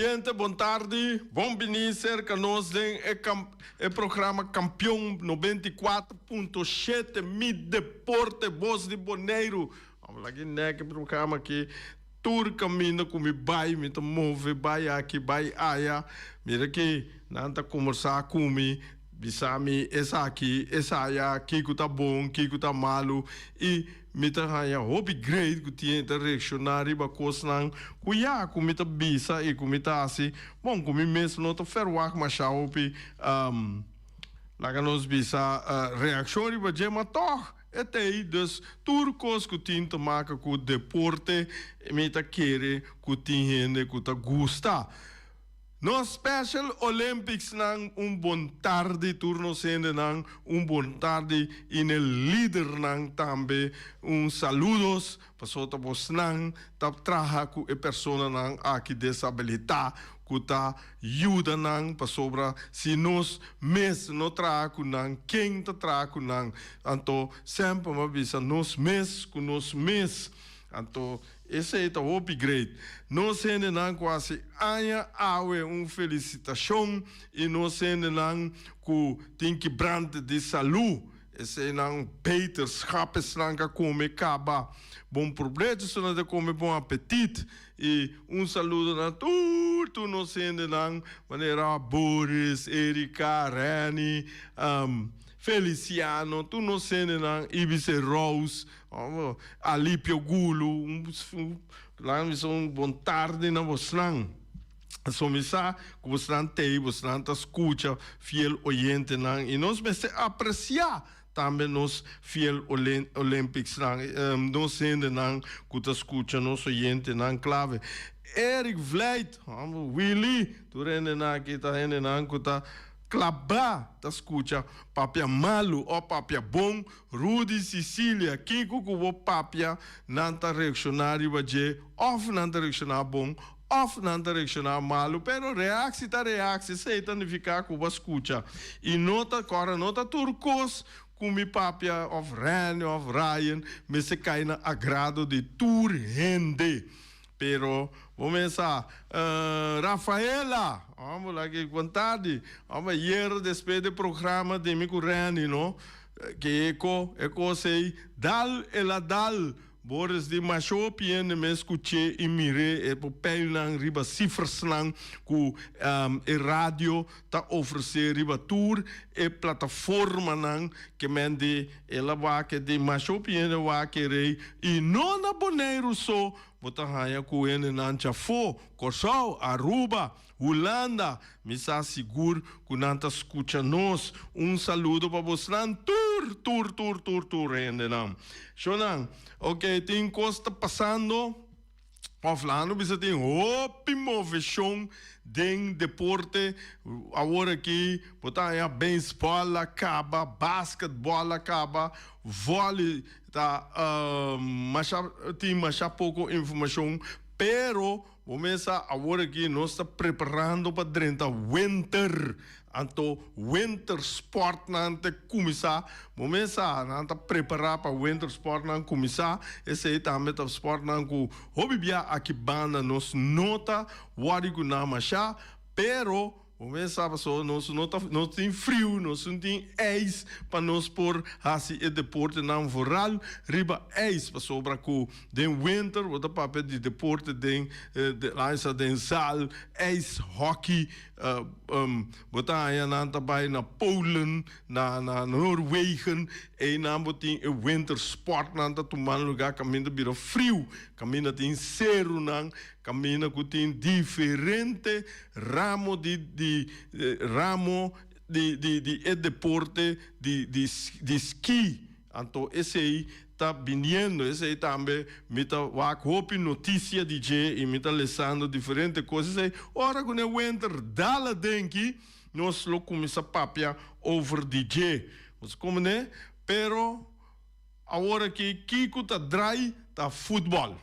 Oyente bon tardi, bon bini serka nos den e e programa Kampion 94.7 Mi Deporte Bos di Boneiru. Amo laki nek e programa aki tur kaminda ku mi bai mi ta move bai aki bai aya mira ki nan ta kombersá ku mi bisa mi esaki esaya kiko ta bon kiko ta malu i Mi ta haña hopi great ku tin ta reakshoná riba kosnan ku ya ku mi ta bisa i ku mi ta hasi. Bon, ku mi mes no ta ferwagt mashá hopi, laga nos bisa, reakshon riba dje, ma tòg e ta ei. Dus tur kos ku tin ta maka ku deporte mi ta kere ku tin hende ku ta gusta. Nos Special Olympics nan un bon tardi tur nos hendenan un bon tardi y n'e lidernan tambe un saludos pasobra ta bosnan ta traha cu e personanan aki desabilita cu ta yuda nan pasobra si nos mes no traha cu nan ken ta traha cu nan anto semper mi a bisa nos mes cu nos mes anto Esei ta hopi great. Nos hendenan ku hasi aña awe un felisitashon i nos hendenan ku tin kibrante di salu eseinan beterschap esnan ka kome kaba bon problecho esnan ta kome bon apetit i un saludo na tur tur nos hendenan manera Boris, Erika, Renny, Feliciano tur nos hendenan Ibise Rose. Alipio Gulu, un laga bisa un bon tardi na bosnan. So mi sa ku bosnan t'ei, bosnan ta skucha fiel oyentenan i nos mester apresiá tambe nos fiel Olympicsnan, nos hendenan ku ta skucha nos oyentenan klave. Eric Vlijt, Willy, tur hendenan aki ta hendenan ku ta klabá ta skucha papia malu o papia bon. Rudy Cicilia, Kiko ku bo papia nan ta reakshoná riba dje, òf nan ta reakshoná bon òf nan ta reakshoná malu, pero reaksi ta reaksi, esei ta nifiká ku bo a skucha i no ta kòrda no ta tur kos ku mi papia òf Randy òf Ryan mester kai na agrado di tur hende. Pero bo mes sa, Rafaela, homber laki bon tardi, homber ayer despues di programa di mi ku Randy no, ke e ko e kos ei dal el a dal, Boris di masha hopi hende mes skuch'é i mir'é e papelnan riba sifrasnan ku e radio ta ofresé riba tur e plataformanan ke men di el a wak di masha hopi hende wak e rei i no na Boneiru so. Bo ta haña ku hendenan djafó, Kòrsou, Aruba, Hulanda, mi sa sigur ku nan ta skucha nos. Un saludo pa bosnan tur, tur, tur, tur, tur hendenan. Shownan, ok, tin kos ta pasando, òf laga no bisa tin hopi moveshon den deporte awor aki. Bo ta haña beisbòl a kaba, basketbòl a kaba, vòli. Ta masha tin masha poko informashon, pero bo mes sa awor aki nos ta preparando pa drenta winter, anto winter sportnan ta kuminsá, bo mes sa nan ta prepará pa winter sportnan kuminsá, esei tambe ta sportnan ku hopi bia aki banda nos no ta wòri ku nan masha, pero. Bo mes sa pasobra nos no ta nos tin friu, nos no tin ijs pa nos por hasi e deportenan vooral riba ijs pasobra ku den winter bo ta papia di deporte den laisa den zaal, ijs hockey, bo ta haña nan ta bai na Polen, na na Noorwegen einan bo tin e winter sportnan ta tumando lugar kaminda bira friu, kaminda tin serunan, kaminda ku tin diferente Ramo di di ramo di di di e deporte di di di ski. Anto esei ta biniendo, esei tambe mi ta wak hopi notisia di dje i mi ta lesando diferente kos. Esei ora ku ne winter dal adenki nos lo kuminsá papia over di dje. Nos komo ne? Pero awor aki kiko ta drai ta futbòl.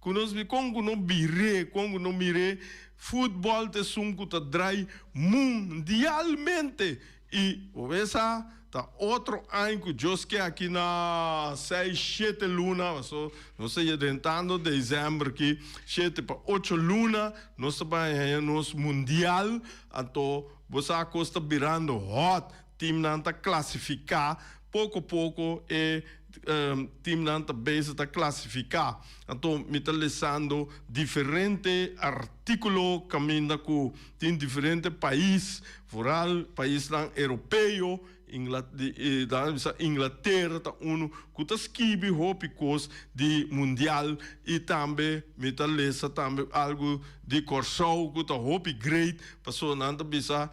Ku nos bi kon ku no bir'é, kon ku no mir'é, futbòl ta esun ku ta drai mundialmente. I bo mesa ta otro aña ku Dios ke aki na seis shete luna, paso nos ta drentando december aki, 7 pa 8 luna nos ta bai haña nos mundial. Anto bo sa kos ta birando hot, teamnan ta klasifiká poko poko, e teamnan ta bezig ta klasifiká. Anto mi ta lesando diferente artíkulo kaminda ku tin diferente pais, vooral paisnan europeo, Inglatera ta unu ku ta skibi hopi kos di mundial, i tambe mi ta lesa tambe algu di Kòrsou ku ta hopi great, pasobra nan ta bisa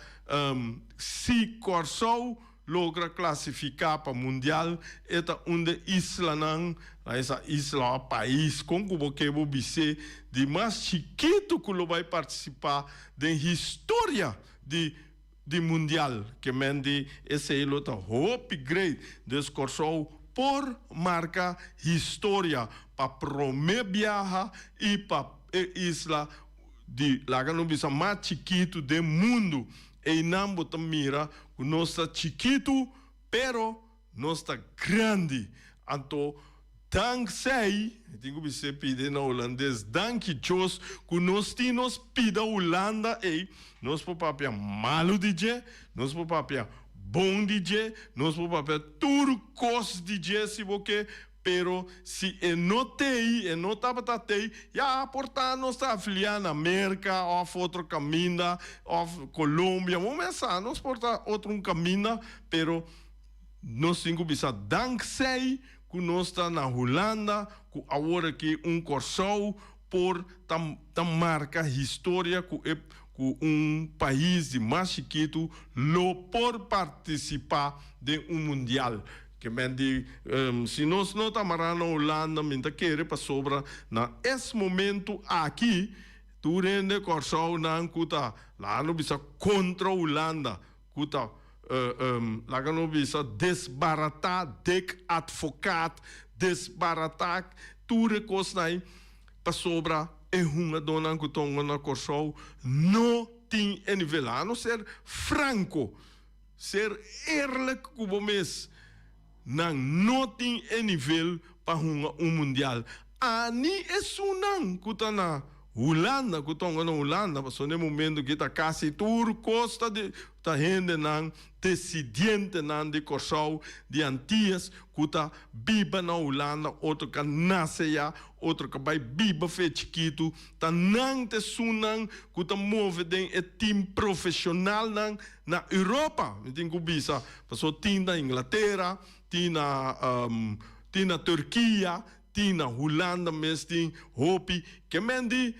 si Kòrsou logra klasifiká pa mundial, e ta un di e islanan, esa isla òf pais, kon ku bo ke bo bis'é, di mas chikitu ku lo bai partisipá den historia di mundial. Ke men di esei lo ta hopi great. Dus Kòrsou por marka historia pa promé biaha i pa e isla di, laga nos bisa, mas chikitu den mundu. Einan bo ta mira ku nos ta chikitu, pero nos ta grandi. Anto dankzij, mi tin ku bis'é pidi na hulandes, danki Dios ku nos tin nos pida Hulanda ei. Nos por papia malu di dje, nos por papia bon di dje, nos por papia tur kos di dje si bo ke, pero si e no t'ei, e no tabata t'ei, ya por ta nos ta afiliá na Merka òf otro kaminda òf Colombia, bo mes sa, nos por ta otro un kaminda, pero nos tin ku bisa dankzij ku nos ta na Hulanda, ku awor aki un Kòrsou por ta marka historia ku e ku un pais di mas chikitu lo por partisipá den un mundial. Ke men di si nos no ta mará na Hulanda, mi ta kere pasobra na es momento aki tur hende Kòrsounan ku ta laga no bisa kontra Hulanda, ku ta, laga no bisa, desbaratá Dick Advocaat, desbaratá tur e kosnan ei, pasobra e hungadónan ku ta hunga na Kòrsou no tin e nivel. Laga nos ser franko, ser eerlijk ku bo mes, nan no tin e nivel pa hunga un mundial. Ani esunnan ku ta na Hulanda, ku ta hunga na Hulanda, pasobra na e momento aki ta kasi tur kos ta di ta hendenan desidientenan di Kòrsou, di Antias, ku ta biba na Hulanda, otro ka nase ya, otro ka bai biba fe chikitu, ta nan ta esunnan ku ta move den e tim profeshonalnan na Europa, mi tin ku bisa, pasobra tin na Inglatera, tin na Turkia, tin na Hulanda mes tin hopi ke men di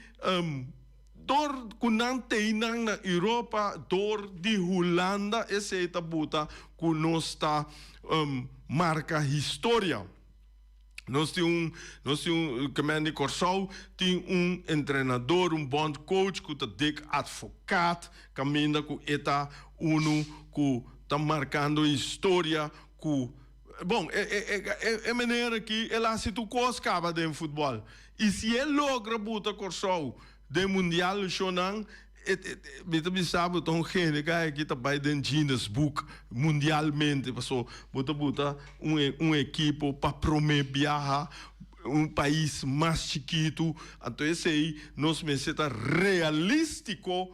dor ku nan teinan na Europa dor di Hulanda, esei ta buta ku nos ta marka historia. Nos tin un ke men di Kòrsou tin un entrenador, un bondcoach ku ta Dick Advocaat, kaminda ku e ta unu ku ta markando historia ku bon e manera ki el a hasi tur kos kaba den futbòl, i si e logra buta Kòrsou den mundial shownan, mi ta bisa bo ta un hende ku aki ta bai den Guinness Book mundialmente, paso bo ta buta un ekipo pa promé biaha un pais mas chikitu. Anto esei nos mester ta realístiko,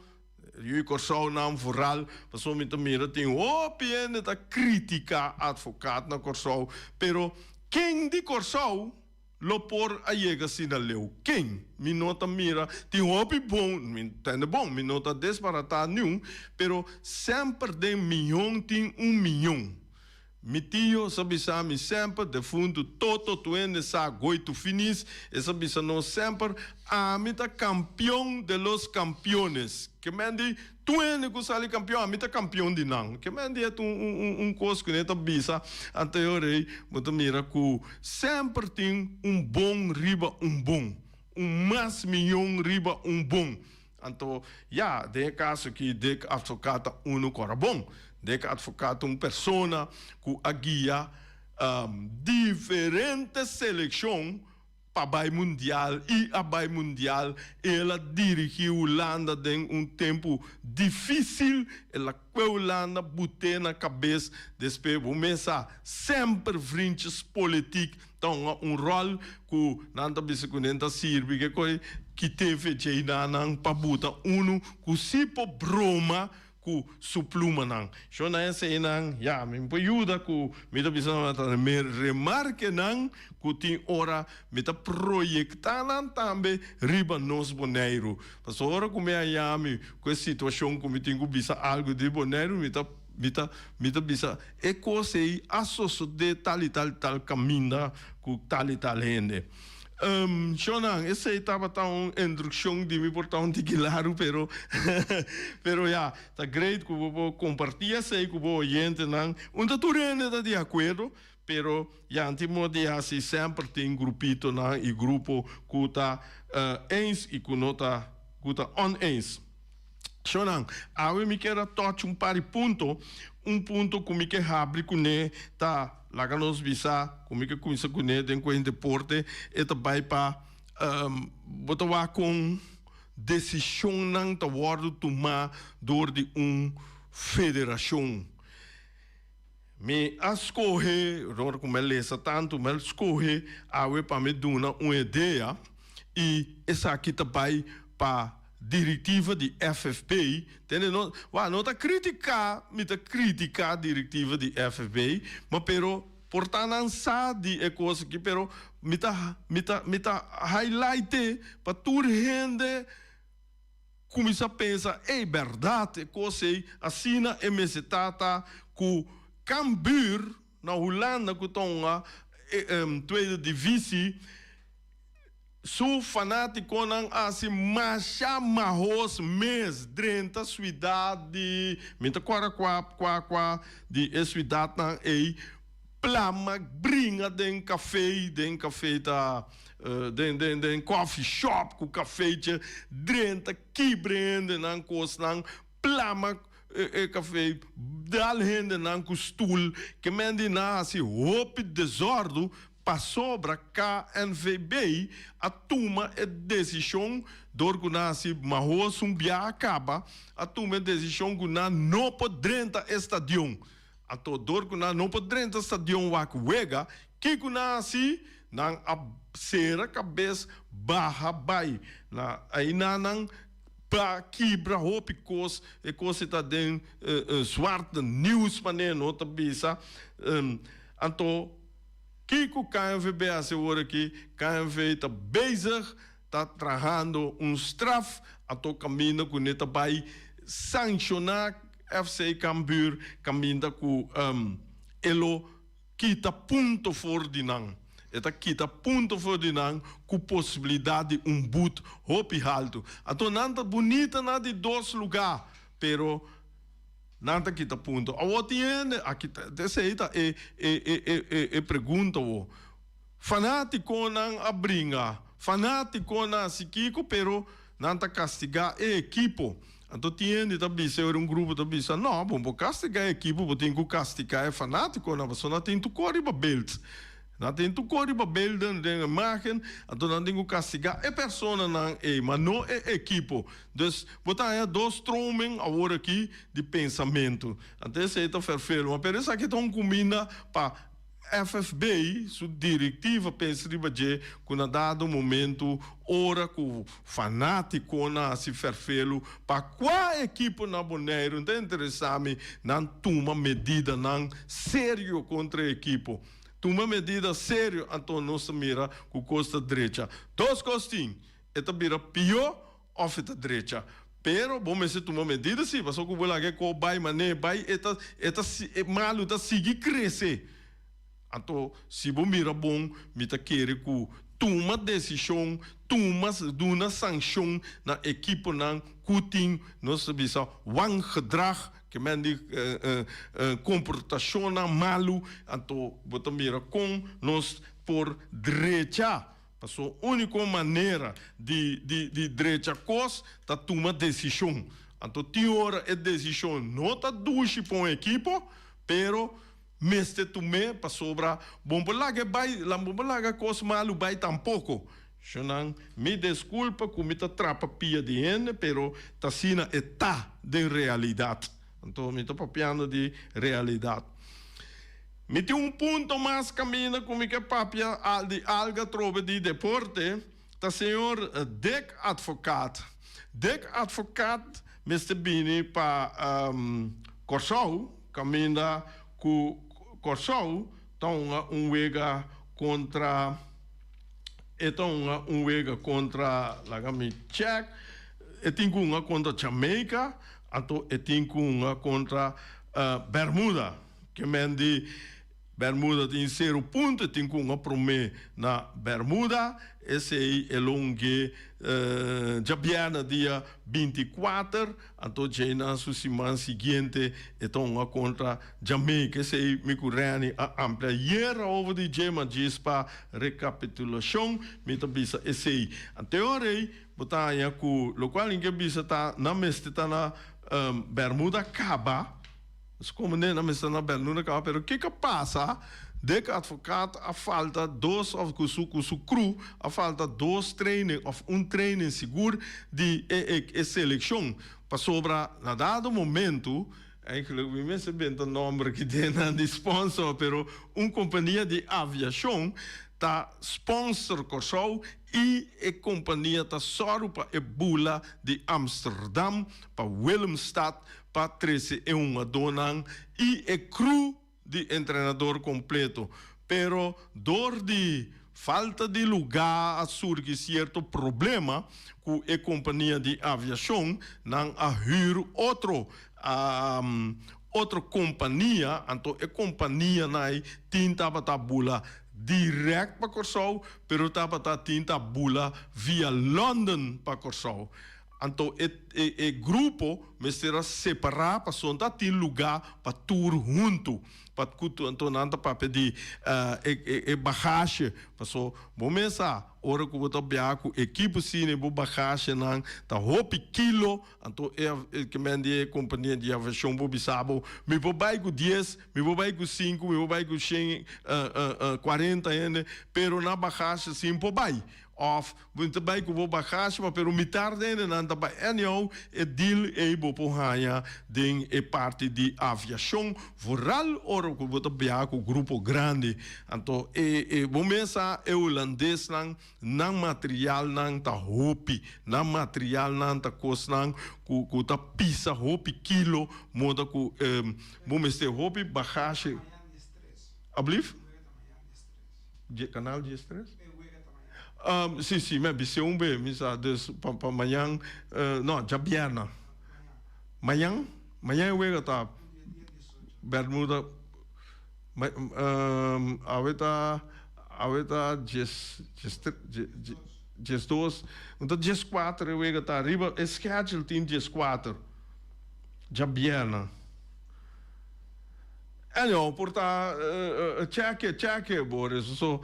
yu Kòrsou nan vooral, pasobra mi ta mira tin hopi hende ta kritiká Advocaat na Kòrsou, pero ken di Kòrsou lo por a yega asina leu? Ken? Mi no ta mira tin hopi bon, mi tende bon, mi no ta desbaratá niun, pero semper den miyon tin un miyon. Mi tio sa bisa mi semper, defuntu Toto Tuende sa goitu finis, e sa bisa nos semper, "Ami ta kampion de los kampiones." Ke men di, tuende ku sali kampion, ami ta kampion di nan. Ke men di e ta un kos ku ne ta bisa anterior ei, bo ta mira ku semper tin un bon riba un bon, un mas miyon riba un bon. Anto, ya, den e kaso aki Dick Advocaat ta unu ku ora bon. Dick Advocaat ta un persona ku a guia diferente selekshon. pa bai mundial i a bai mundial. El a dirigí Hulanda den un tempu difísil, el a kue Hulanda but'é na kabes. Despues bo mes sa, semper vriendjespolitiek ta hunga un ròl ku nan ta bisa ku nan ta sirbi ke koi kit'é fech'ei na nan pa buta unu ku si por broma ku su plumanan. Sho na eseinan, ya, mi por yuda ku mi ta bisa nan ta mi remarkenan ku tin ora mi ta proyektá nan tambe riba nos Boneiru. Pasobra ora ku mi haña mi ku e situashon ku mi tin ku bisa algu di Boneiru, mi ta mi ta mi ta bisa e kos ei a sosodé tal i tal i tal kaminda ku tal i tal hende. Shonnan, esei tabata un instrukshon di mi por ta un tiki laru, pero pero ya, ta great ku bo por kompartí esei ku bo oyentenan. Un ta tur hende ta di akuerdo, pero ya anti modo di hasi semper tin grupitonan i grupo ku ta eens i ku no ta ku ta oneens. Shonnan, awe mi kier a touch un par di punto. Un punto ku mi ke habri kuné ta, laga nos bisa, ku mi ke kuminsá kuné den ku e deporte, e ta bai pa bo ta wak kon desishonnan ta wòrdu tumá dor di un federashon. Mi a skohe, ora ku mi a lesa tantu, mi a skohe awe pa mi duna un idea i esaki ta bai pa direktiva di FFB. Tende no, wak, no ta kritiká, mi ta kritiká direktiva di FFB, ma pero por ta nan sa di e kos aki, pero mi ta, mi ta, mi ta highlight'e pa tur hende Kuminsá pensa, Ey, bèrdat e kos ei asina e mester ta ta ku Cambuur na Hulanda ku ta hunga tweede divisie, su fanátikonan a hasi masha mahos mes drenta suidat di, mi ta kòrda kua kua kua di e suidatnan ei, plama bringa den kafé, den kafé ta Den den den coffee shop ku kafeitje drenta kibra hendenan kosnan plama e kafe dal hendenan ku stul ke men di nan hasi hopi desordu pasobra KNVB a tuma e desishon dor ku nan hasi mahos un bia a kaba a tuma e desishon ku nan no por drenta e stadion. Anto dor ku nan no por drenta stadion wak wega, kiko nan hasi? Nan a sera kabes baha bai na ainanan pa kibra hopi kos, e kos ei ta den zwarte nieuws manera no ta bisa. Anto kiko KNVB hasi awor aki? KNVB ta bezig ta trahando un straf, anto kaminda ku ne ta bai sanshoná FC Cambuur kaminda ku e lo kita punto for di nan. E ta kita punto for di nan ku posibilidat di un but hopi haltu. Anto nan ta bunita na di dos lugá, pero nan ta kita punto. Awor tin hende, aki ta, esei ta e e e pregunta awor. Fanátikonan a bringa, fanátikonan a hasi kiko, pero nan ta kastigá e ekipo. Anto tin hende ta bisa, ora un grupo ta bisa, No, bo no por kastigá e ekipo, bo tin ku kastigá e fanátikonan, pasobra nan tin tur kos riba beld. Nan tin tur kos riba belden, den imágen, anto nan tin ku kastigá e personanan ei, ma no e ekipo. Dus, bo ta haña dos stromen awor aki di pensamentu. Anto esei ta ferfelu. Ma pero esaki ta un kuminda pa. FFB su direktiva pensa riba dje ku na dado momentu ora ku fanátikonan hasi fèrfelu pa kua ekipo na Boneiru ta interesá mi nan tuma medidanan serio kontra e ekipo. Tuma medida serio anto nos ta mira ku kos ta drecha. Dos kos tin, e ta bira pió Of e ta drecha. Pero bo mester tuma medida si, pasobra ku bo laga e ko bai manera e bai, e ta e ta e malu ta sigui krese. Anto si bo mira bon, mi ta kere ku tuma desishon, tuma duna sanshon na ekiponan ku tin, nos ta bisa, wangedrag, ke men di komportashonnan malu, anto bo ta mira kon nos por drecha. Pasobra úniko manera di di di drecha kos ta tuma desishon. Anto tin ora e desishon no ta dushi pa un ekipo, pero Mester tum'é pasobra bo por laga e bai, la bo por laga kos malu bai tampoko. Shonnan, mi deskulpa ku mi ta trapa pia di hende, pero ta asina e ta den realidat. Anto mi ta papiando di realidat. Mi tin un punto mas kaminda ku mi ke papia di alga atrobe di deporte, ta señor Dick Advocaat. Dick Advocaat mester bini pa Kòrsou kaminda ku Kòrsou ta hunga un wega kontra e ta hunga un wega kontra laga mi check e tin ku hunga kontra Jamaica anto e tin ku hunga kontra Bermuda ke men di Bermuda tin sero punto, e tin ku hunga promé na Bermuda. Esei e lo hung'é djabièrnè dia 24, anto djei su siman siguiente e ta hunga kontra Jamaica. Esei mi ku Renny a amplia ayera over di dje, ma djis pa rekapitulashon mi ta bisa esei. Anteor ei bo ta haña ku lokual mi ke bisa ta nan mester ta na Bermuda kaba. Nos komo nena mester na Bermuda kaba pero kiko a pasa Dick Advocaat a falta dos of ku su ku su crew a falta dos training of un training sigur di e e e selekshon pasobra na dado momento eigenlijk mi mester benta nomber aki den nan di sponsor pero un kompania di aviashon ta sponsor Kòrsou i e kompania ta sòru pa e bula di Amsterdam pa Willemstad pa trece e hungadónan y e crew di entrenador completo, pero door di falta di lugar a surgi cierto problema cu e compania di aviacion, nan a huur otro otro compania, anto e companianan tin tabata bula direct pa Corsou, pero tabata tin ta bula via London pa Corsou. Anto e e grupo mester a separá pasobra ta tin lugá pa tur huntu. Pa ku anto nan ta papia di e e bagashe. Paso bo mes sa ora ku bo ta biaha ku ekipo asina bo bagashenan ta hopi kilo. Anto e e ke men di e kompania di aviashon por bisa bo, mi por bai ku dies, mi por bai ku sinku, mi por bai ku shen kuarenta hende, pero na bagashe sin por bai. Of bo ta bai ku bo bagashi ma pero mitar den e nan ta bai. Anyhow e deal ei bo por haña den e parti di aviashon vooral ora ku bo ta biaha ku grupo grandi. Anto e e bo mes sa e hulandesnan nan materialnan ta hopi. Nan materialnan ta kosnan ku ku ta pisa hopi kilo moda ku bo mester hopi bagashi. Ablief? Canal 13? Si, si, mi a bis'é un be, mi sa, dus pa pa mañan, no, djabièrnè. Mañan? Mañan e wega ta Bermuda, awe ta, awe ta djes, djes, 12, no ta 14 e wega ta, riba e schedule tin 14, djabièrnè. Anyhow, por ta cheque, cheque, Boris. So,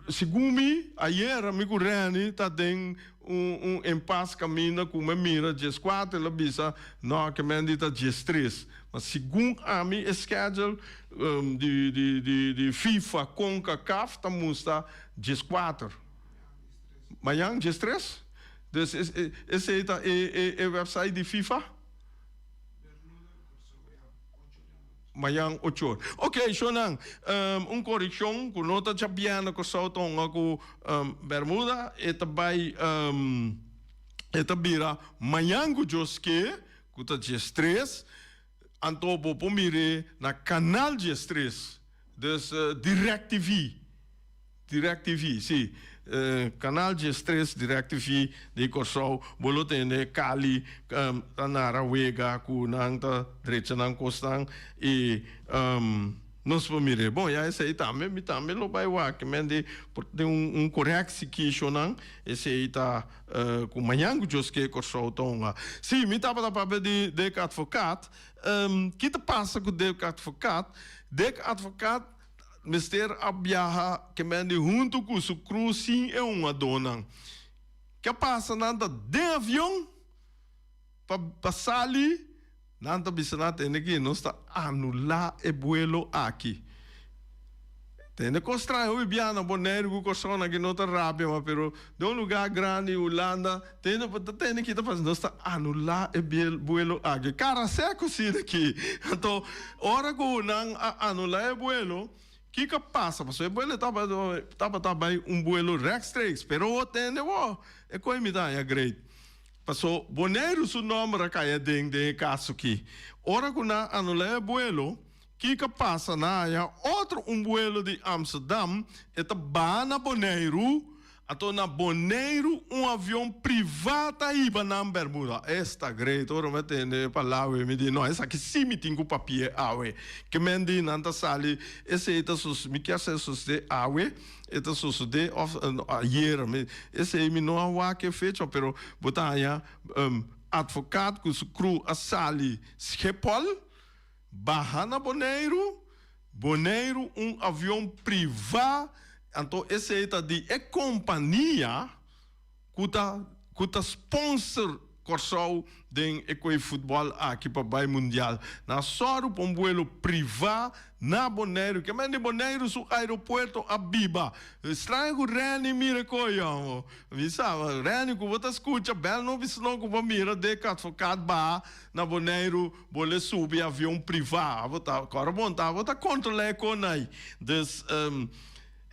segun mi, ayera mi cu Renny ta den un un impas caminda cu mi a mira 14, el a bisa, no, ke men di ta 13. Ma segun ami e schedule di di di di FIFA Concacaf ta mustra 14. Mañan 13? Dus esey ta e e e website di FIFA? Mañan ocho or. Ok, shownan, un korekshon ku no ta djabièrnè Kòrsou ta hunga ku Bermuda, e ta bai e ta bira mañan ku Dios ke, ku ta 13, anto bo por mir'é na kanal 13, dus DirecTV. DirecTV, si. Canal 13 DirecTV di Kòrsou, bo lo tende Cali ta nara wega ku nan ta drecha nan kosnan i nos por mir'é. Bon, ya esei tambe mi tambe lo bai wak men di por tin un koreksi kishonan, esei ta ku mañan ku Dios ke Kòrsou ta hunga. Si, mi tabata papia di Dick Advocaat. Ki ta pasa ku Dick Advocaat? Dick Advocaat Mester a biaha Kemendi huntu ku su crew sin e hungadónan. Ke a pasa nan ta den avion pa pa sali Nan ta bisa nan tende ki nos ta anulá e buelo aki. Tende kos straño hopi bia na Boneiru ku Kòrsou nan ki no ta rabia ma pero den un lugá grandi Hulanda tende ta tende ki ta pasa nos ta anulá e buelo aki. Kara sèko asina aki. Anto ora ku nan a anulá e buelo kiko a pasa pasobra e buelo tabata bai un buelo rechtstreeks pero bo tende bo e koe mi ta haña great. Paso Boneiru su nomber a kai aden den e kaso ki. Ora ku nan anulá e buelo, kiko a pasa? Nan a haña otro un buelo di Amsterdam, e ta baha na Boneiru, anto na Boneiru un avion privá ta hiba nan Bermuda. Esta great! Ora mi a tende e palabra mi di, no, esaki sí mi tin ku papia awe. Ke men di nan ta sali, esei ta sos, mi kier sa e sosodé awe. E ta sosodé òf ayera. Mi esei mi no a wak e fecha pero bo ta haña advocaat ku su crew a sali Schiphol baha na Boneiru, Boneiru un avion privá anto esei ta di e kompania ku ta ku ta sponsor Kòrsou den e koe futbòl aki pa bai mundial. Nan a sòru pa un buelo privá na Boneiru. Ke men di Boneiru su aeropuerto a biba. Straño ku Renny mira e koe yòngo. Mi sa, Renny ku bo ta skucha bèl no bisa no ku bo mira Dick Advocaat baha na Boneiru bo le subi avion privá. Abo ta kòrda bon ta abo ta kontrolá e konai. Dus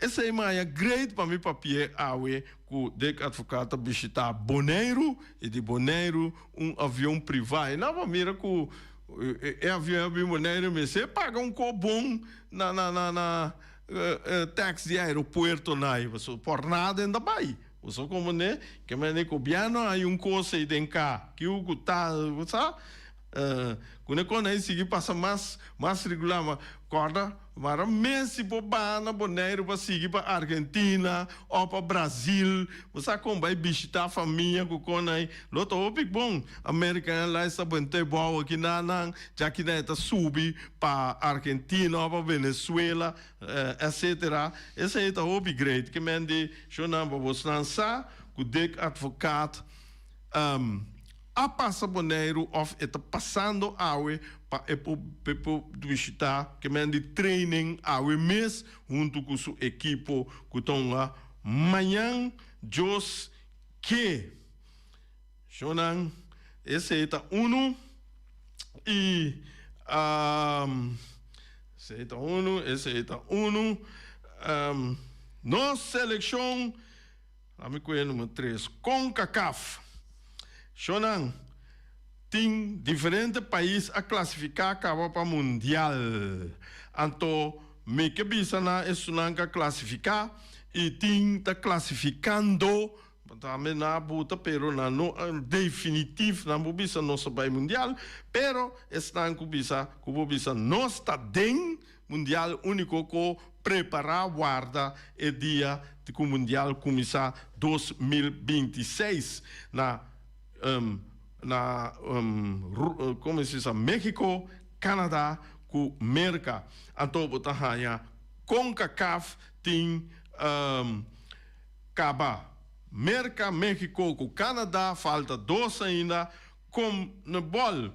esei maya great pa mi papi'é awe. Ku Dick Advocaat ta bishitá Boneiru i di Boneiru un avion privá. I nan bo mira ku e avion a bin Boneiru mester paga un ko bon na na na na tax di aeropuerto nai pasobra por nada e no ta bai. Bo sa komo ne? Ke manera gobièrnu a hay un kos ei den ka kiu ku ta bo sa ku ne kon ei sigui pasa mas mas regular ma kòrda. Mara Messi por baha na Boneiru pa sigui pa Argentina o pa Brazil. Bo sa kon bai bishita famia ku kon ai lo ta hopi bon. American Airlines ta bente bou aki na nan, djaki nan e ta subi pa Argentina o pa Venezuela etc. Esei ta hopi great. Ke men di shownan pa bosnan sa ku Dick Advocaat a pasa Boneiru of e ta pasando awe pa e por e por bishita ke men di training awe mes huntu ku su ekipo ku ta hunga mañan Dios ke. Shownan esei ta unu i esei ta unu esei ta unu nos selekshon. Ami ku e numero tres. Concacaf. Shownan, tin diferente pais a klasifiká kaba pa mundial. Anto mi ke bisa na esunnan ku a klasifiká i tin ta klasifikando, tambe nan a buta pero nan no a definitif nan por bisa nos a bai mundial, pero esnan ku bisa ku por bisa nos ta den Mundial unico cu prepara warda e dia cu Mundial cuminsa 2026 na na como se bisa Mexico, Canada cu Merca. Anto bo ta haya Concacaf tin caba Merca, Mexico cu Canada falta dos ainda, Conmebol.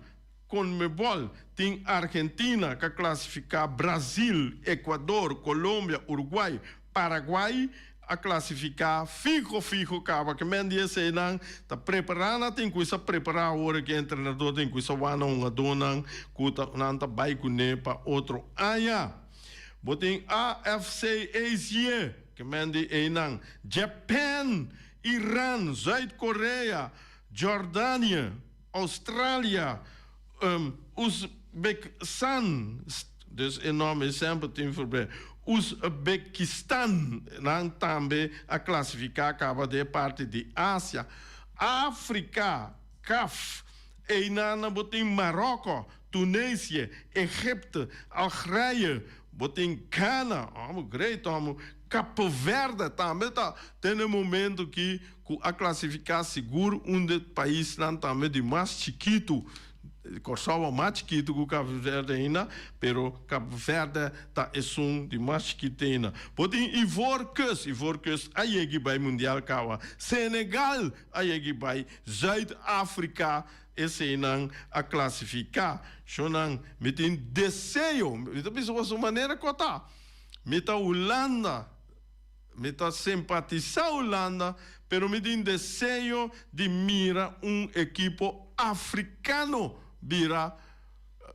Conmebol tin Argentina ka klasifiká, Brazil, Ecuador, Colombia, Uruguay, Paraguay a klasifiká fiho fiho kaba. Ke men di eseinan ta prepará nan tin kuisa prepará awor ke entrenador tin kuisa wak nan hungadónan ku ta nan ta bai kuné pa otro aña. Bo tin AFC Asia ke men di einan Japan, Iran, Zuid Korea, Jordanië. Australia, Uzbekistan, dus e nòmber semper tin voorbij, Uzbekistan, nan tambe a klasifiká kaba den e parti di Asia. Afrika, CAF, einan bo tin Maròkò, Tunesië, Egipte, Algerije, bo tin Ghana, amo great amo, Kapo Verde tambe ta den e momento ki ku a klasifiká sigur un di e paisnan tambe di mas chikitu. Kòrsou a mas chikitu ku Cabo Verde ainda, pero Cabo Verde ta esun di mas chikitu ainda. Bo tin Ivoorkust, Ivoorkust a yegi bai mundial kawa, Senegal a yegi bai, Zuid Afrika eseinan a klasifiká. Shonnan, mi tin deseo, mi ta bisa boso manera ku a ta, mi ta Hulanda. Mi ta simpatisá Hulanda, pero mi tin deseo di mira un ekipo afrikano bira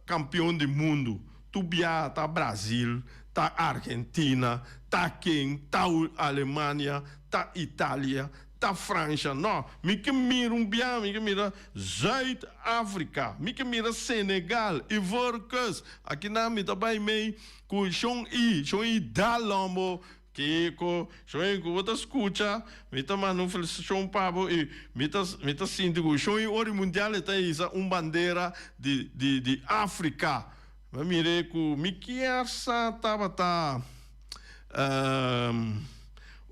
kampion di mundu. Tur biaha ta Brazil, ta Argentina, ta ken, ta Alemania, ta Italia, ta Fransha. No, mi ke mira un biaha, mi ke mira Zuid Afrika, mi ke mira Senegal, Ivoorkust. Akinan mi ta bai mei Ku shon i, shon i da lombo Kiko, shon i ku bo ta skucha, mi ta manda un felisitashon pa bo i mi ta mi ta sinti ku shon i ori mundial e ta hisa un bandera di di di Afrika. Mi a mira ku mi kier sa tabata un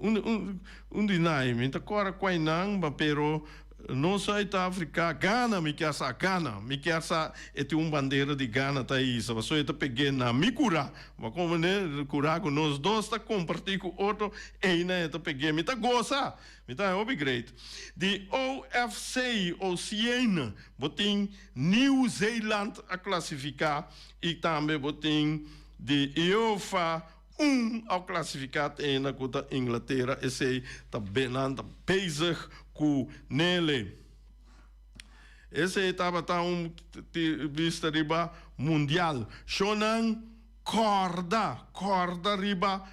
un un di nan mi ta kòrda kuai nan pero No Zuid Afrika, Ghana mi kier sa, Ghana, mi kier sa e tin un bandera di Ghana ta hisa, pasobra e ta peg'é na mi kurá, bo a komprendé, kurá ku nos dos ta kompartí ku otro, einan e ta peg'é, mi ta gosa, mi ta haña hopi great. Di OFC, Oceane, bo tin Nieuw Zeeland a klasifiká i tambe bo tin di UEFA Un a klasifiká te ainda ku ta Inglatera esei ta nan ta bezig ku nele. Esei tabata un bista riba mundial. Shownan kòrda kòrda riba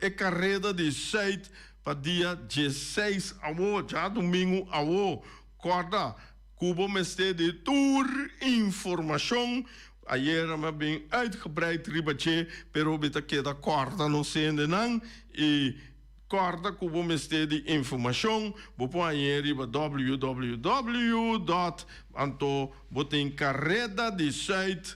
e kareda di Zuid pa dia diesseis awo djadumingu awo. Kòrda ku bo mester di tur informashon. Ayera mi a bin uitgebreid riba dje, pero mi ta keda kòrda nos hendenan i kòrda ku bo mester di informashon, bo por hañ'é riba www dòt anto bo tin kareda di Zuid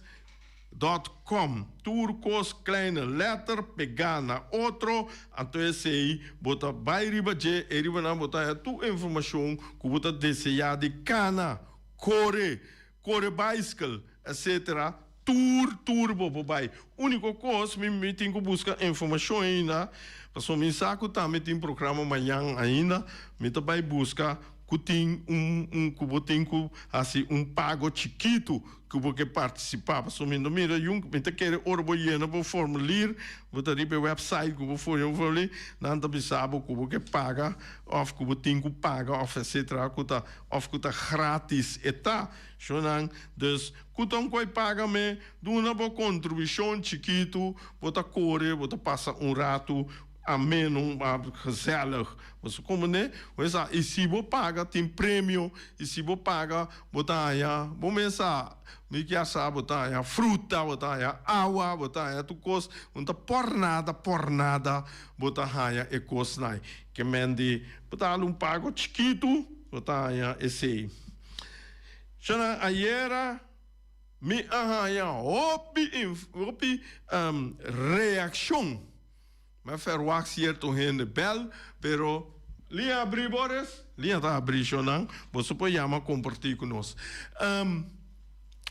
dòt kòm. Tur kos kleine lèter pegá na otro, anto esei bo ta bai riba dje i riba nan bo ta haña tur informashon ku bo ta deseá di kana, kore, Kore baiskel, etc. Tur tur bo por bai. Uniko kos mi mi tin ku buska informashon ainda, pasobra mi sa ku tambe tin programa mañan ainda, mi ta bai buska ku tin un un ku bo tin ku hasi un pago chikitu ku bo ke partisipá. Pasobra mi no mira yun mi ta kere ora bo yena bo formulir, bo ta riba e website ku bo for yena bo formulir, nan ta bisa bo ku bo ke paga òf ku bo tin ku paga òf etc. Ku ta Of ku ta gratis e ta. Shonnan, dus ku ta un koi paga me, duna bo kontribushon chikitu, bo ta kore, bo ta pasa un ratu ameno, gezellig. Bo sa komprendé? Bo sa, i si bo paga tin premio, i si bo paga bo ta haña, bo mes sa, mi kier sa bo ta haña fruta, bo ta haña awa, bo ta haña tur kos, bo no ta por nada, por nada bo ta haña e kosnan. Ke men di bo ta hala un pago chikitu, bo ta haña esei. Shana, ayera mi a haña hopi hopi reakshon. Mi a ferwagt sierto hende bèl, pero liña abrí, Boris? Liña ta abrí, shonnan. Boso por yama kompartí ku nos.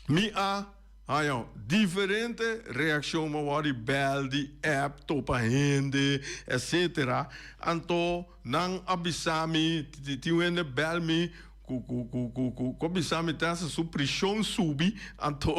Mi a Haña diferente reaccion bo wòrdu di bèl, di app, topa hende, etcetera. Anto nan a bisa mi, tin un hende bèl mi ku ku ku ku ku ku a bisa mi ta hasta su prishon subi, anto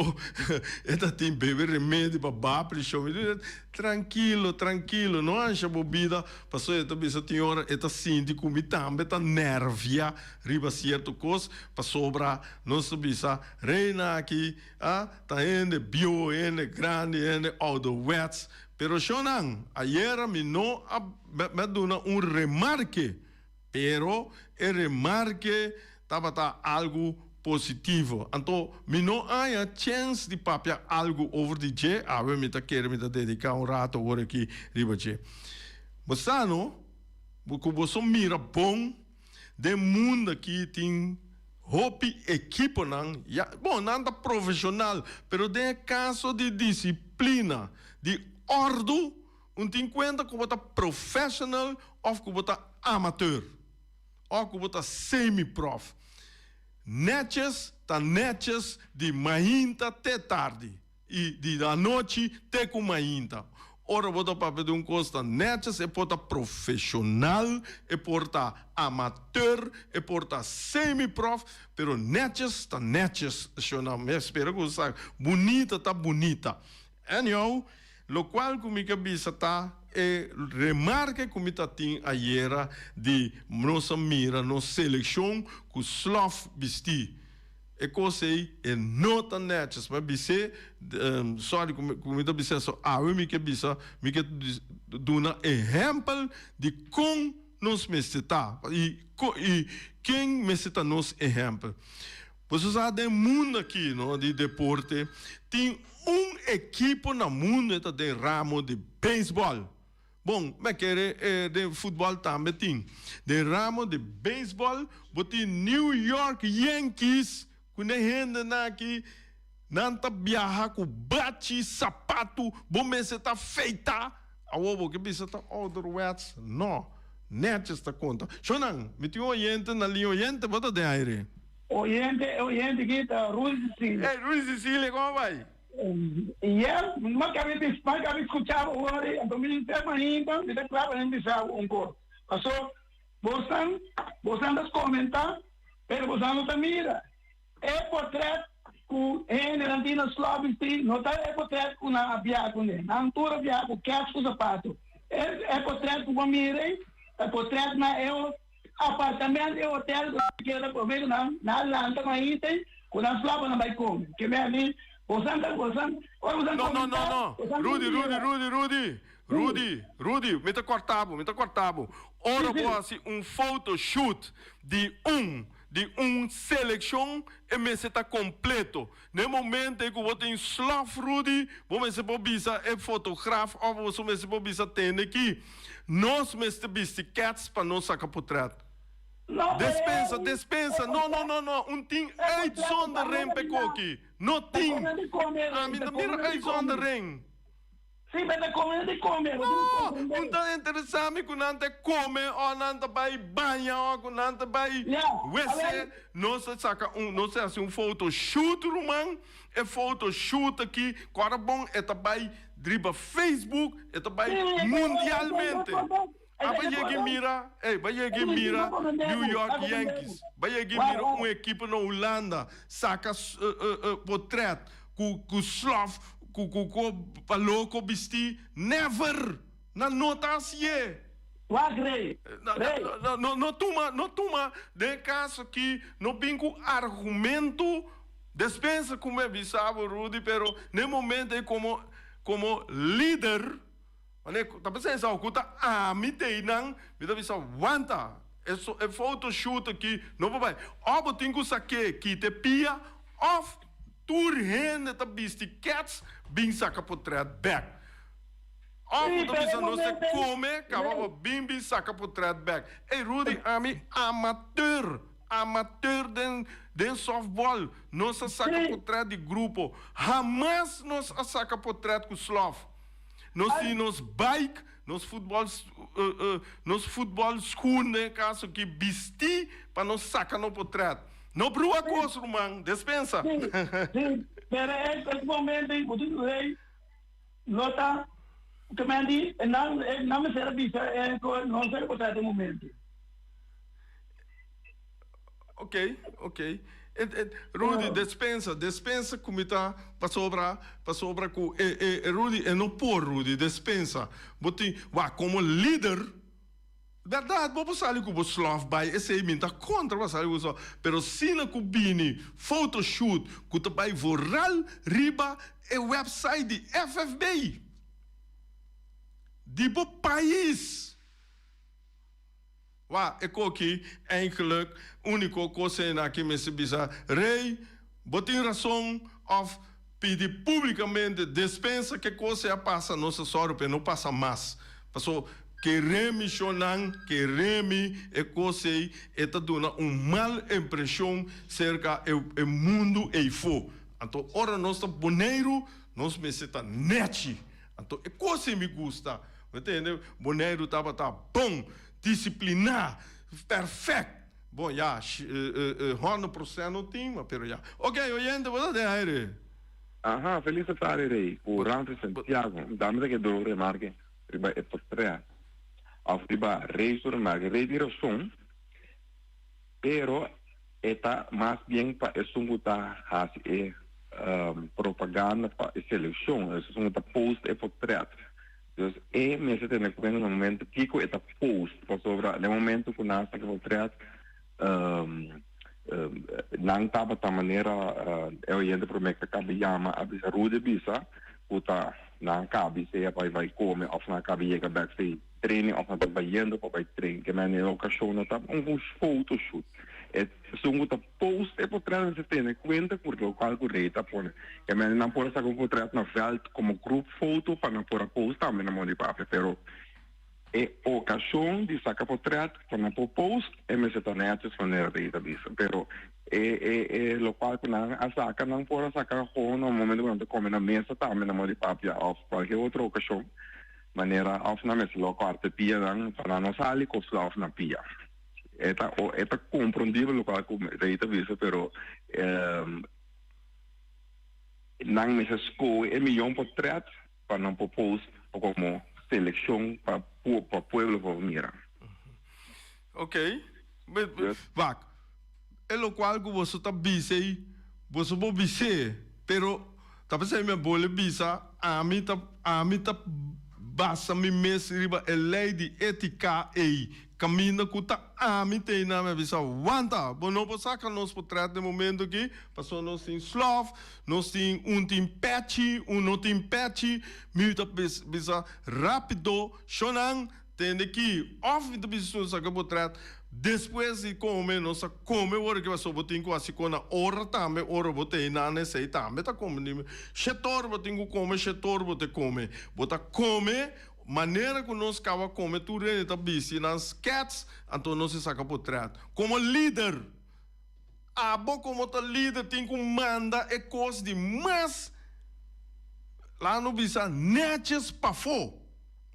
e ta tin bebe remedi pa baha prishon. Mi di, trankilo, trankilo, no ansha bo bida, pasobra e ta bisa tin ora e ta sinti ku mi tambe ta nervia riba sierto kos, pasobra nos ta bisa Reina aki a ta hende bieu, hende grandi, hende ouderwets. Pero shonnan, ayera mi no a mi a duna un remarke, pero e remarke tabata algu positivo. Anto mi no haña chens di papia algu over di dje, awe mi ta kere mi ta dedica un rato awor aki riba dje. Bo sa no, ku boso mira bon. Den mundo aki tin hopi ekiponan, ya, bon, nan ta profesional, pero den e caso di disciplina, di ordu, un tin cuenta cu bo ta professional of cu bo ta amateur, of cu bo ta semi-prof. Netjes ta netjes di mainta te tardi i di anochi te ku mainta. Ora bo ta papia di un kos ta netjes e por ta profeshonal, e por ta amateur, e por ta semi-prof, pero netjes ta netjes, shona. Mi a spera ku bo sa bunita ta bunita. Anyhow, lokual ku mi ke bisa ta e remarke ku mi ta tin ayera di nos a mira nos selekshon ku slof bistí. E kos ei e no ta nètjes. Mi a bis'é, sorry ku mi ta bisa eso awe, mi ke bisa, mi ke duna ehèmpel di kon nos mester ta i ken mester ta nos ehèmpel. Boso sa den mundo aki no di deporte tin un ekipo na mundo e ta den ramo di beisbòl. Bon, mi a kere e den futbòl tambe tin. Den ramo di beisbòl bo tin New York Yankees ku ne hendenan aki nan ta biaha ku bachi, sapatu, bo mester ta feita. Awor bo ke bisa ta ouderwets? No, netjes ta konta. Shonnan, mi tin un oyente na liña. Oyente, bo ta den aire. Oyente, e oyente aki ta Rudy Cecilia. Hey, Rudy Cecilia, komo bai? Yes, mi kabi mi kabi skucha bo hori, anto mi ta ainda, mi ta kla pa mi bisa bo un kos. Paso, bosan, bosan ta komentá, pero bosan no ta mira. E potret ku hendenan tin na slòp bisti no ta e potret ku nan a biaha kuné. Nan tur a biaha ku kèts ku sapato. E e potret ku bo mira ei ta potret na e apartamento, e hotel ku nan keda promé ku nan nan a lanta mainta ei ku nan slòp pa nan bai kome. Ke mei ami bosan ta bosan ora bosan No, no, no, komentá no. bosan ta Rudy, Rudy, mira. Rudy, Rudy. Sí. Rudy, Rudy, mi ta kòrta bo, mi ta kòrta bo. Sí, Ora bo sí. hasi un photoshoot di un Di un selekshon e mester ta kompleto. Na e momento ei ku bo tin slof Rudy, bo mester por bisa e fotograf òf boso mester por bisa tende ki nos mester bisti kèts pa nos saka potrèt. No, pero Despensa, e despensa, no, no, no, no, un tin e potrèt ta uitzondering come p'e di nan. koki. No Ta tin. come di come, Ami ta ta mira come di come. uitzondering. Sí, pero ta come di come, bo tin No, comprende. un ta interesa mi cu nan ta come o nan ta bay baña o cu nan ta bay Ya, a wc. ver. Nos ta saca un, nos ta haci un foto shoot ruman, e foto shoot aki cu ora bon e ta bay riba Facebook, e ta bay Sí, e ta mundialmente. e A ta bay yega e mira, ey, bay yega ta mira comprende New bo, York ta comprende bo. Yankees, bay yega Wak, mira wak. un ekipo na Hulanda saca potret cu cu slof cu cu cu pa loco bisti never nan no ta hacié. Wak rey, rey. No no no tuma no tuma den e caso aki no bin cu argumento despensa cu mi a bisa bo Rudy pero na e momento ey como como lider mane ta pensa esaki cu ta ami ta eynan mi ta bisa wanta e e photoshoot aki no por bay of bo tin cu sake kita e pia of Tur hende ta bisti kets bin saka potret bek. Of Sí, bo ta pero bisa e nos ta momento ei, kome kaba rey. bo bin bin saka potret bek. Ey Rudy ami amateur, amateur den den softball. Nos a saka Sí. potret di grupo. Hamas nos a saka potret ku slof. Nos Ay. tin nos bike, nos futbol nos futbol schoen den e kaso ki bisti pa nos saka no potret. No brua kos ruman, despensa. Sí, sí, pero e e momento ei ku tin rei no ta ke men di e nan e nan mester a bisa e ku no ser ku ta e momento. Ok, ok. E e Rudy, despensa, despensa ku mi ta pasobra pasobra ku e e Rudy e no por Rudy, despensa. Bo tin, wak komo lider. Berdad, bo por sali ku bo slof bai, esei mi ta kontra pa sali ku bo slof, pero sina ku bini photoshoot ku ta bai vooral riba e website di FFB di bo pais. Wa, e koki eigenlijk uniko kos ei aki mester bisa, Rey, bo tin rason of pidi publicamente despensa ke kos ei a pasa, nos ta sòru pa e no pasa mas. Paso ke remi shonnan, ke remi e kos ei, e ta duna un mal impresion serka e e mundu eifó. Anto ora nos ta Boneiru, nos mester ta nechi. Anto e kos ei mi gusta. Bo tende? Boneiru tabata bon, disipliná, perfect. Bon ya, 100% no tin, ma pero ya. Ok, oyente, bo ta den aire. Aha, felis tardi Rey, ku Ramses Santiago. Dame ta ke dor remarke riba e portret of riba Rey su remarke. Rey tin rason, pero e ta mas bien pa esun ku ta hasi e propaganda pa e selekshon, esun ku ta post e portret. Dus e mester tene kuenta na momento kiko e ta post, pasobra den momento ku nan saka portret nan tabata manera e oyente prome ku a kaba yama a bisa Rudy a bisa ku ta nan kabi sea bai bai kome òf nan kabi yega bèk fei training òf nan ta bayendo pa bai train ke men e okashon no ta un photoshoot e esun ku ta post e portret mester tene kuenta ku lokual ku Rey ta pone ke men nan por a saka un portret na vèlt komo group foto pa nan por a post tambe na Mondi Papia pero E okashon di saka potrèt pa nan por post e mester ta nètjes manera Rey ta bisa. Pero e e e lokual ku nan a saka nan por a saka gewoon na un momento ku nan ta kome na mesa tambe na modo di papia òf kualke otro okashon manera òf nan mester lo kòrta e pianan pa nan no sali ku slòf na pia. E ta e ta komprondibel lokual ku Rey ta bisa pero nan mester skohe e miyon potrèt pa nan por post como seleccion pa pa pueblo por mira. Ok. Wak, e locual cu boso ta bisa ey, boso por bis'é, pero ta p'esey mi a bole bisa, ami ta, ami ta basa mi mes riba e ley di etica ey, Caminda cu ta ami ta einan mi a bisa, Wanta! Bo no por saca nos potret den momento aki, pasobra nos tin slof, nos tin un tin pechi, un no tin pechi. Mi ta bisa rapido, Shonnan, tende aki. Of mi ta bisa su saca potret despues di come, nos a come ora aki, pasobra bo tin cu haci con na ora tambe, ora bo ta einan esey tambe ta come. Shetor bo tin cu come, shetor bo ta come. Bo ta come Manera ku nos kaba kome tur hende ta bisti nan skets, anto nos e saka potret. Komo lider, abo komo ta lider tin ku manda e kos di mas, laga no bisa netjes pafó.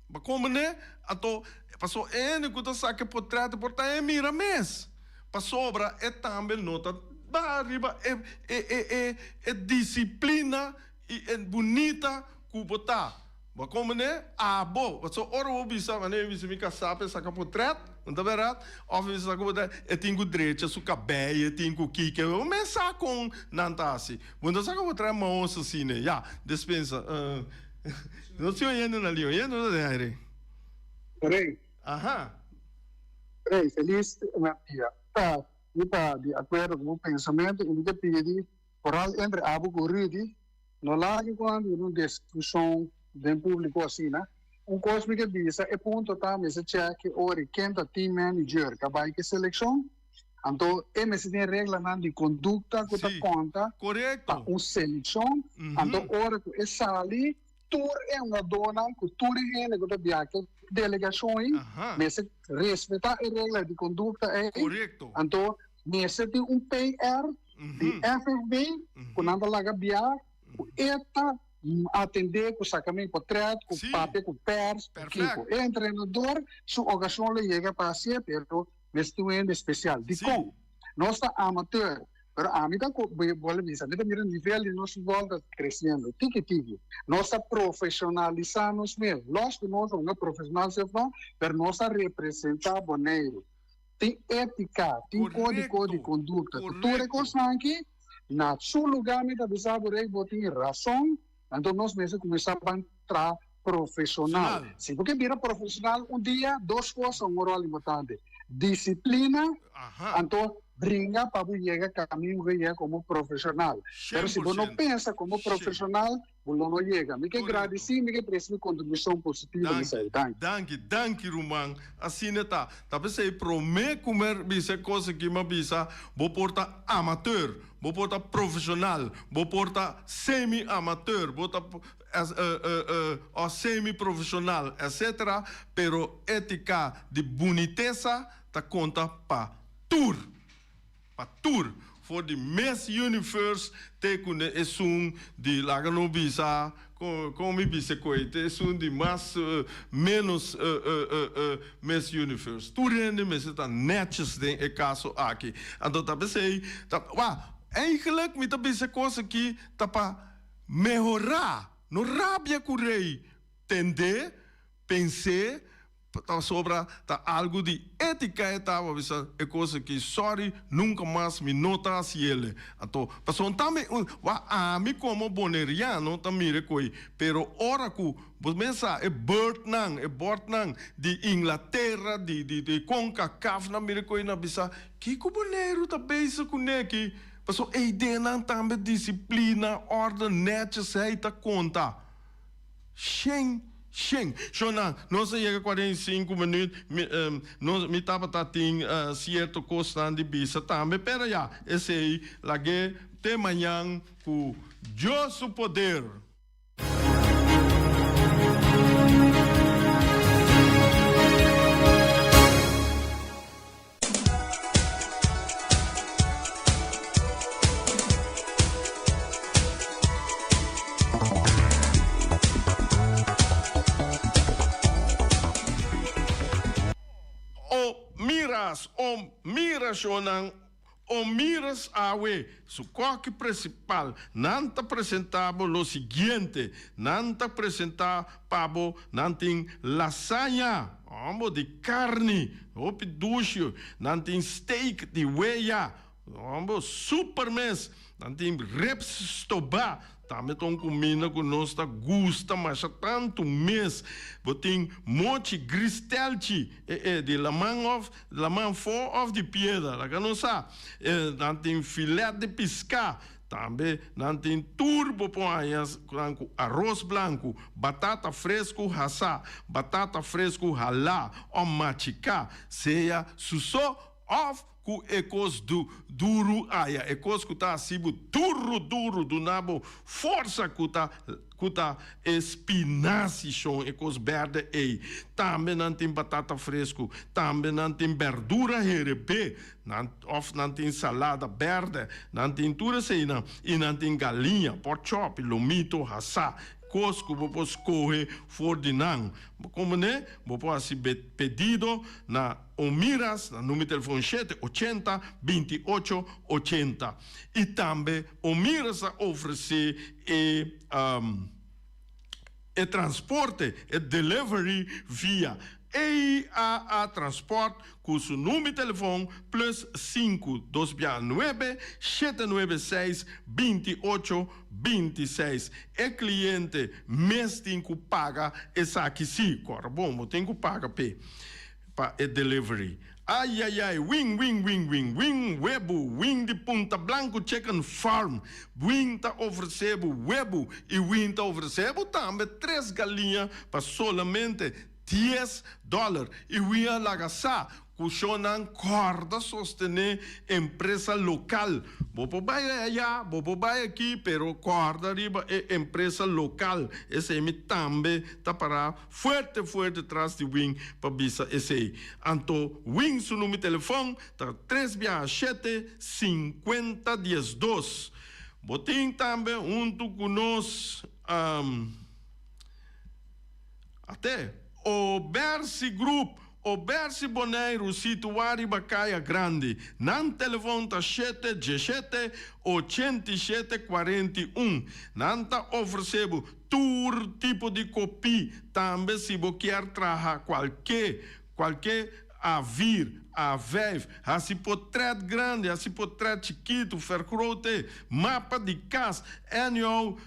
Bo komprendé? Anto, pasobra e hende ku ta saka e potret por ta e mira mes, pasobra e tambe no ta baha riba e e e e disiplina i e bunita ku bo ta. Bo a komprendé? Abo. Pasobra ora bo bisa, wanneer mi bisa mi kasá pa e saka potret, no ta bèrdat? Òf mi bisa saka potret, e tin ku drecha su kabei, e tin ku kiko. Bo mes sa kon nan ta hasi. Bo no ta saka potret maos asina. Ya, despensa. No si oyendo na liña. Oyendo no ta den aire. Rey. Aha. Rey, felis dia. Ta, mi ta di akuerdo ku bo pensamentu i mi ta pidi Foral entre abo ku Rudy, no laga ku a bira un diskushon den públiko asina. Un kos mi ke bisa, e punto ta mester chèk ora ken ta team manager ka bai ku e selekshon, anto e mester tin reglanan di kondukta ku ta konta pa un selekshon, anto ora ku e sali tur e hungadónan ku tur e hende ku ta biaha ku e delegashon ei mester respetá e regla di kondukta ei, anto mester tin un PR di FFB ku nan ta laga bia ku e ta atendé ku sakamen potret, ku papia ku pers, ku kiko. E entrenador su okashon lo yega pa hasié pero mester tin un hende spesial. Dikon? Nos ta amateur pero ami ta bolbe bisa mi ta mira nivel di nos futbòl ta kresiendo tiki tiki. Nos ta profeshonalisá nos mes. Lòs ku nos hunga profeshonal sef no pero nos ta representá Boneiru. Tin étika, tin kódigo di kondukta. Ku tur e kosnan aki, na su lugá mi ta bisa bo Rey, bo tin rason, anto nos mester kuminsá ban traha profeshonal. Si bo ke bira profeshonal un dia, dos kos ta un ròl importante, disiplina, anto bringa pa bo yega kaminda bo ke yega komo profeshonal. Pero si bo no pensa komo profeshonal, Bo lo no yega. Mi ke gradisí, mi ke trese mi kontribushon positivo na esei. Danki. Danki, danki ruman. Asina ta. Ta p'esei promé ku mi a bisa e kos aki mi a bisa bo por ta amateur, bo por ta profeshonal, bo por ta semi amateur, bo ta òf semi profeshonal etcetera, pero étika di bunitesa ta konta pa tur. Pa tur. for di Miss Universe te ku ne esun di laga no bisa kon mi bisa koe te esun di mas menos Miss Universe. Tur hende mester ta netjes den e kaso aki. Anto ta p'esei ta wak eigenlijk mi ta bisa e kos aki ta pa mehorá no rabia ku rei tendé pens'é Pasobra ta algu di étika e tabata bisa e kos aki, sorry, nunka mas mi no ta hasi ele. Anto, pasobra tambe wak ami komo boneriano ta mira e koi, pero ora ku bo mes sa e bordnan, e bordnan di Inglatera, di di di Concacaf nan mira e koi nan bisa, kiko Boneiru ta bezig kuné aki? Pasobra e ideanan tambe disiplina, orden, nètjesheid ta konta. Shen, shen. Shona, nos a yega 45 minuut, mi, nos, mi tabata tin cierto cosnan di bisa tambe, pero ya, esey lag'é te mañan cu Dios su poder. O miras, o mira shonnan, o miras awe, su koki principal, nan ta presenta bo lo siguiente, nan ta presenta pa bo, nan tin lasaña, hombo, di carni, hopi dushi, nan tin steak di weya, hombo, super mes, nan tin ribs stobá, tambe ta un cuminda cu nos ta gusta masha tanto mes, bo tin mochi gristelchi, e e di laman of laman fo of di piedra, laga nos sa, nan tin filet di pisca. Tambe nan tin tur bo por haña nan ku aros blanku, batata fresku hasá, batata fresku halá òf machiká, sea su so òf ku e kos duru aya, e kos ku ta hasi bo duru duru, duna bo forsa ku ta ku ta e spinazi shon, e kos bèrdè ei. Tambe nan tin batata fresku, tambe nan tin bèrdura herebé, nan òf nan tin salada bèrdè, nan tin tur eseinan, i nan tin galiña, pòrchòpi, lomito, hasá, kos ku bo por skohe for di nan. Bo komo ne? Bo por hasi pedido na Omiras na numero telefon shete ochenta, binti ocho, ochenta. I tambe Omiras a ofresé e e transporte, e delivery via EAA Transport ku su number telefon plus sinku dos bia nuebe shete nuebe seis binti ocho binti seis. E kliente mes tin ku paga esaki si, kòrda bon, bo tin ku paga p'e. Pa e delivery. Ayayay wing wing wing wing wing webu wing di Punta Blanco Chicken Farm wing ta ofrece bo webu y wing ta ofrece bo tambe tres galiña pa solamente dies dollar y wing a laga sa cu shonan corda sostene empresa local bo por bay aya bo por bay aki pero corda riba e empresa local esey mi tambe ta para Fuerte fuerte tras di Wing pa bisa esey. Anto Wing su number telefon ta tres biaha shete sinkuenta diesdos. Bo tin tambe huntu ku nos ate Obersi Group, Obersi Boneiru situá riba Kaya Grandi. Nan telefon ta shete djeshete ochenta i shete 41. Nan ta ofresé bo tur tipo di kopí, tambe si bo kier traha kualke kualke A4, A5, hasi potrèt grandi, hasi potrèt chikitu, vergrote, mapa di kas, annual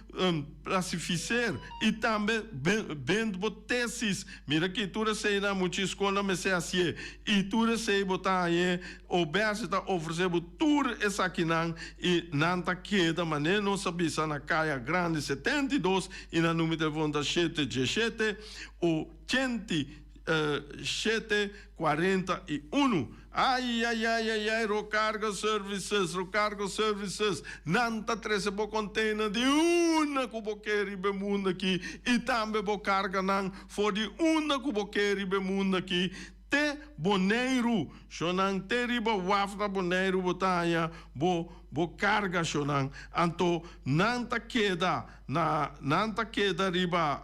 classificeer i tambe bend bo tesis. Mira aki tur eseinan mucha skolnan mester hasié i tur esei bo ta hañ'é. Obersi ta ofresé bo tur esakinan i nan ta keda manera nos a bisa na Kaya Grandi 72 i nan numero telefon ta shete diesshete 87 41. Ayayayayay Rocargo Services, Rocargo Services, nan ta trese bo container di unda ku bo ke riba e mundo aki i tambe bo karga nan for di unda ku bo ke riba e mundo aki te Boneiru. Shonan te riba waf na Boneiru bo ta haña bo. bo karga shonnan. Anto nan ta keda na nan ta keda riba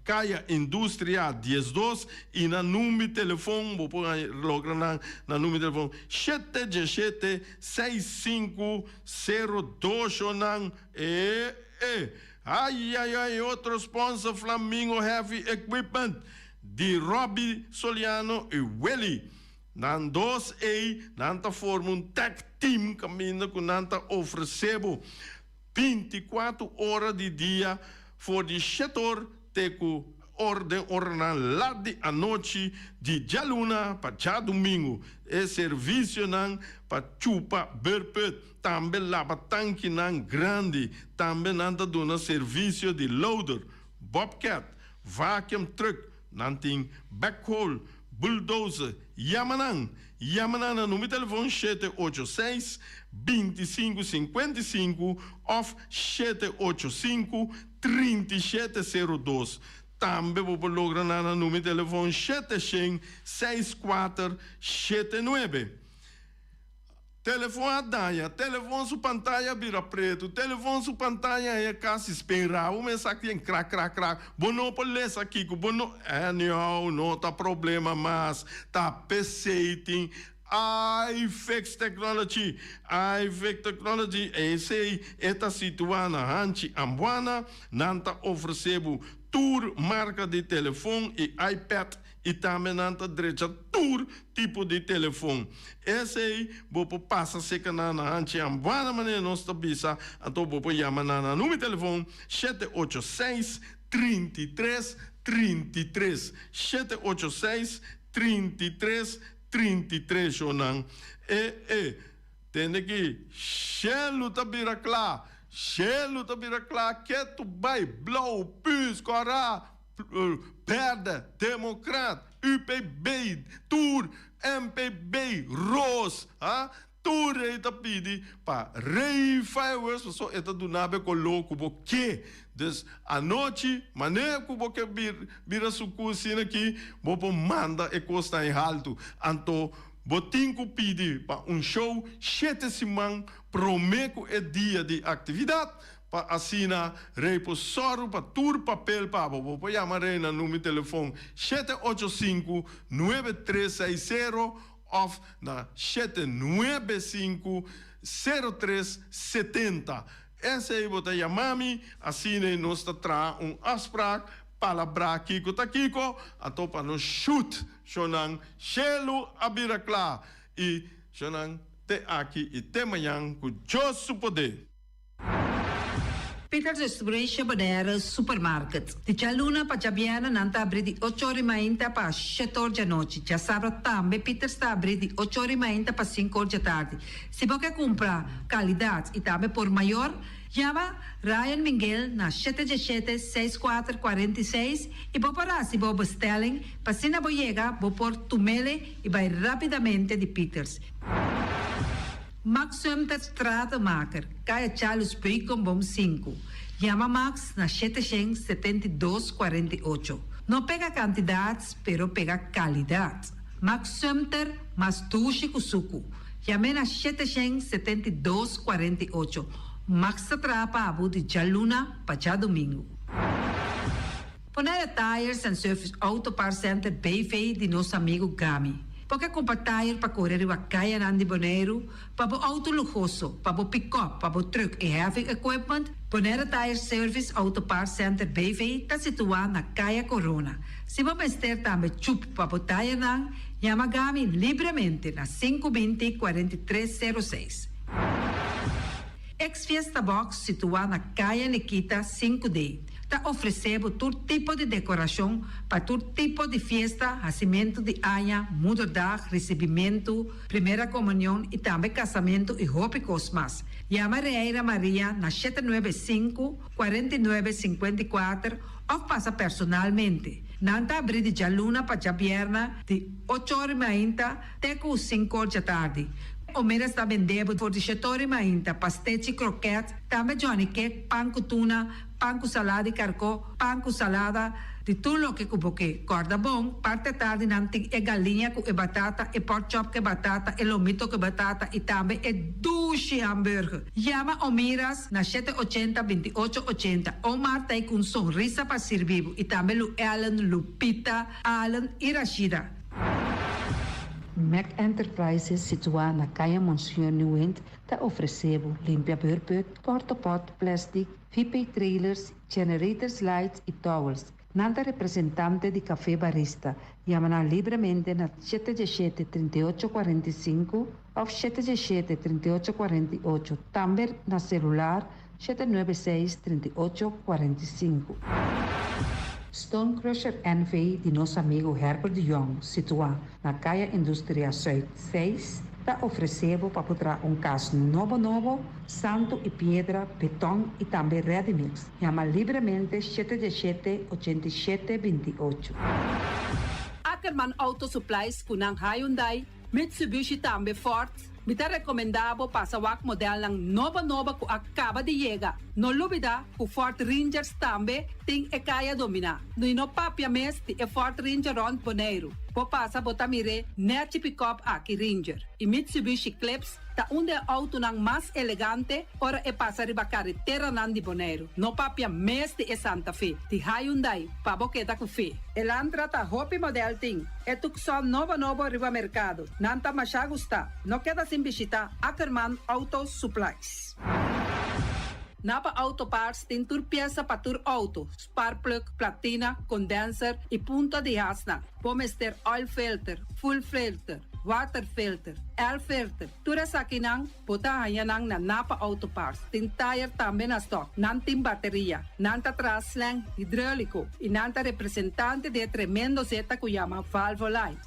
Kaya Industria 12 i nan number telefon bo por logra nan na number telefon shete diesshete seis sinku sero dos shonnan e e Ay ay ay otro sponsor Flamingo Heavy Equipment di Robby Soliano y Willy. Nan dos ey nan ta forma un tag team caminda cu nan ta ofrece bo 24 ora di dia for di shete or te cu or den oranan lat di anochi di djaluna pa djadumingu. E servicionan pa chupa beurput. Tambe laba tankinan grandi. Tambe nan ta duna servisio di loader, bobcat, vacuum truck, nan tin backhoe, bulldozer. Yama nan! Yama nan na number telefon 786 25 55 of 785 37 02. Tambe bo por logra nan na number telefon 700 64 79. Telefon a daña, telefon su pantaya a bira pretu, telefon su pantaya e kasi spenra, bo mester sa kien krak krak krak, bo no por lesa kiko, bo no, anyhow no ta problema mas, ta p'esei tin iFix Technology, iFix Technology esei e ta situa na Hanchi Ambuana, nan ta ofrece bo tur marka di telefon y iPad I tambe nan ta drecha tur tipo di telefon. Esei bo por pasa seka nan na hanchi Ambuana manera nos ta bisa, anto bo por yama nan na numero telefon 786 33 33, 786 33 33 shownan. E e tende ki shelu ta bira kla, shelu ta bira kla ketu bai blou, pus, kòrá. Berde, Democrat, UPB, tur, MPB, Ros, ha, tur ei ta pidi pa Rey Fireworks pasobra e ta duna bo e koló ku bo ke. Dus anochi manera ku bo ke bira suku asina aki bo por manda e kosnan ei haltu. Anto bo tin ku pidi pa un show shete siman promé ku e dia di aktividat Pa asina Rey por sòru pa tur papel pa bo. Bo por yama Rey na number telefon 785 9360 òf na 795 0370. Esei bo ta yama mi, asina nos ta traha un afspraak, palabrá kiko ta kiko, anto pa nos shoot shownan shelu a bira kla i shownan te aki i te mañan ku Dios su poder. Peters Restauration Bonaire Supermarket. Di djaluna pa djabièrnè nan ta abrí di ocho ora i mainta pa shete or djanochi. Djasabra tambe Peters ta abrí di ocho ora i mainta pa sinku or djatardi. Si bo ke kumpra kalidat i tambe por mayor, yama Ryan Minguel na shete djeshete seis kuater 46 i bo por hasi bo bestelling pa asina bo yega bo por tumele i bai rápidamente di Peters. Max Sumter Stratenmaker, Kaya Charles Beukenboom sinku. Yama Max na 772 48. No pega kantidat, pero pega kalidat. Max Sumter, mas dushi ku suku. Yam'é na 772 48. Max ta traha pa bo di djaluna pa djadumingu. Bonaire Tires and Service Auto Parts Center BV di nos amigu Gami. Bo ke kumpra tire pa kore riba kayanan di Boneiru, pa bo outo luhoso, pa bo pikòp, pa bo trùk i heavy equipment? Bonaire Tire Service Auto Parts Center BV ta situá na Kaya Corona. Si bo mester tambe chup pa bo tirenan, yama Gami libremente na 520 43 06. Ex Fiesta Box situá na Kaya Nikita 5D. Ta ofresé bo tur tipo di dekorashon pa tur tipo di fiesta, hasimentu di aña, moederdag, risibimentu, primera komunion i tambe kasamentu i hopi kos mas. Yama Reira Maria na 795, 49, 54 òf pasa personalmente. Nan ta abrí di djaluna pa djabièrnè di ocho or i mainta te ku sinku or djatardi. Omeras ta bende bo for di shetori mainta, pastechi, kroket, tambe Johnny cake, pan ku tuna, pan ku salada di karkó, pan ku salada, di tur loke ku bo ke. Kòrda bon, parti atardi nan tin e galiña ku e batata, e pork chop ku e batata, e lomito ku e batata i tambe e dushi hamburger. Yama Omiras na shete ochenta, binti ocho ochenta. Omar ta ei ku un sonrisa pa sirbi bo i tambe Lu Ellen, Lupita, Allen i Rashida. Mac Enterprises situá na Kaya Monseñor Nieuwind ta ofresé bo limpia beurput, porta pot, plastic, VP trailers, generators lights i towels. Nan ta representante di Café Barista. Yama nan libremente na shete diesshete, 38 45 òf shete diesshete, 38 48, tambe na selular 796, 38 45. Stone Crusher NV di nos amigu Herbert de Jong, situá na Kaya Industria Zuid seis, ta ofresé bo pa por traha un kas nobo nobo, santu i piedra, beton i tambe ready mix. Yama libremente shete diesshete, 87 28. Ackerman Auto Supplies ku nan Hyundai, Mitsubishi tambe Ford, mi ta rekomendá bo pasa wak modelnan nobo nobo ku a kaba di yega. No lubidá ku Ford Rangers tambe tin e kaya dominá. I no papia mes di e Ford Ranger rònt Boneiru. Bo pasa bo ta mir'é nèchi pikòp aki Ranger. I Mitsubishi Eclipse ta un di e outonan mas elegante ora e pasa riba kareteranan di Boneiru. No papia mes di e Santa Fe, di Hyundai, pa bo keda ku fe. Elantra ta hopi model tin. E Tucson nobo nobo riba merkado. Nan ta masha gustá. No keda sin bishitá Ackerman Auto Supplies. Napa Auto Parts tin tur piesa pa tur outo, sparkplug, platina, condenser i punta di hasnan. Bo mester oil filter, fuel filter, water filter, air filter, tur esakinan bo ta haña nan na Napa Auto Parts. Tin tayer tambe na stock. Nan tin bateria. Nan ta traha slang hidroliko i nan ta representante di e tremendo zeta ku yama Valvoline.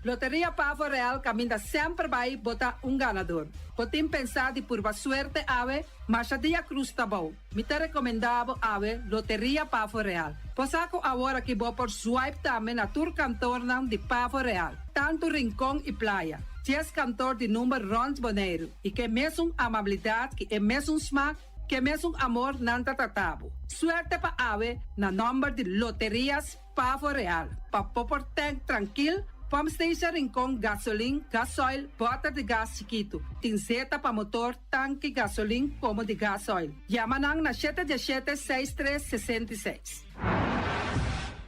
Loteria Pavo Real kaminda semper bai bo ta un ganador. Bo tin pensá di purba suerte awe? Masha dia cruz ta bou. Mi ta rekomendá bo awe Loteria Pavo Real. Bo sa ku awor aki bo por swipe tambe na tur kantornan di Pavo Real, tantu Rincon i Playa. Dies kantor di number rònt Boneiru i ke mesun amabilidat ki e mesun smak, ke mesun amor nan ta trata bo. Suerte pa awe na nòmber di Loterias Pavo Real, pa bo por tank trankil, pump station Rincon, gasolin, gasoil, bòter di gas chikitu. Tin zeta pa motor, tanki gasolin komo di gasoil. Yama nan na shete diesshete, seis tres, 66.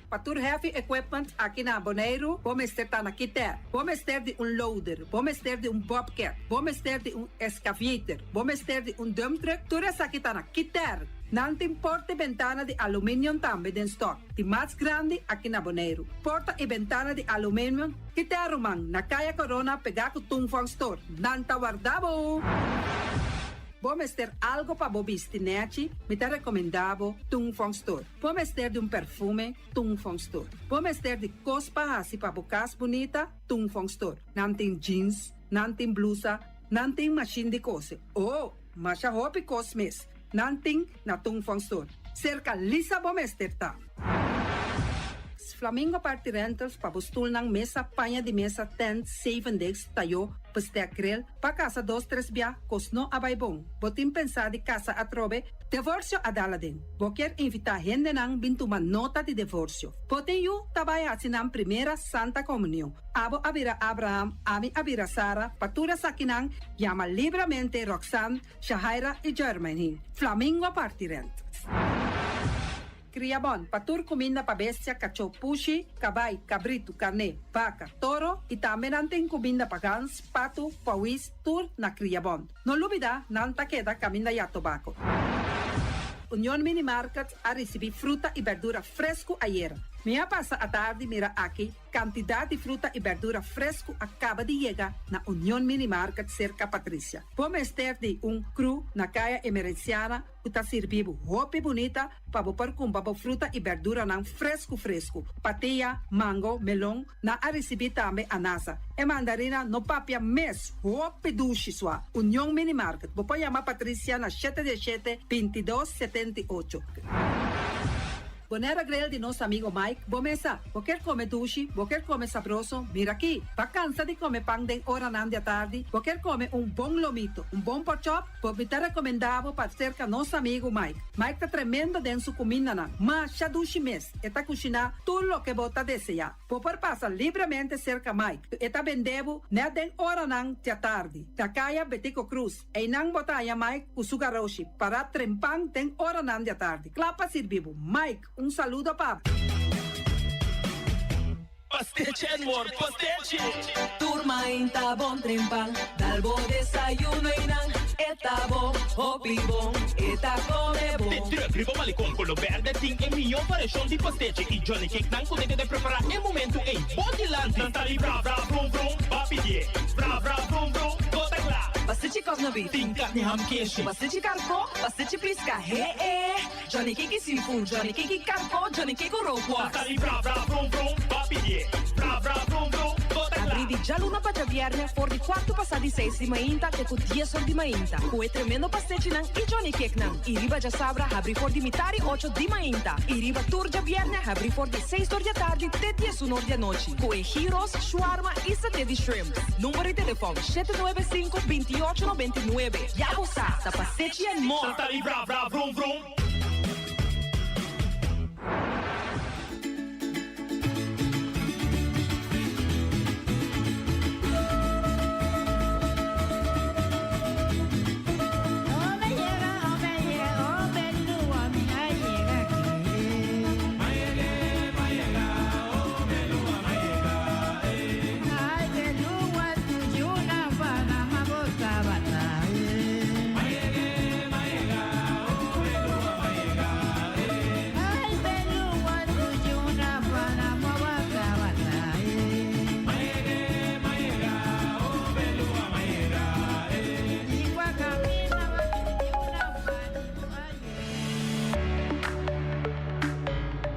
Pa tur heavy equipment aki na Boneiru, bo mester ta na Kitèr. Bo mester di un loader, bo mester di un bobcat, bo mester di un excavator, bo mester di un dump truck, tur esaki ta na Kitèr. Nan tin porta i bentana di aluminium tambe den stock, di mas grandi aki na Boneiru. Porta i bentana di aluminium Kitèr ruman, na Kaya Corona pegá ku Tung Fong Store. Nan ta warda bo! Bo mester algo pa bo bisti nèchi? Mi ta rekomendá bo Tung Fong Store. Bo mester di un perfume? Tung Fong Store. Bo mester di kos pa hasi pa bo kas bunita? Tung Fong Store. Nan tin jeans, nan tin blusa, nan tin mashin di kose. Oh, masha hopi kos mes nan tin na Tung Fong Store. Serka Lisa bo mester ta. Flamingo Party Rentals pa bo stulnan, mesa, paña di mesa, tent, zevendegs, tayó, bestek, grill, pa kasa dos tres bia, kos no a bai bon. Bo tin pensá di kasa atrobe? Divorsio a dal aden. Bo kier invitá hendenan bin tuma nota di divorsio. Bo tin yu ta bai hasi nan primera Santa Komunion. Abo a bira Abraham, ami a bira Sara, pa tur esakinan yama libramente Roxanne, Shahaira i Jermaine. Flamingo Party Rentals. Kriabon, pa tur kuminda pa bestia, kachó, pushi, kabai, kabritu, karné, baka, toro i tambe nan tin kuminda pa gans, patu, pawis, tur na Kriabon. No lubidá, nan ta keda kaminda ya tobako. Union Mini Market a risibí fruta i bèrdura fresku ayera. Mi a pasa atardi mira aki kantidat di fruta i bèrdura fresku a kaba di yega na Union Mini Market serka Patricia. Bo mester di un kru na Kaya Emerenciana ku ta sirbi bo hopi bunita pa bo por kumpra bo fruta i bèrduranan fresku fresku. Patia, mango, melon, nan a risibí tambe anasa. E mandarina no papia mes, hopi dushi sua. Union Mini Market, bo por yama Patricia na shete diesshete, 22 78. Bonaire Grill di nos amigo Mike, bo mesa. Bo kier come dushi, bo kier come sabroso, mira aki. Bo cansa di come pan den oranan di atardi, bo kier come un bon lomito, un bon porkchop, bo mi ta recomenda bo pa cerca nos amigo Mike. Mike ta tremendo den su cumindanan, masha dushi mes, e ta cushina tur loke bo ta desea. Bo por pasa libremente cerca Mike, e ta bende bo net den oranan di atardi, na caya Betico Cruz. Einan bo ta haña Mike ku su garoshi pará trempan den oranan di atardi, kla pa sirbi bo. Mike, un saludo pa bo. Pastechi and more, pastechi! Tur mainta bon trempan, dal bo desayuno einan, e ta bo, hopi bon, e ta come bon. De truck riba Malecon Colo Berde tin e mihó variashon di pastechi y Johnny Cake nan ku ta keda prepará e momentu ei bo dilanti. Nan ta di bra bra brum brum, ba pidié bra bra brum brum, bo ta kla. Pastechi kòsnabit. Tin karni ham keshi. Pastechi karkó, pastechi piska, he e. Johnny Cake seafood, Johnny Cake karkó, Johnny Cake rookworst. Nan ta di bra bra brum brum, ba pidié bra bra brum brum, bo ta kla. Abrí di djaluna pa djabièrnè for di kuartu pasá di seis di mainta te ku dies or di mainta ku e tremendo pastechinan i Johnny Cakenan. I riba djasabra habrí for di mitari ocho di mainta i riba tur djabièrnè habrí for di seis or di atardi te diesun or di anochi ku e gyros, shawarma i saté di shrimp. Number di telefòn, 795 28 99. Ya bo sa, ta Pastechi and More! Santa di bra bra vrum vrum.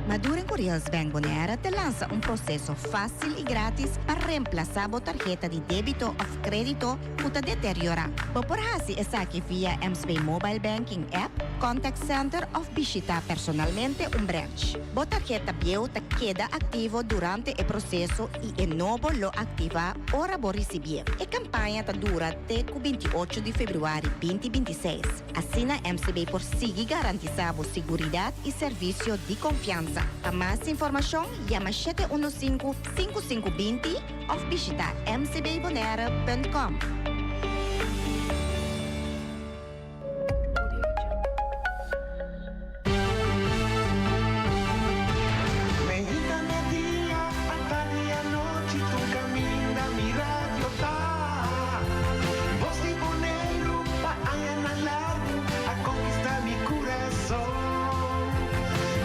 Maduro Curios Bank Bonaire ta lansa un proseso fásil i grátis pa remplasá bo tarheta di débito òf krédito ku ta deteriorá. Bo por hasi esaki via MSB Mobile Banking app, contact center òf bishitá personalmente un branch. Bo tarheta bieu ta keda aktivo durante e proseso i e nobo lo aktivá ora bo risibié. E kampaña ta dura te ku 28 di febrüari 2026. Asina MCB por sigui garantisá bo siguridat i servisio di konfiansa. Pa mas informashon yama 715 5520 òf bishitá mcbbonaire.com. Meinta media, atardi anochi, tur caminda mi radio ta. Bos di Boneiru pa añanan largu a conquista mi curason.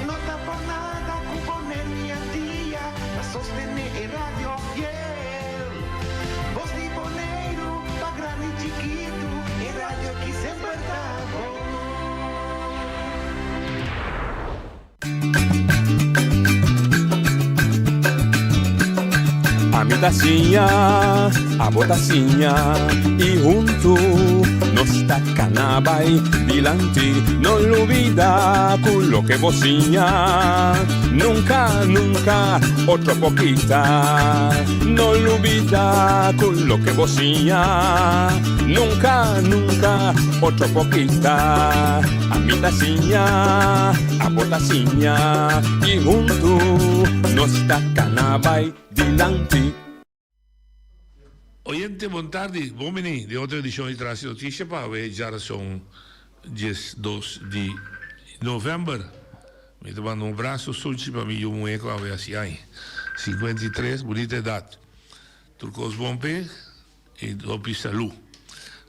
No ta por nada cu Boneiru i Antia ta sostene e radio fiel. Bos di Boneiru pa grandi i chikitu, e radio ki semper ta bon. Ami ta siña, abo ta siña i huntu nos ta kana bai dilanti. No lubida ku loke bo siña nunka, nunka otro por kita. No lubida ku loke bo siña nunka, nunka otro por kita. Ami ta siña, abo ta siña i huntu nos ta kana bai dilanti. Oyente bon tardi, bon bini den otro edicion di Tras di Noticia pa awe djarason 12 di november. Mi ta manda un braso sunchi pa mi yu muhe cu awe haci aña 53, bunita edad. Tur cos bon p'e y hopi salu.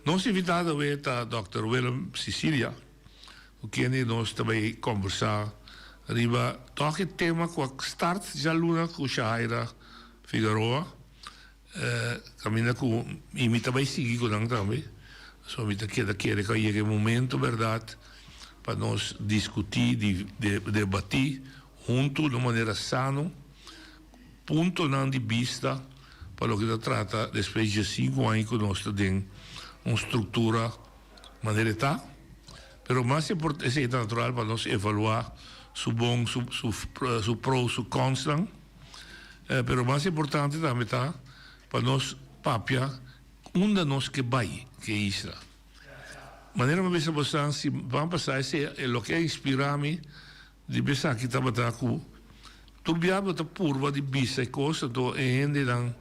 Nos invitado awe ta Dòkter Willem Cicilia, cu kende nos ta bay combersa riba toch e tema cu a start djaluna cu Shahaira Figueroa, caminda cu y mi ta bay sigui cu nan tambe, so mi ta keda kere cu a yega e momento berdad pa nos discuti, debati hunto na un manera sano. Puntonan di bista pa loke ta trata despues dje sinku aña ku nos ta den un struktura manera e ta. Pero mas import esei ta natural pa nos evaluá. su bon, su su su pro, su consnan. Pero mas importante tambe ta pa nos papia unda nos ke bai ke isla. Manera mi a bisa bosan si ban pasa esei e loke a inspira mi di besaki tabata ku tur bia bo ta purba di bisa e kos anto e hendenan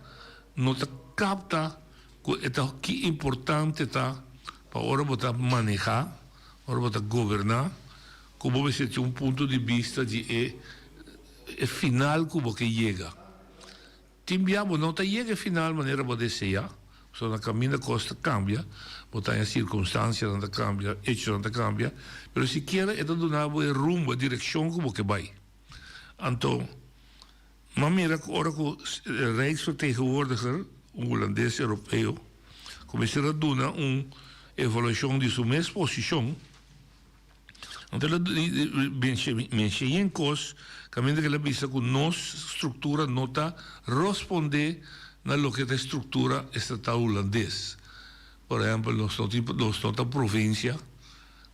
no ta kapta ku e ta ki importante ta pa ora bo ta maneha, ora bo ta goberna ku bo mester tin un punto di bista di e e final ku bo ke yega. Tin bia bo no ta yega e final manera bo desea, pasobra na kaminda kos ta kambia, bo ta haña sirkunstansianan ta kambia, echonan ta kambia, pero sikiera e ta duna bo e rumbo, e direkshon ku bo ke bai. Anto, m'a mira ku ora ku e Rijksvertegenwoordiger, un hulandes europeo, ku mester a duna un evaluashon di su mes posishon, Anto el a mensha yen kos kaminda ku el a bisa ku nos struktura no ta rospondé na loke ta e struktura estatal hulandes. Por ehèmpel nos no tin nos no ta provinsia,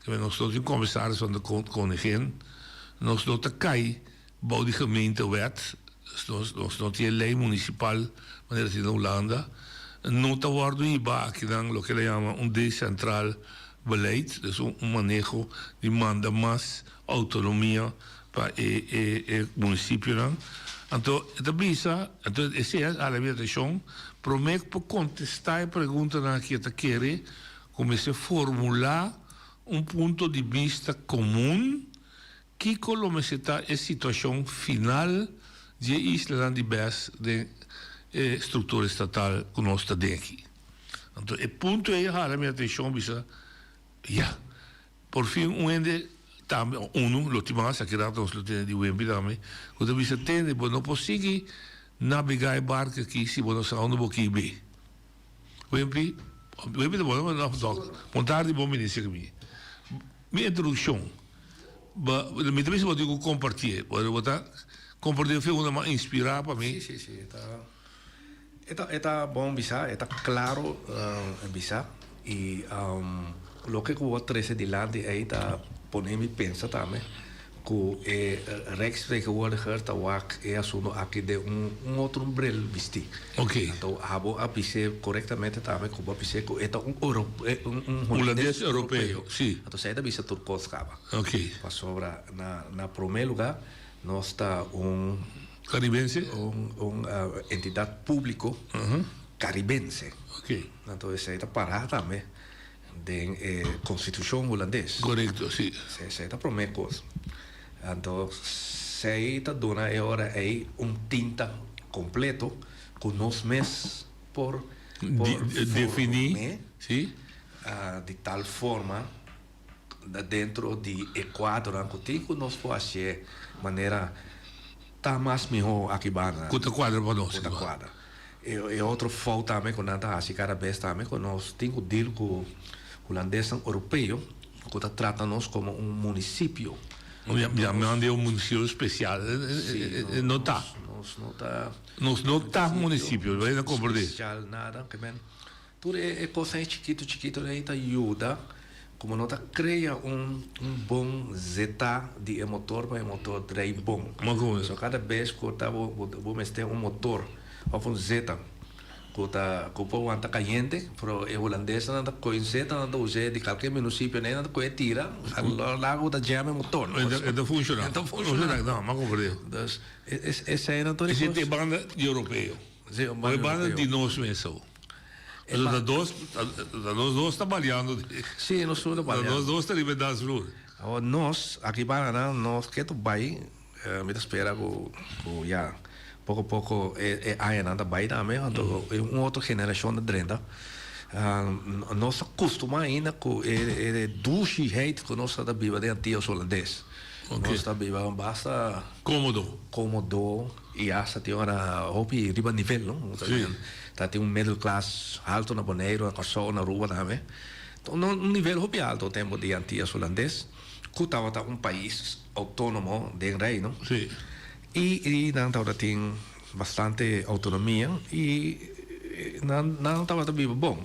nos no tin komisaris van de koningin, nos no ta kai bou di gemeentewet, nos nos no tin e lei munisipal manera tin na Hulanda, no ta wòrdu hibá akinan loke el a yama un decentral beleid, dus un maneho di manda mas outonomia pa e e e munisipionan. Anto e ta bisa, anto esei a hala mi atenshon, promé ku por kontestá e preguntanan aki e ta kere ku mester formulá un punto di bista komun Kiko lo mester ta e situashon final di e islanan di bes den e struktura estatal ku nos ta den aki? Anto e punto ei a hala mi atenshon bisa, ya, por fin un hende tambe, unu, lo tin mas, aki rato nos lo tene di Wempi tambe, ku ta bisa, tende, bo no por sigui nabegá e barka aki si bo no sa unda bo kier bai. Wempi, Wempi ta bon, no, no, bon tardi, bon bini serka mi. Mi introdukshon. Ba, mi ta bisa bo tin ku kompartié. Bo bo ta kompartié fe una mas inspirá pa mi. Sí, sí, sí. E ta, e ta, e ta bon bisá, e ta klaro bisá. I loke ku bo a trese dilanti ei ta pone mi pensa tambe ku e Rijksvertegenwoordiger ta wak e asuntu aki den un un otro bril bistí. Oké. Anto abo a bis'é korektamente tambe ku bo a bis'é ku e ta un un un Hulandes europeo, si. Anto esei ta bisa tur kos kaba. Oké. Pasobra na na promé lugá nos ta un Karibense? Un un entidat públiko karibense. Oké. Anto esei ta pará tambe den e konstitushon hulandes. Korekto, si. Esei ta promé kos. Anto esei ta duna e ora ei un tinta kompleto ku nos mes por por Definí, si. Di tal forma dentro di e kuadronan ku tin ku nos por hasié manera ta mas mihó aki banda. Ku ta kuadra pa nos. Ku ta kuadra. E otro fout tambe ku nan ta hasi kada bes tambe ku nos tin ku deal ku hulandesnan oropeo ku ta trata nos komo un munisipio. Yamnan di un munisipio spesial. No ta. Nos no ta. Nos no ta munisipio, bo ta komprendé. Spesial nada. Tur e kosnan chikitu chikitu ei ta yuda komo no ta krea un bon zeta di e motor pa e motor drei bon. So kada bes ku ta bo mester un motor òf un zeta ku ta ku por wanta kayente pero e hulandesnan ta kohe zeta nan ta us'é di kalke munisipio nan ta kohe tira laga ku ta jam e motor. E ta funshoná. E ta funshoná. No, mi a komprendé. Dus esei nan tur e kos. Esei ta e banda di europeo. Sí, un banda banda europeo. Di nos mes so. Pasobra ta dos, ta nos dos ta baleando. Sí, nos tur ta baleando. Ta nos dos ta riba e dansvloer. Awor nos, aki banda nan, nos ke ta bai, mi ta spera ku, ku ya, poko poko e, e añanan ta bai tambe, anto e un otro generashon ta drenta. Nos ta kustumá ainda ku e, e dushiheid ku nos ta biba den Antillas Holandes. Nos ta biba basta. Kómodo. Kómodo. I hasta tin ora hopi riba nivel, no? Sí. Ta tin un middle class halto na Boneiru, na Kòrsou, na Aruba tambe. Un un nivel hopi halto tempu di Antillas Hulandes, ku tabata un pais outónomo den Reino. Sí. I i nan tabata tin bastante outonomia i nan nan tabata biba bon.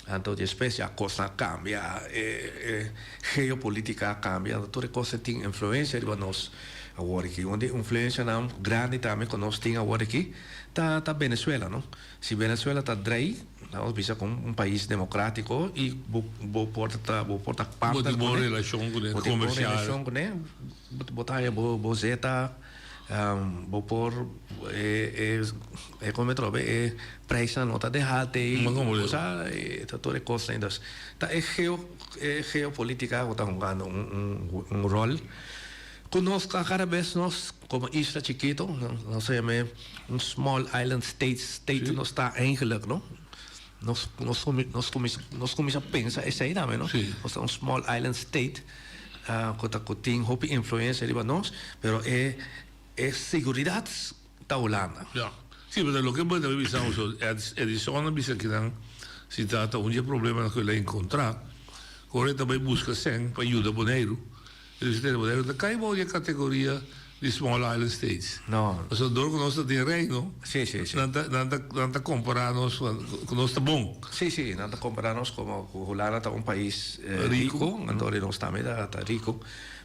Anto despues ya kosnan a kambia, e geopolitica a kambia, anto tur e kos tin influencia riba nos awor aki. Un di e influencianan grandi tambe ku nos tin awor aki ta ta Venezuela, no? Si Venezuela ta drei, nos bisa ku un pais democratico y bo bo por ta bo por ta Bo partner tin bon kuné, relashon kuné, bo tin bon komersial. relashon kuné, bo ta haña bo bo zeta. Bo por e e come trobe e prijsnan no ta de halte y cosa e ta tur e cosnan entonces ta e geo e geopolitica cu ta hungando un un un rol cu nos cada bes nos como isla chikito nos ta yam'e un small island state state nos ta eigenlijk no nos nos nos cuminsa nos cuminsa pensa esey tambe no nos ta un small island state. Cu ta cu tin hopi influencia riba nos, pero e e seguridad ta Hulanda. Ya. Si, pero loke bo ta bisa nos, Edison a bisa kinan si ta ta un di e problemanan cu el a encontra, cu ora e ta bay busca cen pa yuda Boneiru, e bisa tene Boneiru ta cay bao di e categoria di small island states. No. Pasobra dor cu nos ta den Reino, Sí, sí, sí. nan ta, nan ta, nan ta compara nos cu nos ta bon. Sí, sí, nan ta compara nos como cu Hulanda ta un pais rico, anto di nos tambe ta, ta rico,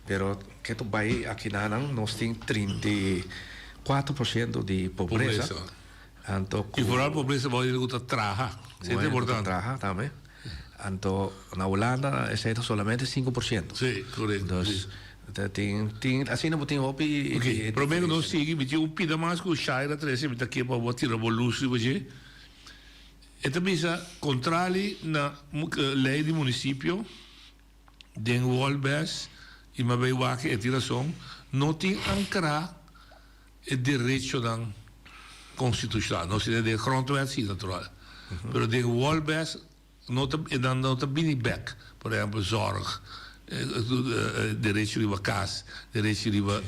pero ke ta bay akinanan nos tin 34% di pobresa. Pobresa. Anto cu. Y vooral pobresa bao di cu ta traha. Esey ta Bueno, cu ta importante. traha tambe. Anto na Hulanda esey ta solamente 5%. Sí, correcto. Dus ta tin tin asina bo tin hopi Ok, prome ku nos sigui mi tin un pida mas ku Shaira trese mi ta ke pa bo tira bo lus riba dje. E ta bisa kontrali na lei di munisipio den Wolbes i mi a bay wak e tin rason no tin ankrá e derechonan konstitushonal. Nos tin den grondwet si natural pero den Wolbes No ta e nan no ta bini bek, por ehempel zorg, derecho riba kas, derecho riba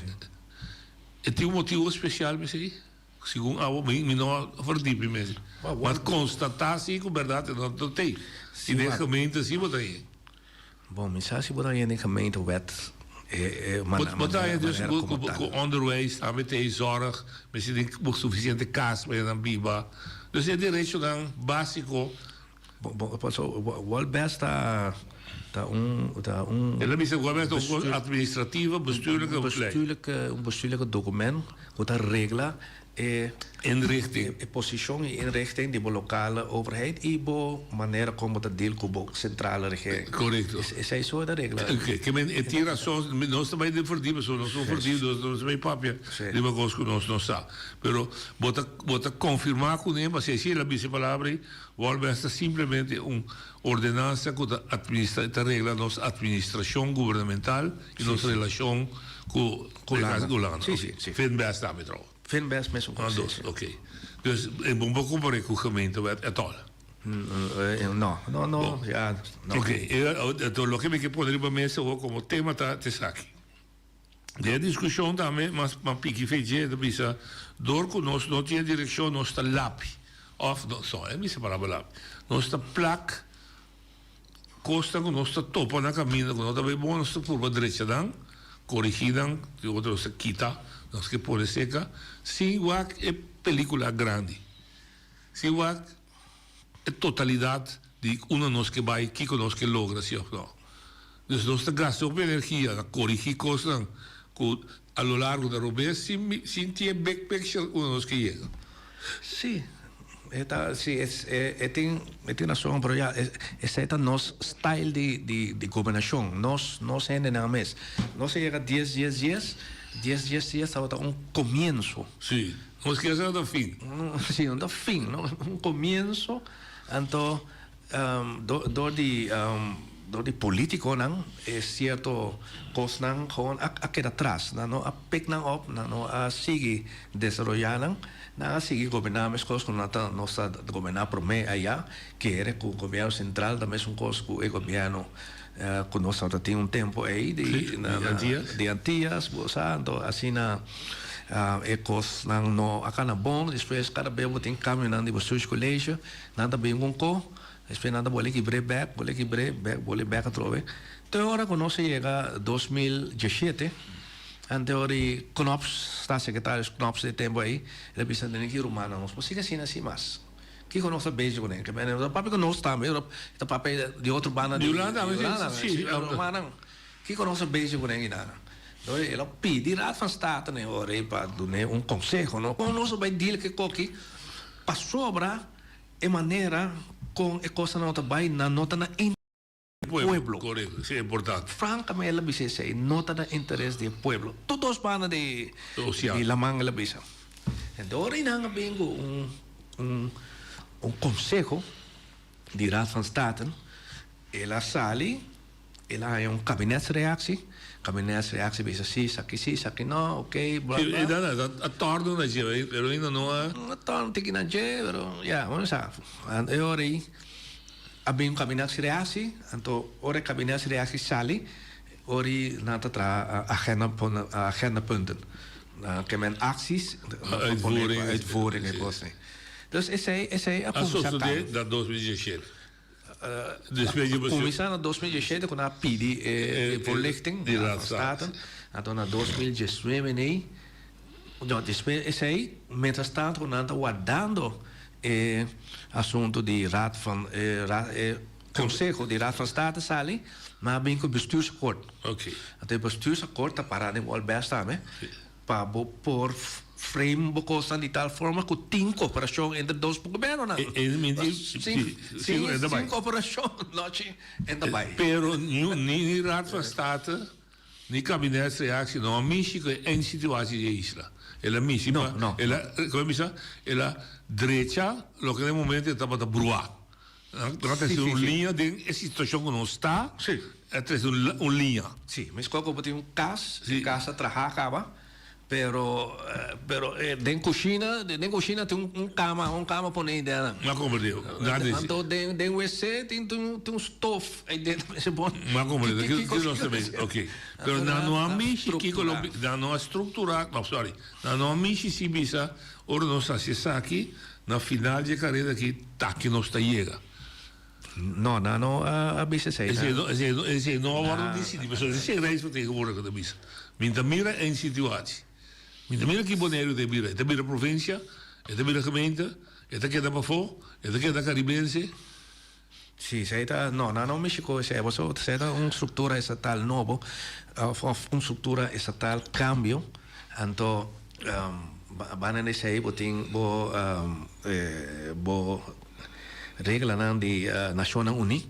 E tin un motibo spesial p'esei? Segun abo mi mi no a verdipi mes. Ma konstatá si ku bèrdat e no ta tei. I den gemeente si bo ta hañ'é. Bon, mi sa si bo ta hañ'é den gemeentewet e e Bo bo ta haña dus manera ku komo ku tal. ku onderwijs tambe tei, zorg, mester tin sufisiente kas pa nan biba. Dus e derechonan básiko. Bo bo paso Wolbes ta ta un ta un. El a bisa Wolbes ta un administrativo bestuurlijke Un bestuurlijke un bestuurlijke document ku ta regla e Inrichting. E posishon i inrichting di bo lokale overheid i bo manera kon bo ta deal ku bo sentrale regering. Korekto. Esei so e ta regla. Oke, ke men e tin rason, nos ta bai den verdiep pasobra nos no verdiep, nos no ta bai papia riba kos ku nos no sa. Pero bo ta bo ta konfirmá kuné, pasobra si el a bisa e palabra ei, Wolbes ta simplemente un ordenansa ku ta administra, ta regla nos administrashon gubernamental i nos relashon ku Hulanda. Sí, sí, sí. Vinbes tambe trouw. Vinbes mesun kos, sí, sí. Oké. Dus e bon por kompar'é ku gemeentewet et al? No, no, no, ya, no. Oké, e loke mi ke pone riba mesa awor komo tema ta esaki. Den e diskushon tambe mas mas piki fe dje ta bisa dor ku nos no tin e direkshon nos ta lapi òf no so e bisa palabra lapi nos ta plak kosnan ku nos ta topa na kaminda ku no ta bai bon nos ta purba drecha nan korigí nan di otro nos ta kita nos ke pone seka sin wak e pelikula grandi sin wak e totalidat di unda nos ke bai, kiko nos ke logra si òf no. Dus nos ta gasta hopi energia na korigí kosnan ku a lo largo ta robes sin sin tin e big picture unda nos ke yega. Sí, e ta, sí, e e tin e tin rason, pero ya esei ta nos style di di di gobernashon, nos nos hendenan mes. Nos a yega dies dies dies, dies dies dies tabata un komienso. Sí. Nos kier sa ta fin. Sí, no ta fin, no? Un comienso, anto dor di dor di politiconan e cierto cosnan gewoon a a keda tras, nan no a pick nan op, nan no a sigui desaroya nan, nan a sigui goberna mescos cu nan ta nos ta goberna prome aya, kere cu gobierno central ta mesun cos cu e gobierno cu nos tabata tin un tempo ey di di Antillas, bo sa, anto asina e cosnan no a cana bon, despues cada bes bo tin cambionan di bestuurscollege, nan ta bin con co, despues nan ta bole kibre bek, bole kibre bek, bole bek atrobe, te ora cu nos a yega 2017, anto ora di Knops, staatssecretaris Knops di e tempo ey, el a bisa, Niki rumannan, nos por sigui asina asi mas. Kiko nos ta bezig kuné? Ke men papia ku nos tambe, e ta papia di otro banda di Hulanda tambe, si, si. Rumannan, kiko nos ta bezig kuné akinan? Entonces el a pidi Raad van State na e ora ei pa dun'é un konseho, no? Kon nos a bai deal ku e koki pasobra e manera kon e kosnan ta bai nan no ta na pueblo. Correcto, si, importante. Francamente el a bisa esey, no ta na interes di e pueblo. Tur dos banda di di laman el a bisa. Enton ora y nan a bin cu un un un conseho di Raad van State, el a sali, el a haya un kabinetsreactie, kabinetsreactie bisa si, esaki si, esaki no, ok, bla Si, bla. e da a torno na dje, pero ainda no a. A torno tiki na dje, pero ya, bo no sa. E ora ey. A bin un kabinetsreactie, anto ora e kabinetsreactie sali, ora i nan ta traha agendapunten. Nan ke men acties, nan ta pone pa uitvoering e kosnan. Dus esei, esei a A kuminsá sosodé kaba. na 2017. Despues di A kuminsá na 2017 ku nan a pidi e voorlichting di di Raad Raad van State. Anto na 2019 nei, no, despues esei, mientras tanto ku nan ta wardando E asunto di Raad van e Conseho di Raad van State sali, nan a bin cu bestuursakkoord. Anto e bestuursakkoord ta para den wòl best tambe pa bo por frame bo cosnan di tal forma cu tin cooperacion entre dos gobiernonan. Sin cooperacion nochi e ta bay. Pero ni Raad van State Ni kabinetsreactie no a mishi ku e en situatie di e isla. El a mishi pa, el a, como bisa, el a drecha loke na e momento e tabata bruá. Nan a trese un liña den e situacion ku nos ta, a trese un liña. Sí, meskos ku bo tin un kas, e kas a traha kaba, Pero pero den cushina den cushina tin un cama un cama pone ei den. Ma comprende. Anto den den wc tin tin un stof ei den tambe se pone. Ma comprende ki nos ta bisa ok pero nan no a mishi kiko lo nan no a structura no sorry nan no a mishi si bisa ora nos haci esaki na final di e careda aki taki nos ta yega. No, nan no a bisa esei. Esei no, esei no, esei no a wòrdu disidí, pasobra esei Rijksvertegenwoordiger ta bisa. Mi ta mira en situatie. Mi ta mira ki Boneiru ta bira. E ta bira provinsia, e ta bira gemeente, e ta keda pafó, e ta keda Karibense. Sí, esei ta, no, nan no mishi ku esei, pasobra esei ta un struktura estatal nobo, òf òf un struktura estatal kambio, anto banda di esei bo tin bo bo Reglanan di Nashonnan Uní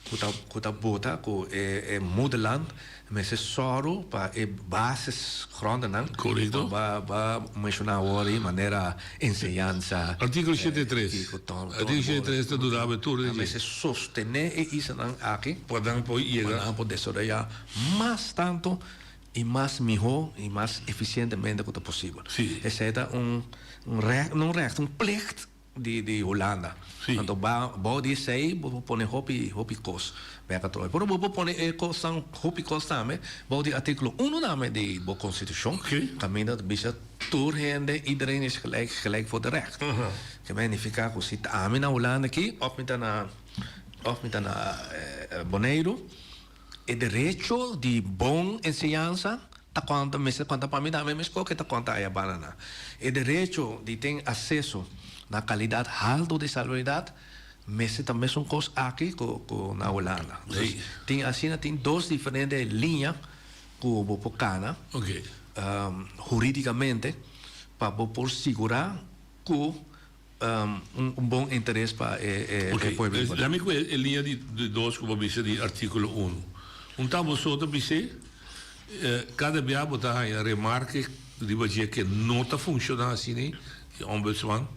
ku ta ku ta bota ku e e moederland mester sòru pa e basisgrondennan ku bo a menshoná awor ei manera enseñansa. Artíkulo 73. Artíkulo 73 ta duna abertura di dje. Mester sostené e islanan aki pa nan por yega. Pa nan por desaroyá mas tantu i mas mihó i mas efisientemente ku ta posibel. Esei ta un un no un rècht un plicht. Di di Hulanda. Anto ba bou di esei bo por pone hopi hopi kos bek atrobe. Pero bo por pone e kosnan hopi kos tambe bou di artíkulo uno tambe di bo konstitushon. Kaminda ta bisa tur hende iedereen is gelijk gelijk voor de recht. Ke men nifiká ku si ta ami na Hulanda aki òf mi ta na òf mi ta na Boneiru E derecho di bon enseñansa ta konta, mester konta pa mi tambe meskos ke ta konta aya banda nan. E derecho di tin aseso na kalidat haltu di salubridat mester ta mesun kos aki ku ku na Hulanda. Dus tin asina tin dos diferente liña ku bo por kana huridikamente pa bo por sigurá ku un bon interes pa e pueblo. Ok, lami ku e liña di dos ku bo bisa di artíkulo unu. Un ta bo so ta bis'é, kada bia bo ta haña remarke riba dje ke no ta funshoná asina, di ombudsman,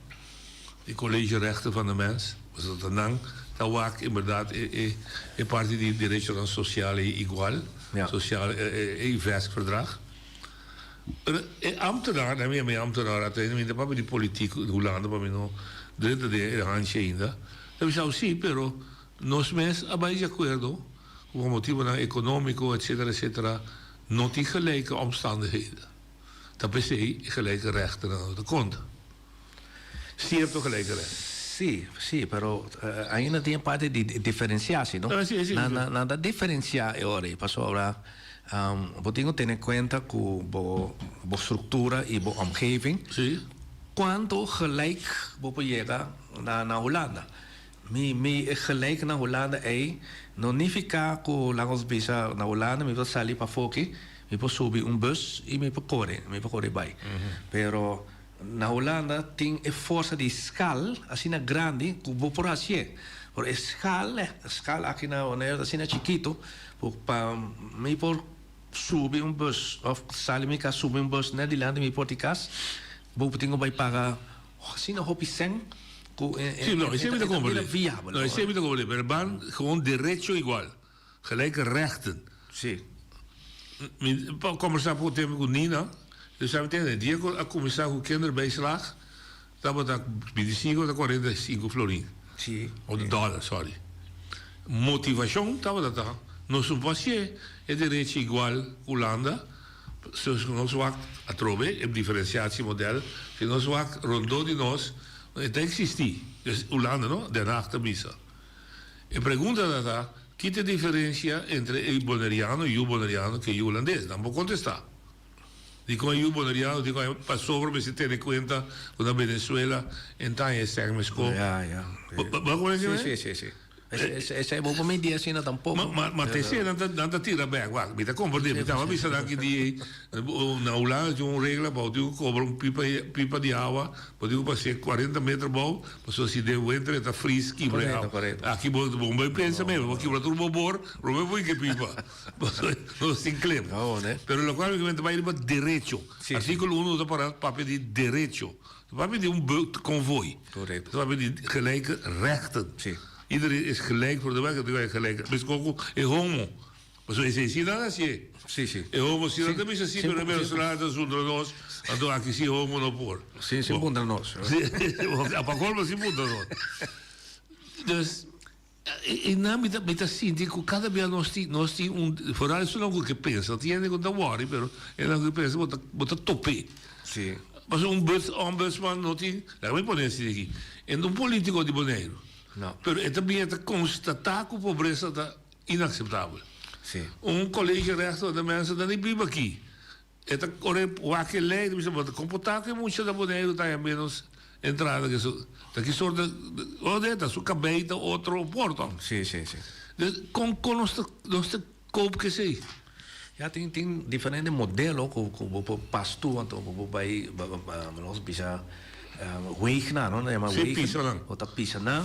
di College Rechten van de Mens, pasobra ta nan ta wak en bèrdat e parti di derechonan sosial ei igual, sosial e Vestverdrag. Pero e ambtenaar, na mi mi ambtenaar a traina mi ta papia di politiek di Hulanda pa mi no drenta den e hanchi ainda, ta bisa si pero nos mes a bai di akuerdo ku pa motibonan economico etcetera etcetera no tin gelijke omstandigheden. Ta p'esei e gelijke rechtennan no ta konta. Cierto gelijke recht. Si, si, pero ainda tin e parti di diferenciatie, no? Ah, si, si. Nan, nan, nan ta diferencia e ora ei, pasobra bo tin cu tene cuenta cu bo, bo structura y bo omgeving. Si. Kuantu gelijk bo por yega na na Hulanda? Mi mi e gelijk na Hulanda ei no nifiká ku laga nos bisa na Hulanda mi por sali pafó aki, mi por subi un bus i mi por kore, mi por kore bai. Pero na Hulanda tin e forsa di skal asina grandi ku bo por hasié. Pero e skal, skal aki na Boneiru ta asina chikitu ku pa mi por Subi un bus of sali mi kas subi un bus net dilanti mi porta di kas bo tin ku bai paga asina hopi sèn ku e Sí, no, esei mi ta ta bira comprende. viabel. No, esei mi ta comprende, pero ban gewoon derecho igual, gelijke rechten. Sí. Mi pa combersa poco tempo cu Nina, e sa mi tende, dia cu a cuminsa cu kinderbijslag, tabata 25 ta 45 florin. Sí. O dollar, sorry. Motivacion tabata ta, nos no por hacié e derecho igual cu Hulanda, si nos wak atrobe e diferenciatiemodel, si nos wak rondó di nos, e ta existi. Dus Hulanda no, Den Haag ta bisa. E pregunta ta ta, ki ta e diferencia entre e Boneriano, yu Boneriano, cu e yu Hulandes? Nan por contesta. Dikon e yu boneriano tin ku a pasobra mester tene kuenta ku na Venezuela en ta haña e sèn meskó? Ya, ya. Bo a komprende Si, si, si, si. Esei bo por midi asina tampoko. Ma, ma te nan ta, nan ta tira bèk. Wak, mi ta komprende. Mi tabata bisa nan ki di na Hulanda tin un regla bo tin ku kobra un pipa, pipa di awa, bo tin ku pas'é kuarenta meter abou, pasobra si den winter e ta fris kibra e awa. Korekto, korekto. Aki bo, bo bai pensa mes, bo kibra tur bo bor, bo bai pui ke pipa. Nos tin klem. Pero locual mi ta bay riba derecho. Articulo uno ta para papia di derecho. Ta papia di un convoy. Correcto. Ta papia di gelijke rechten. Iedereen is gelijk voor de wet. Di gelijke. Mesco cu e homo. Pasobra esey si nan hacié. E homo si nan ta bisa si pero e venezolano ta zundra nos. Anto aki si homo no por. Si, sin puntra nos. Pa colmo sin puntra nos. Dus. E nan mi ta mi ta sinti ku kada bia nos tin nos tin un foral esunnan ku ke pensa tin hende ku ta wòri pero enan ku ke pensa bo ta bo ta top'é. Sí. Pasobra un bus ombudsman no tin laga mi pone asina aki e no un politiko di Boneiru. No. Pero e ta bin e ta konstatá ku pobresa ta inakseptabel. Sí. Un kolegio rechter de mensen ta ni biba aki. E ta kore wak e lei, ta bisa bo ta komportá ku e mucha na Boneiru ta haña ménos entrada ke su. Ta ki sorto ode ta su kabei ta otro por tòg. Sí, sí, sí. Dus kon kon nos ta nos ta koop ku esei? Ya tin tin diferente modelo ku ku bo por pas tu anto bo por bai nos bisa weeg nan no nan yama Sí, weeg pisa nan. Bo ta pisa nan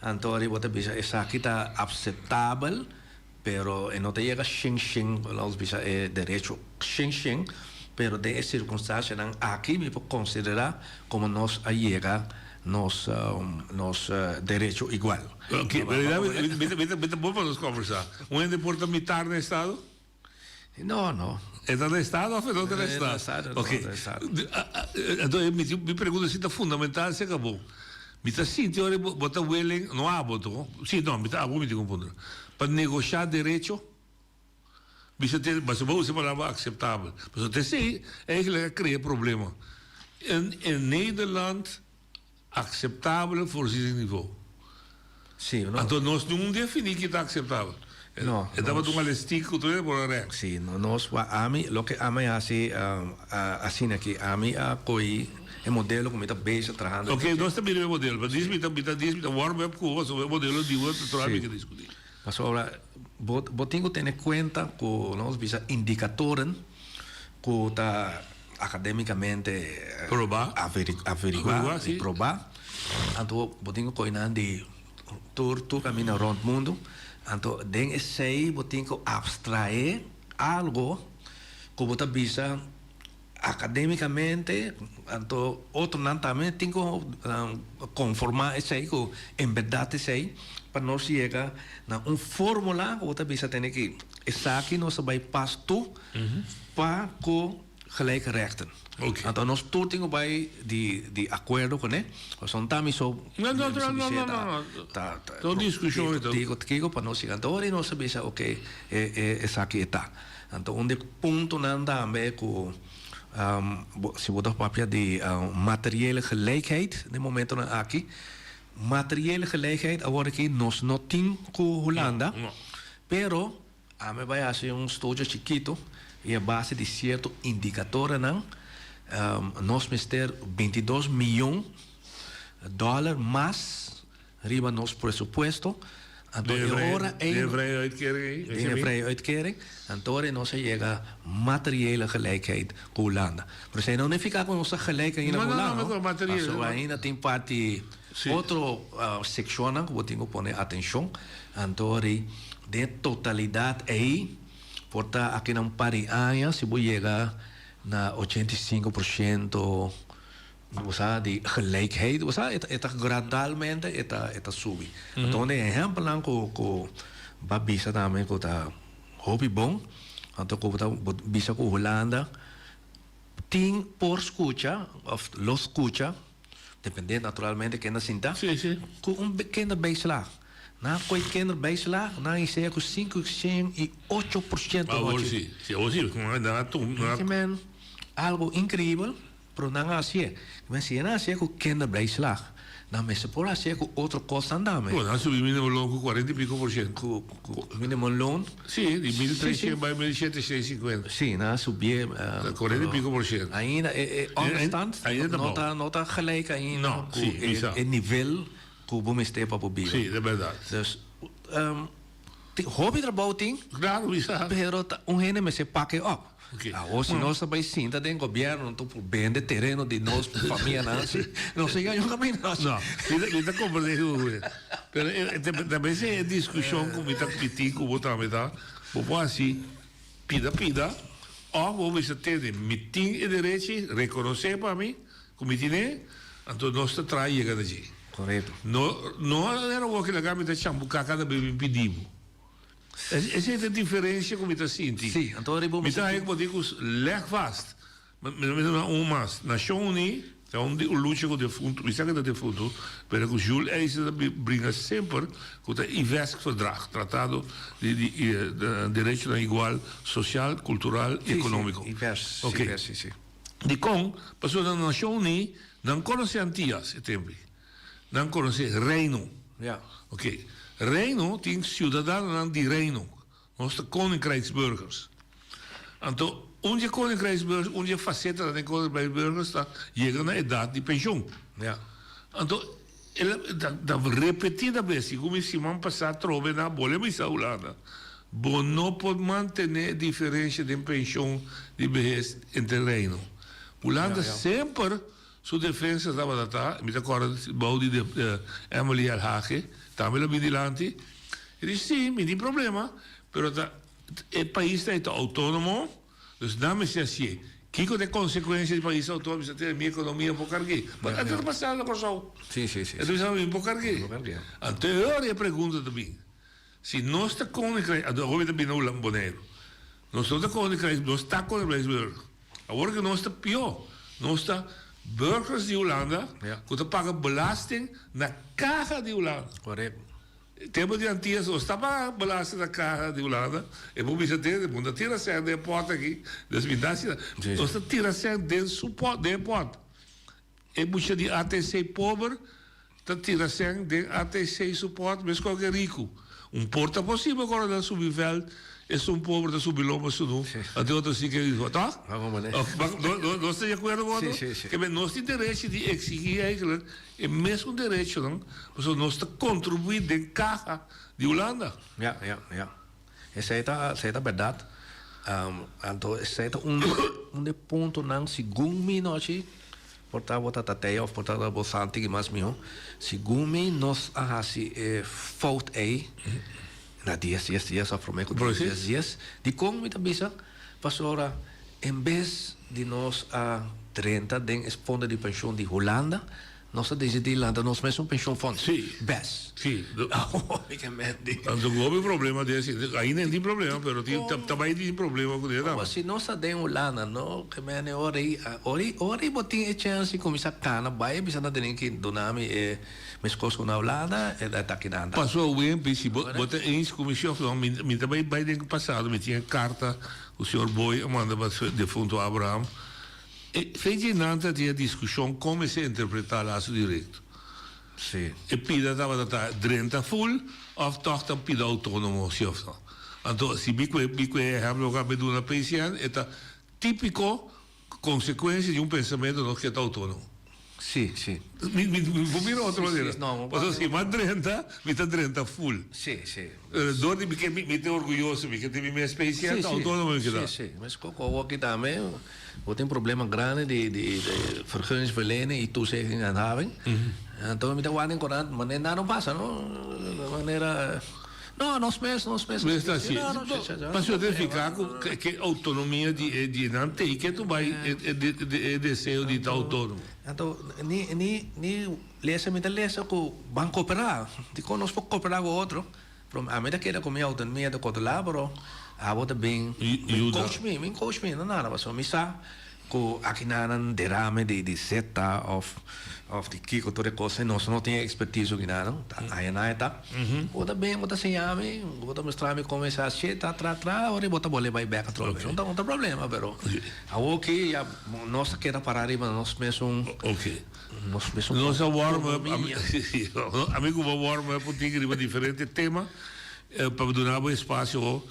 anto bo ta bisa esaki ta apseptabel. Pero e no ta yega shen shen, laos bisa e derecho shen shen, pero den e circunstancianan aki mi por considera como nos a yega nos nos derecho igual. Ok, pero mi ta mi ta bon pa nos conversa. Un hende por ta mitar na estado? No, no. E ta na estado of e no ta na estado? E Ok. ta na estado. Anto mi pregunta si ta fundamental si acabó. Mi ta sinti ora bo ta willing, no abo to, si no, mi ta abo mi tin ku puntra, pa negoshá derecho? Bisa te, pasobra bo usa e palabra akseptabel, pasobra te esei eigenlijk a krea problema. In in Nederland akseptabel voorzieningsniveau. Sí, no. Anto nos no definí ki ta akseptabel. No, E tabata un alestik ku tur hende por a rèk. Sí, no, nos wak ami, loke ami a hasi asina aki, ami a kohi e modelo ku mi ta bezig trahando. Oke, nos ta mira e modelo, pero dis mi ta, mi ta dis mi ta warm up ku pasobra e modelo di bo ta traha mi ke diskutí. Pasobra bo, bo tin ku tene kuenta ku nos bisa indikatoren ku ta akademikamente Probá. averiguá Averiguá, i sí. probá, anto bo tin ku kohi nan di Tur tur caminda rond mundo. Anto den esey bo tin cu abstrae algo cu bo ta bisa academicamente, anto otronan tambe tin cu conforma esey cu en berdad esey pa nos yega na un formula cu bo ta bisa tene ki esaki nos ta bay pas tu pa cu gelijke rechten. Oké. Anto nos tur tin ku bai di di akuerdo kuné, pasobra no ta mi so No, no, no, no, no, no. ta ta Ta un diskushon e ta. Kiko kiko pa nos yega. Anto ora nos a bisa oké e e esaki e ta. Anto un di e puntonan tambe ku bo si bo ta papia di materiële gelijkheid den momentonan aki, materiële gelijkheid awor aki nos no tin ku Hulanda, pero Ami bai hasi un studio chikito y a base di cierto indicatorenan Nos mester 22 miyon dollar mas riba nos presupuesto. Anto e ora ei. Den e vrije uitkering ei? Den e vrije uitkering. Anto ora ei nos a yega materiële gelijkheid ku Hulanda. Pero esei no nifiká ku nos ta gelijk ainda ku Hulanda, no. Pasobra ainda tin parti otro sekshonnan ku bo tin ku pone atenshon. Anto ora ei den e totalidat ei por ta aki na un par di aña si bo yega na 85%. Bo sa di gelijkheid, bo sa e ta gradalmente e ta e ta subi. Anto un di e ehempelnan ku ku bo a bisa tambe ku ta hopi bon, anto ku bo ta bisa ku Hulanda tin por skucha òf lo skucha, depende naturalmente ken ta sinta, ku un kinderbijslag. Nan a koe kinderbijslag, nan a isea ku 508% Awor si, si awor si, nan a tuma. Algo increibel. Pero nan a hasié. Men si nan a hasié ku kinderbijslag, nan mester por hasié ku otro kosnan tambe. Bo, nan a subi minimumloon ku kuarenta i piko por shento. Ku ku minimumloon? Sí, di mil treshen bai mil sheteshent i sinkuenta. Sí, nan a subié. Kuarenta i piko por shento. Ainda e e onderstand no ta no ta gelijk ainda ku e nivel ku bo mester pa bo biba. Sí, ta bèrdat. Dus, tin hopi trabou tin. Klaro, mi sa. Pero ta un hende mester pak e op. Awor si nos ta bai sinta den gobierno anto por bende tereno di nos famianan si nos ta yega kaminda. No, mi ta comprende ku bo. Pero ta bes e diskushon ku mi ta piti ku bo tambe ta, bo por hasi pida pida òf bo bisa tende mi tin e derechi, rekonosé pa mi ku mi tine, anto nos ta traha yega na dje. Korekto. No no era wòrdu laga mi ta chambuká kada bes mi pidi bo. Esei ta e diferencia cu mi ta sinti. Sí, anto riba mi ta haña cu bo tin cu leg vast. Mi ta menshoná un mas. Nacion Uní ta un di un lucha cu defunto, mi sa cu ta defunto, pero cu Jules Eijser ta bringa semper cu ta IVESC-verdrag, Tratado di di Derechonan Igual Social, Cultural y Economico. Sí, sí, IVESC, sí, sí, sí. Dicon? Pasobra na Nacion Uní nan conoce Antillas e tempo ei. Nan conoce Reino. Ja. Ok. Reino tin ciudadanonan di Reino. Nos ta Koninkrijksburgers. Anto, un di e Koninkrijksburgers, un di e facetanan den Koninkrijksburgers ta yega na edad di pensioen. Ja. Anto, el a, ta, ta repetida bes, segun mi siman pasa trobe na bole bisa Hulanda, bo no por mantene e diferencia den pensioen di behes entre Reino. Hulanda Ja, ja. semper Su defensa tabata ta, mi ta kòrda bou di Emily Elhage, tambe lo bin dilanti, e di si, mi tin problema, pero ta e pais ta e ta outónomo, dus nan mester hasié. Kiko ta e konsekuensia di pais outónomo? Mi sa tene mi ekonomia por karg'é. But anto ta pasando na Kòrsou. E ta bisa mi por karg'é. Anto e ora e pregunta ta bin, si nos ta koninkrijk, anto awor mi ta bin na Hulanda, Boneiru, nos no ta koninkrijk, nos ta koninkrijk, Awor ku nos ta pió, nos ta burgers di Hulanda ku ta paga belasting na kaha di Hulanda. Korekto. Tempu di Antias nos ta paga belasting na kaha di Hulanda, e por bisa tende, bo no ta tira sèn den e pòt aki, des mi ta asina. Nos ta tira sèn den su pòt, den e pòt. E mucha di ATC pober ta tira sèn den ATC su pòt meskos ku e riku. Un por ta posibel ku ora nan subi vèlt esun pober ta subi lomba sunu anto e otro si ke riku, tòg? Nos ta di akuerdo ku otro? Ke men nos tin derecho di eksigí eigentlik e mesun derechonan pasobra nos ta kontribuí den kaha di Hulanda. Ya, ya, ya. Esei ta, esei ta bèrdat. Anto esei ta un un di e puntonan segun mi nochi, por ta bo ta tateya òf por ta bo sa un tiki mas mihó, segun mi nos a hasi e fout ei na dies dies dies òf promé ku dies dies dies. Dikon mi ta bisa? Pasobra en bes di nos a drenta den e fondo di penshon di Hulanda, Nos a decidí lanta nos mesun pensioenfonds. Sí. Bes. Sí. Mi ke menti. Anto ku hopi problema den esei. Ainda tin problema, pero tin ta bai tin problema ku den tambe. Si nos ta den Hulanda, no, ke meni ora ei, ora ei, ora ei bo tin e chèns di kuminsá kana bai e bisa nan tenen ki duna mi e meskos ku na Hulanda, e ta kinan ta. Paso Wimpy, si bo bo ta eens ku mi si òf no, mi mi ta bai bai den pasado, mi tin e karta ku señor Boy a manda pa defunto Abraham. E fe dje nan ta tin e diskushon kon mester interpretá laso direkto. Sí. E pida tabata ta drenta ful òf tòg ta pida outónomo si òf no. Anto si mi kue mi kue e ehèmpel ku a duna PCN e ta típiko Konsekuensia di un pensamentu nos ke ta outónomo. Sí, sí. Mi, mi, mi por mira otro Sí, manera. sí, no, Pasobra si mi a drenta, mi ta drenta full. Sí, sí. Pero dor di mi ke mi, mi ta orguyoso, mi ke tin mi mes specia, Sí, ta sí. outónomo mi keda. Sí, sí. Mes koko awoki tambe, bo tin problema grandi di, di, di vergunningsverlening y toezegging en handhaving. Anto mi ta wak den korant, manera nan no pasa, no? Manera. No, nos mes, nos mes. Mes ta haci. No, no, no, no. Pasobra ta nifica cu ke autonomia di e di nan tey ke tu bay e deseo di ta autonomo. Anto, ni, ni, ni lesa mi ta lesa cu ban coopera. Dicon nos por coopera cu otro? Pero ami ta keda cu mi autonomia ta controla, pero abo ta bin, bin coach mi, bin coach mi, no nada, pasobra mi sa Ku akinanan derame di di zeta òf òf di kiko tur e kos nos no tin e ekspertise okinanan ta aña na e ta bo ta bin bo ta siña mi bo ta mustra mi kon esei haci tra tra tra ora bo ta bolbe bai bek atrobe no ta no ta problema pero awoki ya nos ta keda para riba nos mesun nos mesun Nos a warm up ami ku bo a warm up un tiki riba diferente tema pa duna bo espasio.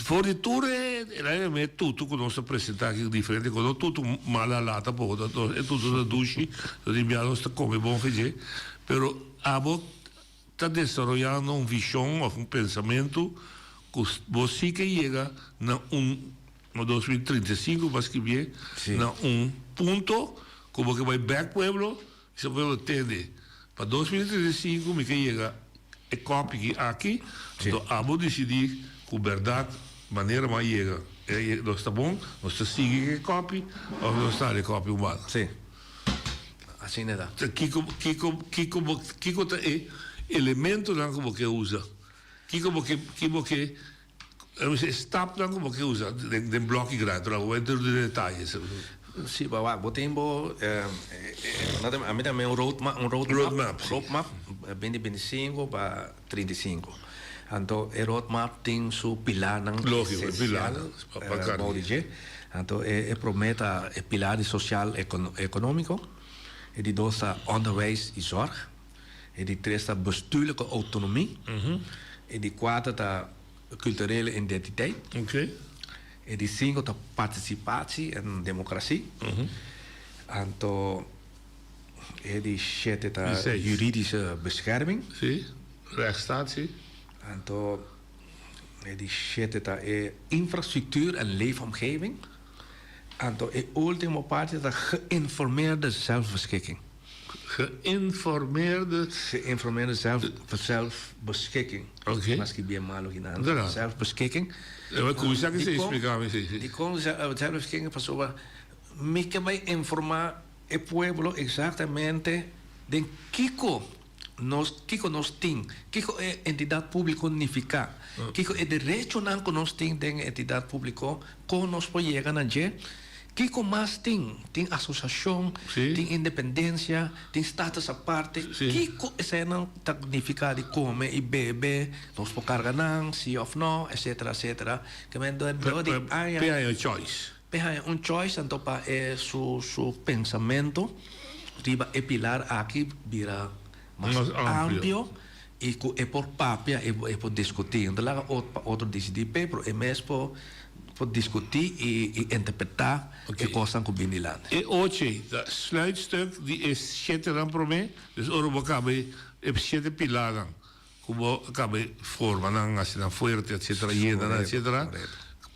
For di tur e el a yama e tutu ku nos ta presentá aki diferente kos, no tutu mala lata poko, e tutu ta dushi, ta di bia nos ta kome bon fe dje, pero abo ta desaroyando un vishon òf un pensamentu ku bo si ke yega na un na 2035 bo a skibié na un punto ku bo ke bai bèk pueblo Si bo pueblo tende, pa 2035 mi ke yega e kopi ki aki, anto abo disidí ku bèrdat manera bo a yega, nos ta bon, nos ta sigui ku e kopi òf nos ta hala e kopi un banda. Sí, asina ta. Kiko, kiko, kiko bo, kiko ta e elementonan ku bo ke usa? Kiko bo ke, ki bo ke, e stapnan ku bo ke usa den den bloki grandi? Bo bai dor di detayes. Sí, bo wak, bo tin bo, ami ta un road map, un road map, road map, binti binti sinku pa trinta i sinku. Anto e road map tin su pilarnan esensial bou di dje. Anto e promé ta e pilar di sosial ekonómiko, e di dos ta onderwijs i zorg. E di tres ta bestuurlijke autonomie. E di kuater ta culturele identiteit. E di sinku ta participatie en democratie. Anto e di shete ta juridische bescherming. Sí, rechtsstaat, sí. Anto e di shete ta e infrastructuur en leefomgeving. Anto e ultimo parti ta geïnformeerde zelfbeschikking. Geïnformeerde. Geïnformeerde zelf, zelfbeschikking. Oké. Maski bien malo kinan. Daarna. Zelfbeschikking. Ja, maar kom eens explica mi si. Dikon zelfbeschikking pasobra mi ke bai informa e pueblo exactamente den kiko nos kiko nos tin, kiko e entidat publico nifica, kiko e derechonan ku nos tin den e entidat publico, kon nos por yega na dje. Kiko mas tin? Tin asosiashon, tin independensia, tin status aparte. Kiko eseinan ta nifiká di kome i bebe? Nos por karga nan, si òf nò, etsetera, etsetera. Ke men dor di aña. P'e haña un choice. P'e haña un choice anto pa e su su pensamentu riba e pilar aki bira mas amplio i ku e por papia, e por diskutí. No ta laga pa otro disidí p'e, pero e mes por. Por diskutí i interpretá e kosnan ku bin dilanti. E oche ta sluitstuk di e shetenan promé, dus ora bo kaba e shete pilánan ku bo a kaba forma nan, hasi nan fuerte, etsetera, yena nan, etsetera,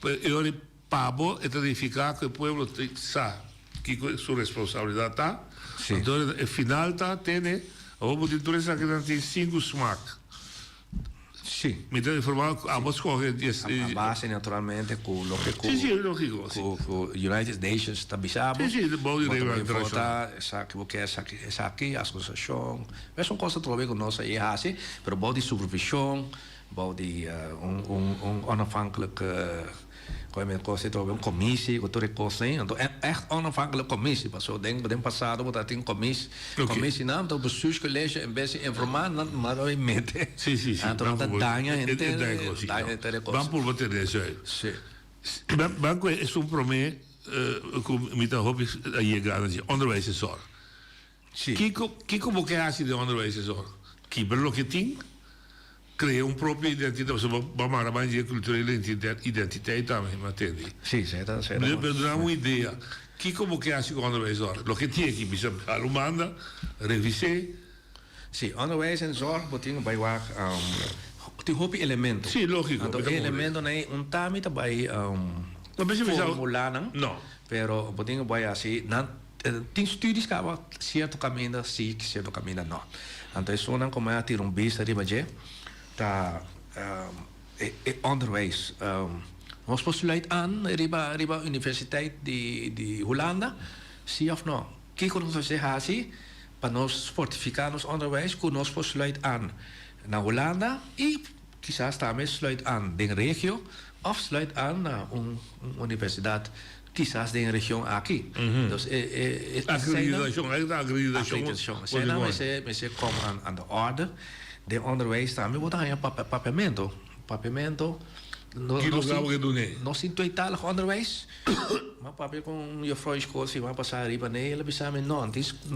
e ora pa bo e ta nifiká ku e pueblo sa kiko su responsabilidat ta, anto e final ta tene, awor bo tin tur esakinan tin sinku smak. Sí. Mi ta informá ku abo skohe di es. A base naturalmente ku loke ku. Sí, sí, lógiko, sí. Ku ku United Nations ta bisa bo. Sí, sí, bou di regla internashonal. Bo ta vota esaki bo ke esaki esaki asosiashon. Mesun kos atrobe ku nos a hasi, pero bou di supervishon, bou di un un un onafhankelijk. Koe mi kos ei un commissie ku tur e kos ei. Anto echt onafhankelijk commissie paso den den pasado bo ta tin commis commissienan anto bestuurscollege en bes di informa nan nan a mete. Sí sí sí. Anto nan ta daña henter daña henter e kos. Ban purba tene esei. Sí. Ban ku esun prome ku mi ta hopi a yega na dje onderwijs en zorg. Sí. Kiko kiko bo ke hasi den onderwijs en zorg? Kibra loke tin? Crea un propio identidad, pasobra bo a mara ban dje culturele identiteit tambe, mi a tende. Sí, sí, ta, sí. Pero duna un idea, kico bo ke haci cu onderwijs zorg? Loke tin aki, bisa hala un banda, revis'é. Sí, onderwijs en zorg bo tin bai wak, tin hopi elemento. Sí, logico. Anto e elementonan ei un tami ta bai formula nan, pero bo tin bai haci nan tin studies caba cierto caminda si, cierto caminda no. Anto esunnan como a tira un bista riba dje ta e onderwijs. Nos por sluit aan riba riba universiteit di di Hulanda, si of no? Kiko nos mester haci pa nos fortifica nos onderwijs cu nos por sluit aan na Hulanda y kisas tambe sluit aan den regio of sluit aan na un universidad kisas den e region aki. Dus e e e Acreditacion, eigenlijk ta acreditacion. Acreditacion. Eseinan mester mester kom aan aan de orde. Den onderwijs tambe bo ta haña papiamento. Papiamento no Ki loke abo ke dun'é? Nos tin tweetalig onderwijs. M'a papia ku un juffrouw di skol siman pasá riba n'e, el a bisa mi no, no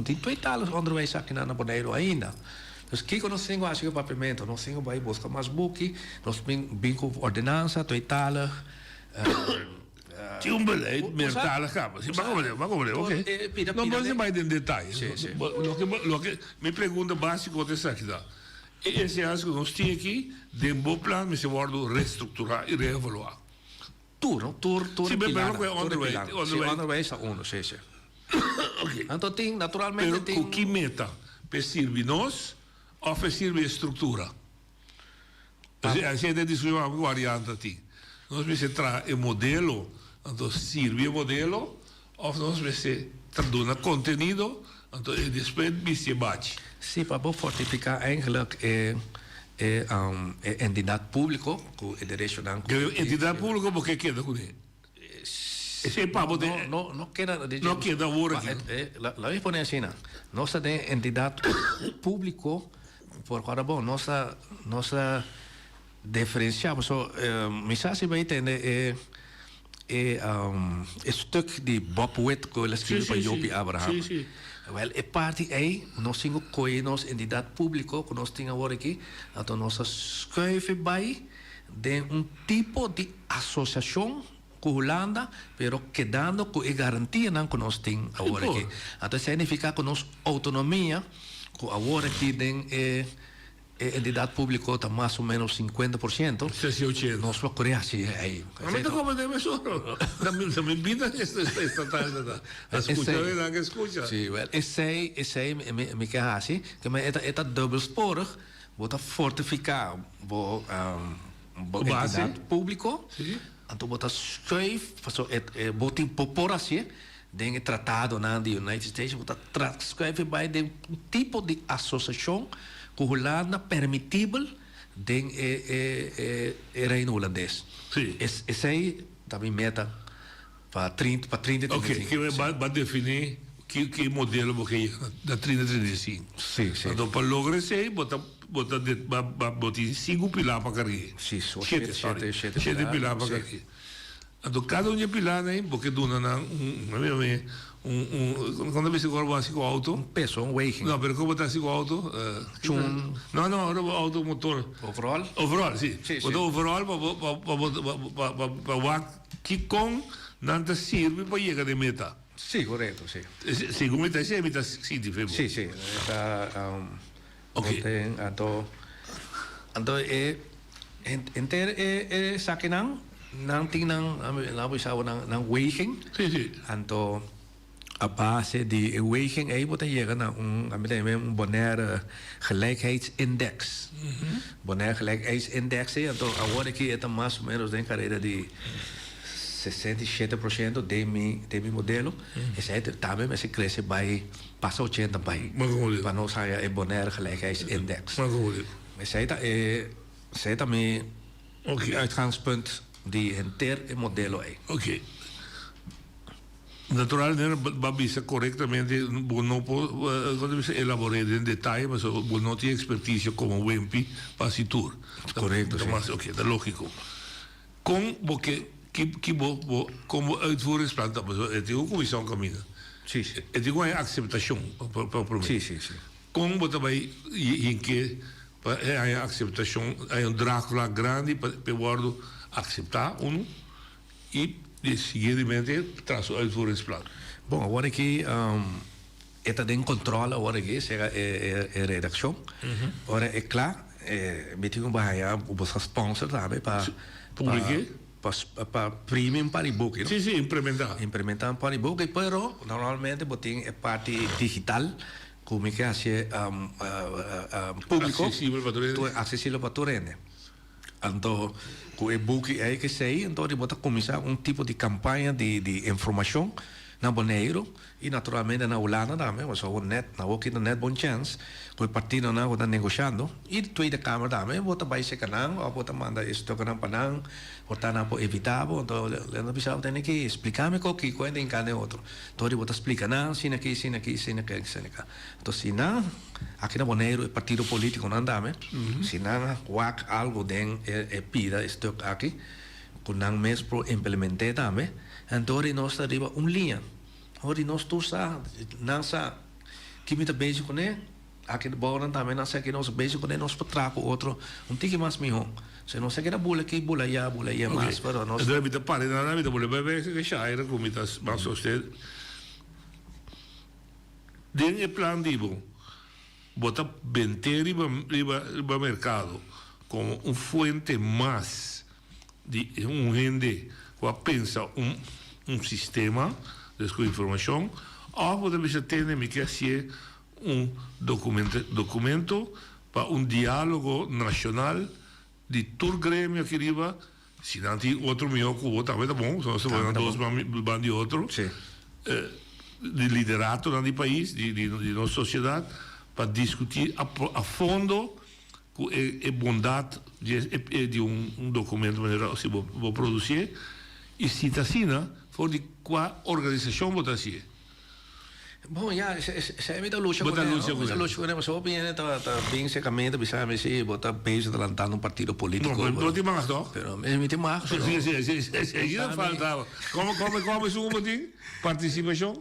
tin tweetalig onderwijs aki na Boneiru ainda. Dus kiko nos tin ku hasi ku e papiamento? Nos tin ku bai buska mas buki, nos bin bin ku ordenansa tweetalig. Tin un beleid meertalig kaba. Si, bak obre, bak obre, oké. No bo si bai den detaye. Loke, loke, mi pregunta básiko ta esaki ta, e enseñansa ku nos tin aki den bo plan mester wòrdu restrukturá i reevaluá. Tur, no? Tur, tur e pilarnan. Si, pero Tur e pilarnan. Si, onderwijs ta uno, si, si. Oké. Anto tin, naturalmente tin. Pero ku ki meta? P'e sirbi nos òf p'e sirbi e struktura? Asina e discusion aki variante tin. Nos mester traha e modelo, anto sirbi e modelo, of nos mester ta duna contenido, anto e despues bisti e bachi. Sí, pa bo fortifica eigenlijk e e e entidad publico cu e derechonan cu. Pero entidad publico bo ke keda cune? Esey pa bo No, no, no keda. No keda awor aki. Laat mi pone asina. Nos ta den entidad publico por ora bon nos ta nos ta diferencia paso mi sa si bay tende e e e stuk di Bob Wit cu el a scribi pa Jopie Abraham. Wel e parti ey nos tin cu coge nos entidad publico cu nos tin awor aki anto nos ta schuif bay den un tipo di asosiashon ku Hulanda, pero kedando ku e garantianan ku nos tin awor aki. Anto esei nifiká ku nos outonomia ku awor aki den e e entidat públiko ta mas o ménos 50%, nos por kore hasi ei. A mi ta komprendé mesora. Ta mi bida estatal ta ta. Skucha nan ke skucha. Sí, wèl esei esei mi ke hasi, ke men e ta dubbelsporig. Bo ta fortifiká bo bo entidat públiko, anto bo ta schuif, pasobra e bo tin bo por hasié den e tratadonan di United States, bo ta schuif e bai den un tipo di asosiashon ku Hulanda permitibel den e e e Reino Hulandes. Esei ta mi meta pa 30 pa 30 i 35. Oke, ke ba definí ki ki modelo bo ke yega na 30 i 35. Sí, sí. Anto pa logra esei bo ta bo ta ba ba bo tin sinku pilar pa karg'é. Sí, so shete, sorry. Shete, shete pilar pa karg'é. Anto kada un di e pilarnan ei bo ke duna nan un un un un kon ta bisa ku ora bo hasi ku outo? Un peso, un weging. No, pero kon bo ta hasi ku outo? Chun. No, no, ora bo outo motor. Overall? Overall, sí. Sí, sí. Bo ta overall pa bo pa bo pa pa pa wak Kikon nan ta sirbi pa yega den meta? Sí, korekto, sí. Segun mi ta hesé, mi ta sinti fe bo. Sí, sí, ta Oké. Anto, anto e henter e esakinan, nan tin nan, nan bo bisa bo nan nan weging. Sí, sí. Anto a base di e weging ei bo ta yega na un, ami ta yama un Bonaire gelijkheidsindex. Bonaire gelijkheidsindex ei, anto awor aki e ta mas o menos den kareda di 67% den mi den mi modelo. Esei tambe mester krese bai pasa ochenta bai pa nos haña e Bonaire gelijkheidsindex. Esei ta e esei ta mi uitgangspunt di henter e modelo ei. Oké. Naturalmente bo a bisa korektamente, bo no por kon ta bisa elabor'é den detaye pasobra bo no tin ekspertisio komo Wempi pa hasi tur. Korekto, si. Oke, ta lógiko. Kon bo ke, ki ki bo bo kon bo uitvoeringsplan ta? Pasobra e tin ku kuminsá un kaminda. Si, si. E tin ku haña akseptashon pa promé. Si, si, si. Kon bo ta bai hink'é? Pa e haña akseptashon, haña un draagvlak grandi pa e wòrdu akseptá, unu, i siguientemente traha su uitvoeringsplan. Bon, awor aki e ta den kòntròl awor aki, sega e redakshon. Ora e kla, mi tin ku bai haña boso sponsor tambe pa Publik'é? Pa primi un par di buki, no? Sí, sí, implementá. Implementá un par di buki, pero normalmente bo tin e parti digital Ku mi ke hasié públiko. Aksesibel pa tur hende. Aksesibel pa tur hende. Anto ku e buki ei ke sei, anto bo ta kuminsá un tipo di kampaña di di informashon na Boneiru i naturalmente na Hulanda tambe, pasobra awor nèt awor ki ta nèt bon chèns ku e partidonan ku ta negoshando i Tweede Kamer tambe bo ta bai seka nan òf bo ta manda e stukinan pa nan por ta nan por evitá bo. Anto nan ta bisa bo tene ke splika mi koki ku hende hinká den otro. Tori bo ta splika nan asina aki, asina aki, asina aki, asina aki. Anto si nan, aki na Boneiru e partido politiconan tambe, si nan wak algo den e pida, e stuk aki, ku nan mes por implement'é tambe, anto ori nos ta riba un liña. Ori nos tur sa, nan sa ki mi ta bezig kuné, Aki di bounan tambe nan sa ki nos bezig kuné nos por traha ku otro un tiki mas mihó. Si nos a keda bula aki, bula ayá, bula ayá mas, pero nos. Entonces mi ta para nan, mi ta bula bai bai e Shaira ku mi ta mas sosten. Den e plan di bo, bo ta bent'é riba riba riba merkado komo un fuente mas di un hende ku a pensa un un sistema, dus ku informashon, òf bo ta bisa tende mi ke hasié Un documento pa un dialogo nacional di tur gremio aki riba, si nan tin otro miho cu bo tambe ta bon, nos ta pone nan dos ban di otro, di lideratonan di pais, di nos sociedad, pa discuti a fondo cu e bondad di un documento manera si bo producié, y si ta asina, for di cua organisacion bo ta hacié. Bon, ya, esei mi ta lucha kuné, no? Mi ta lucha kuné, pasobra hopi hende ta ta bin serka mi, ta bisa mi, si, bo ta bezig ta lantando un partido polítiko. No, pero bo tin mag tòg? Pero mi tin mag, pero. Si, si, si, si, si no falta. Komo, komo, komo esun ku bo tin? Partisipashon?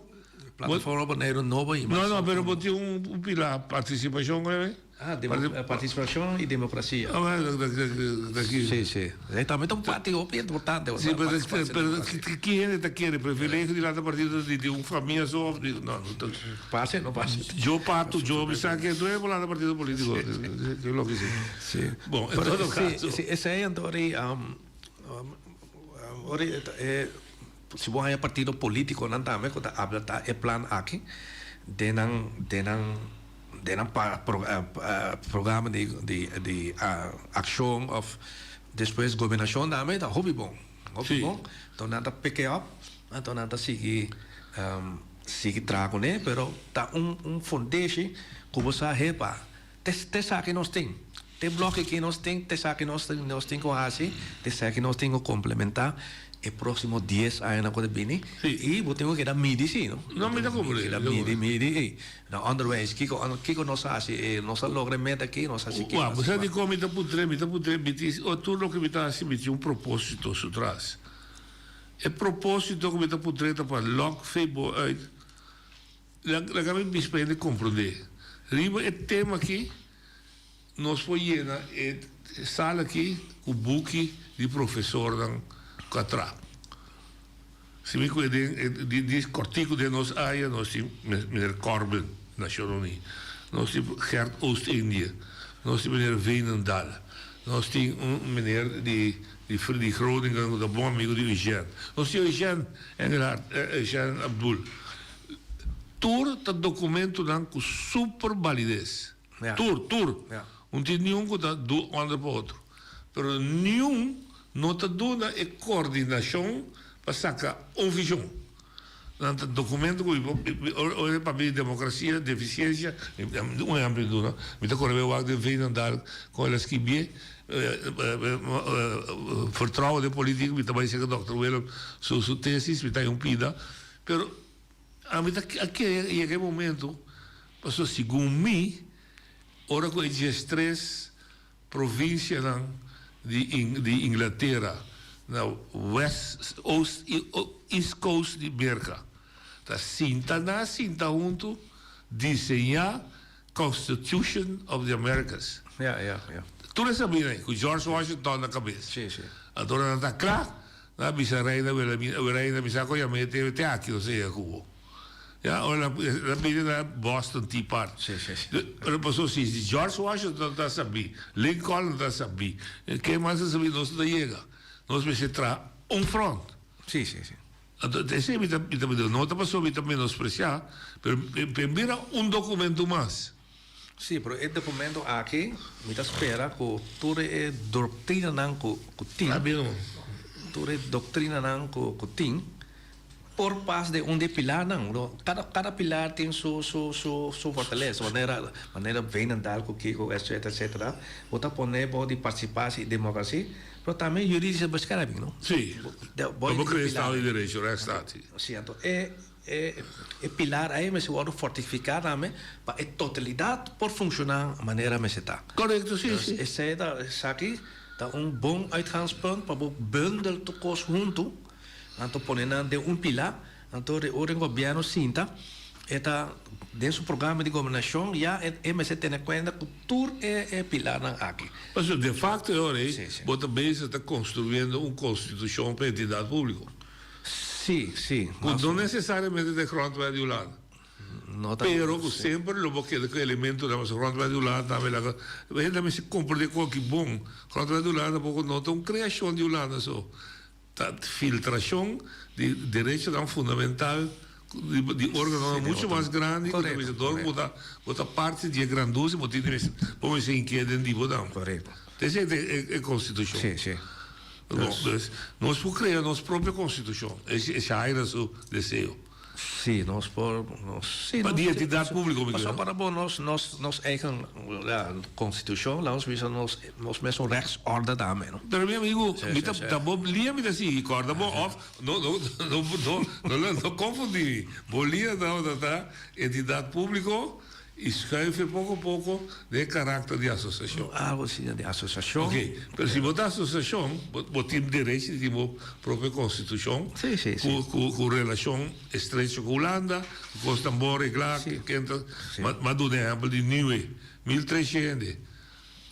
Plataforma Boneiru Nobo i mas. No, no, pero bo tin un pila partisipashon, kue? Ah, partisipashon i demokrasia. Sí, sí. E tambe ta un parti hopi importante. Sí, pero pero ki hende ta kere privilegio di lanta partido di un famia so of di no no ta. Pase no pase. Yo pato yo mi sa ke tur hende por lanta partido politico. Ke loke si. Sí. Bon, en todo caso. Sí, esei anto ori ori e si bo haña partido politiconan tambe ku ta abla ta e plan aki den nan den nan. Den nan programa di akshon òf despues gobernashon tambe ta hopi bon, hopi bon. Enton nan ta pick it up, enton nan ta sigui sigui traha kuné, pero ta un fundeshi ku bo sa hepa te esaki nos tin, te bloki aki nos tin, te esaki nos tin ku hasi, te esaki nos tin ku komplementá. E proximo dies añanan cu ta bini y bo tin cu keda midi si no. No mi ta cumpli. Keda midi midi ey na onderwijs kico kico nos a haci ey nos a logra e meta aki nos a haci kico Wak bo sa dicon mi ta puntra mi ta puntra mi tin tur loke mi ta haci mi tin un proposito su tras e proposito cu mi ta puntra ta pa lok fe bo uit laga mi bisa pa hende comprende riba e tema aki. Nos por yena e sala aki ku buki di profesornan ku a traha. Si mi kue den e di kòrtiku den nos aya nos tin meneer Corbin, Nashon Uní, nos tin Gert Oost-Indië, nos tin meneer Veenendaal, nos tin un meneer di di Groningen ku ta bon amigu di Eugène, nos tin Eugène Engelhard, Eugène Abdul. Tur ta dokumentonan ku super balides. Tur, tur. Un tin niun ku ta du under pa otro. Pero niun no ta duna e koordinashon pa saka un vishon. Nan ta dokumento ku ora e papia di demokrasia, defisiensia, un ehèmpel mi duna, mi ta kore bai wak den Veenendaal kon el a skibié, vertrouwen den politik, mi ta bai seka dòkter Willem su su tesis, mi ta haña un pida, pero ami ta a kere yega e momento. Pasobra segun mi, ora ku e diestres provinsianan di di Inglatera na west, oost i east coast di Merka ta sinta na sinta huntu diseñá Constitution of the Americas. Ja, ja, ja. Tur e sabí ei, ku George Washington na kabes. Sí, sí. Anto ora nan ta kla, nan a bisa Reina Wilhelmina, Reina bisa ku yam'é te te aki nos a yega ku bo. Ya, ora nan a bini na Boston Tea Party. Sí, sí, sí. Pero pasobra si George Washington ta sabí, Lincoln ta sabí, ken mas ta sabí, nos no ta yega. Nos mester traha un front. Sí, sí, sí. Anto esei mi ta mi ta no ta pasobra mi ta menospresiá, pero pe mira un documento mas. Sí, pero e documento aki mi ta spera ku tur e doctrinanan ku ku tin, tur e doctrinanan ku ku tin por pas den un di e pilarnan. Kada kada pilar tin su su su su fortalesa, manera manera Veenendaal ku kiko etcetera etcetera, bo ta pone bo di participatie i democratie. Pero tambe juridische bescherming, no? Sí. Bo bo crea estado di derecho, rechtsstaat, sí. Sí, anto e e e pilar ahí mester wordo fortifica tambe pa e totalidad por funciona manera mester ta. Correcto, sí, sí. Dus esey ta, esaki ta un bon uitgangspunt pa bo bundel tur cos hunto, anto pone nan den un pilar. Anto di ora e gobierno sinta e ta den su programa di gobernashon ya e mester tene kuenta ku tur e pilarnan aki. Pasobra de facto e ora ei bo ta bezig ta construyendo un constitucion pa entidad publico. Sí, sí. Cu no necesariamente ta e grondwet di Hulanda. No ta. Pero cu semper lo bo keda cu elementonan pasobra grondwet di Hulanda tambe laga hende mester comprende cu aki bon. Grondwet di Hulanda tampoco no ta un creacion di Hulanda so. Ta filtrashon di derechonan fundamental di organonan mucho mas grandi ku ta bisa dor ku bo ta parti di e grandusi bo tin di mester bo mester hinkia den di bo dan. Esei ta e konstitushon. Bon, dus nos por krea nos propio konstitushon. Esei su deseo. Sí, nos por, nos, sí, Pa di entidat públiko mi Pasobra para bo nos, nos, nos eigen, ja, konstitushon, laat ons bisa nos, nos mesun rechtsorde tambe, no? Pero mi amigu, mi ta, ta bo lia mi ta sigui, kòrda bo òf, no, no, no, no, no, no konfundí mi. Bo lia tabata ta entidat públiko I schuif e poko poko den e karakter di asosiashon. Algo asina di asosiashon. Ok, pero si bo ta asosiashon, bo bo tin derecho di tin bo propio konstitushon. Sí, sí, sí. Ku ku ku relashon estrecho ku Hulanda, ku kosnan bon reglá, Sí. ken ta, Sí. ma ma duna ehèmpel di Niue, 1300 hende.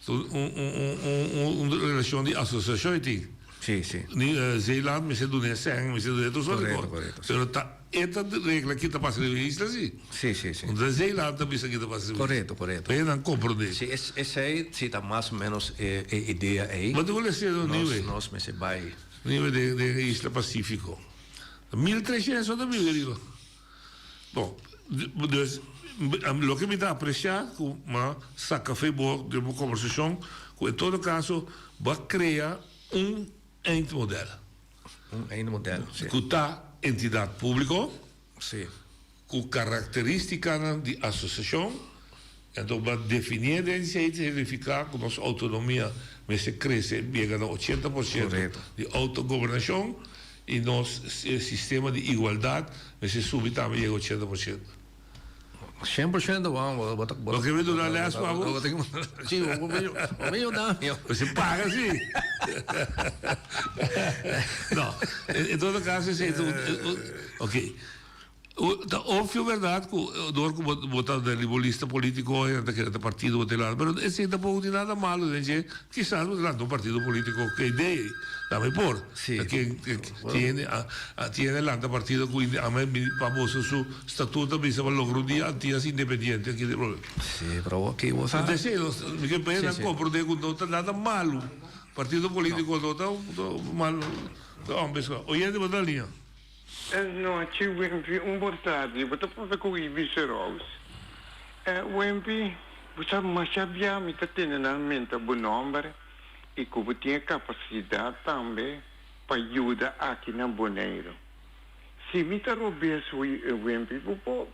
Un un un un un relashon di asosiashon e tin. Sí, sí. Ni Zeeland mester duna e sèn, mester duna e tur soort di Correcto, kos. correcto, sí. Pero ta e ta regla ki ta pasa riba e isla, sí. Sí, sí, sí. Entonces Zeeland ta bisa ki ta pasa riba e isla. Correcto, correcto. Pa e nan komprondé. Sí, es esei sí ta mas o menos e e idea ei. Bo tin ku lese nos Nos niwe. nos mester bai. Niwe den den e isla Pasífiko. 1300 so ta biba riba. Bon, dus loke mi ta apresiá ku m'a saka fe bo den bo kombersashon, ku en todo kaso bo a krea un eindmodel. Un eindmodel, si. Ku ta entidat públiko. Si. Ku karakterístikanan di asosiashon. Anto bo a definié den esei ta signifiká ku nos outonomia mester krese yega na 80% di outogobernashon i nos sistema di igualdat mester subi tambe yega 80%. 100% bo bo ta Bo ke mi duna lès pa bo? Si, bo mi yuda mi. Bo paga si. No, en todo kaso esei ta un, oké. Ta obvio berdad cu door cu bo ta den bo lista politico y nan ta kere ta partido bo ta lanta, pero esey tampoco tin nada malo den dje, kisas bo ta lanta un partido politico cu e idea ey, tambe por. Sí. Ta ken tin hende a tin hende lanta partido cu ide ame pa boso su statuto ta bisa pa logra un dia Antillas independiente aki tin problema. Sí, pero awor aki bo sa. Entonces esey nos mi ke p'e nan comprende cu no ta nada malo, partido politico no ta malo, ta hombre oyente bo ta liña. E nochi Wimpy un bon tardi bo ta papia ku Ibi Serous. E Wimpy bo sa masha bia mi ta tene nan menta bo nomber i ku bo tin e kapasidat tambe pa yuda aki na Boneiru. Si mi ta robes Wimpy bo por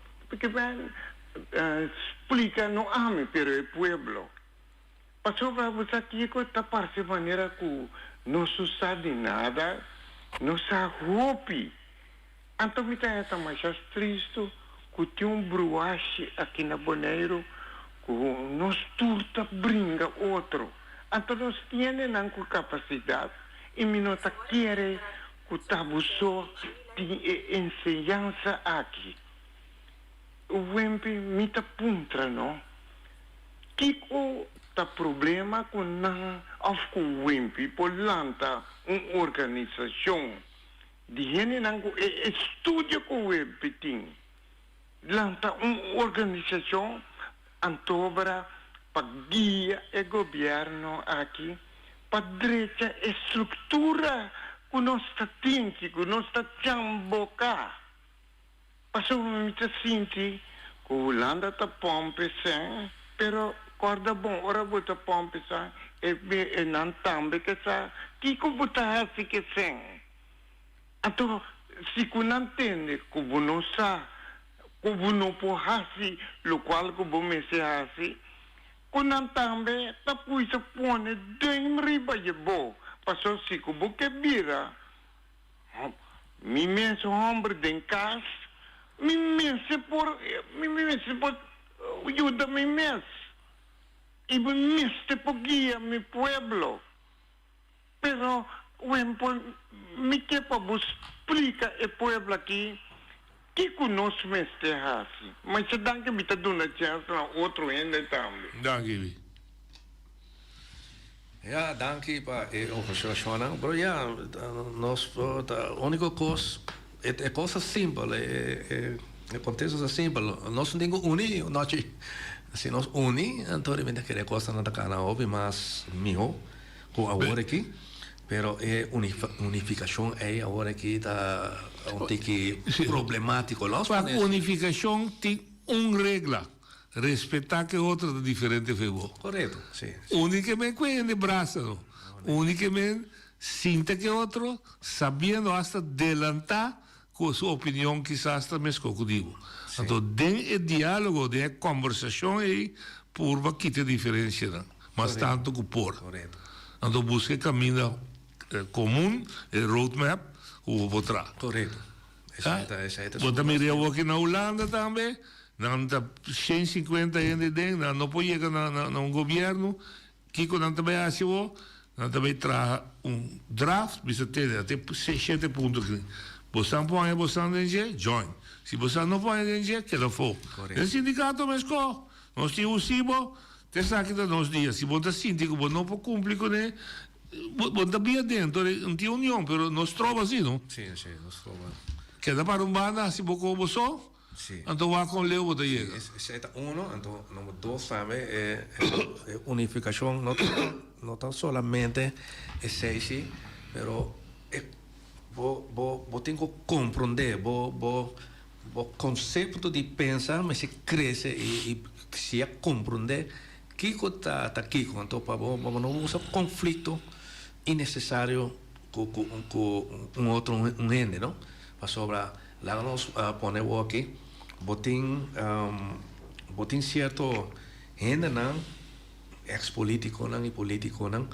splika no ami pero e pueblo. Pasobra bo sa kiko ta parse manera ku nos no sa di nada, nos sa hopi. Anto mi ta haña ta masha tristu ku tin un bruashi aki na Boneiru ku nos tur ta bringa otro. Anto nos tiendenan ku kapasidat i mi no ta kere ku ta bo so tin e enseñansa aki. Wempi mi ta puntra no. Kiko ta. Ta problema ku nan òf ku Wimpy por lanta un organisashon di hendenan ku e estudio ku Wimpy tin? Lanta un organisashon antobra pa guia e gobièrnu aki pa drecha e struktura ku nos ta tinki, ku nos ta chamboká. Pasobra mi ta sinti ku Hulanda ta pòmp e sèn, pero kòrda bon, ora bo ta pòmp e sèn, e nan tambe ke sa kiko bo ta hasi ku e sèn. Anto, si ku nan tende ku bo no sa ku bo no por hasi lokual ku bo mester hasi, ku nan tambe ta kuisa pone duim riba je bo, paso si ku bo ke bira mi mes homber den kas, mi mester por mi mester por yuda mi mes i mi mester por guia mi pueblo. Pero wempo mi ke pa bo splika e pueblo aki kiko nos mester hasi. Masha danki mi ta duna chèns na otro hende tambe. Danki bi. Ja, danki pa e observashonnan. Pero ja, nos ta úniko kos, e kos ta simpel, e kontesto ta simpel. Nos no tin ku uni nochi. Si nos uni, anto riba ta kere e kosnan ta kana hopi mas mihó. Ku awor aki, pero e unifikashon ei awor aki ta un tiki problemátiko. Los Pa unifikashon tin un regla, respetá ku e otro ta diferente for bo. Korekto, si. Únikamente ku e hende brasa no. Únikamente sinta ku e otro, sabiendo asta delantá ku su opinion kisas ta meskó ku di bo. Anto den e diálogo, den e kòmbersashon ei, purba kita e diferensianan mas tantu ku por. Anto buska e kaminda komun, e roadmap, ku bo por traha. Bo ta mira awoki na Hulanda tambe, nan ta 150 hende den, nan no por yega na un gobièrnu. Kiko nan ta bai hasi awor? Nan ta bai traha un draft, bisa tene, a tin shete punto aki. Bosan por haña bosan den dje, join. Si bosan no por haña den dje, keda afó. Den sindikato meskó. Nos tin USIBO, te esaki ta nos dia. Si bo ta sinti ku bo no por kumpli kuné, bo ta bin aden. No tin union, pero nos troba si, no? Sí, sí, nos troba. Keda para un banda, hasi bo kobo so. Sí. Anto wak kon leu bo ta yega. Sí, esei ta uno, anto number dos tambe e e unificacion no ta no ta solamente esei si, pero e bo bo bo tin ku comprende bo bo bo concepto di pensa mester crece i i siña comprende kiko ta ta kiko, anto pa bo pa bo no usa conflicto innecesario ku ku ku un otro un hende no, pasobra. Laga nos pone bo aki, bo tin bo tin cierto hendenan, ex politiconan y politiconan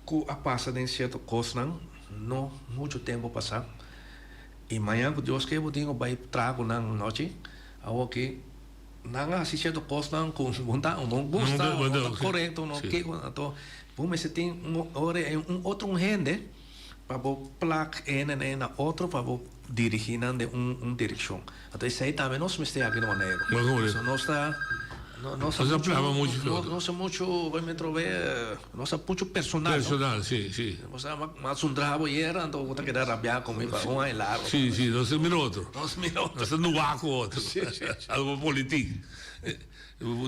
cu a pasa den cierto cosnan no mucho tempo pasa y mañan cu Dios ke bo tin cu bay traha cu nan nochi, awoki nan a haci cierto cosnan cu bo ta no gusta, no ta corecto, no kico, anto bo mester tin un ora un otro hende. Pa bo plak een en een na otro pa bo dirigí nan den un un direkshon. Anto esei tambe nos mester aki na Boneiru. So nos ta no nos ta muchu nos ta muchu bai mi trobe nos ta muchu personal no. Personal si si. Bo sa mas un drabo yera anto bo ta keda rabiá ku mi pa un aña largo. Si si nos ta mira otro. Nos ta mira otro. Nos ta nuá ku otro. Si si. Algo politik.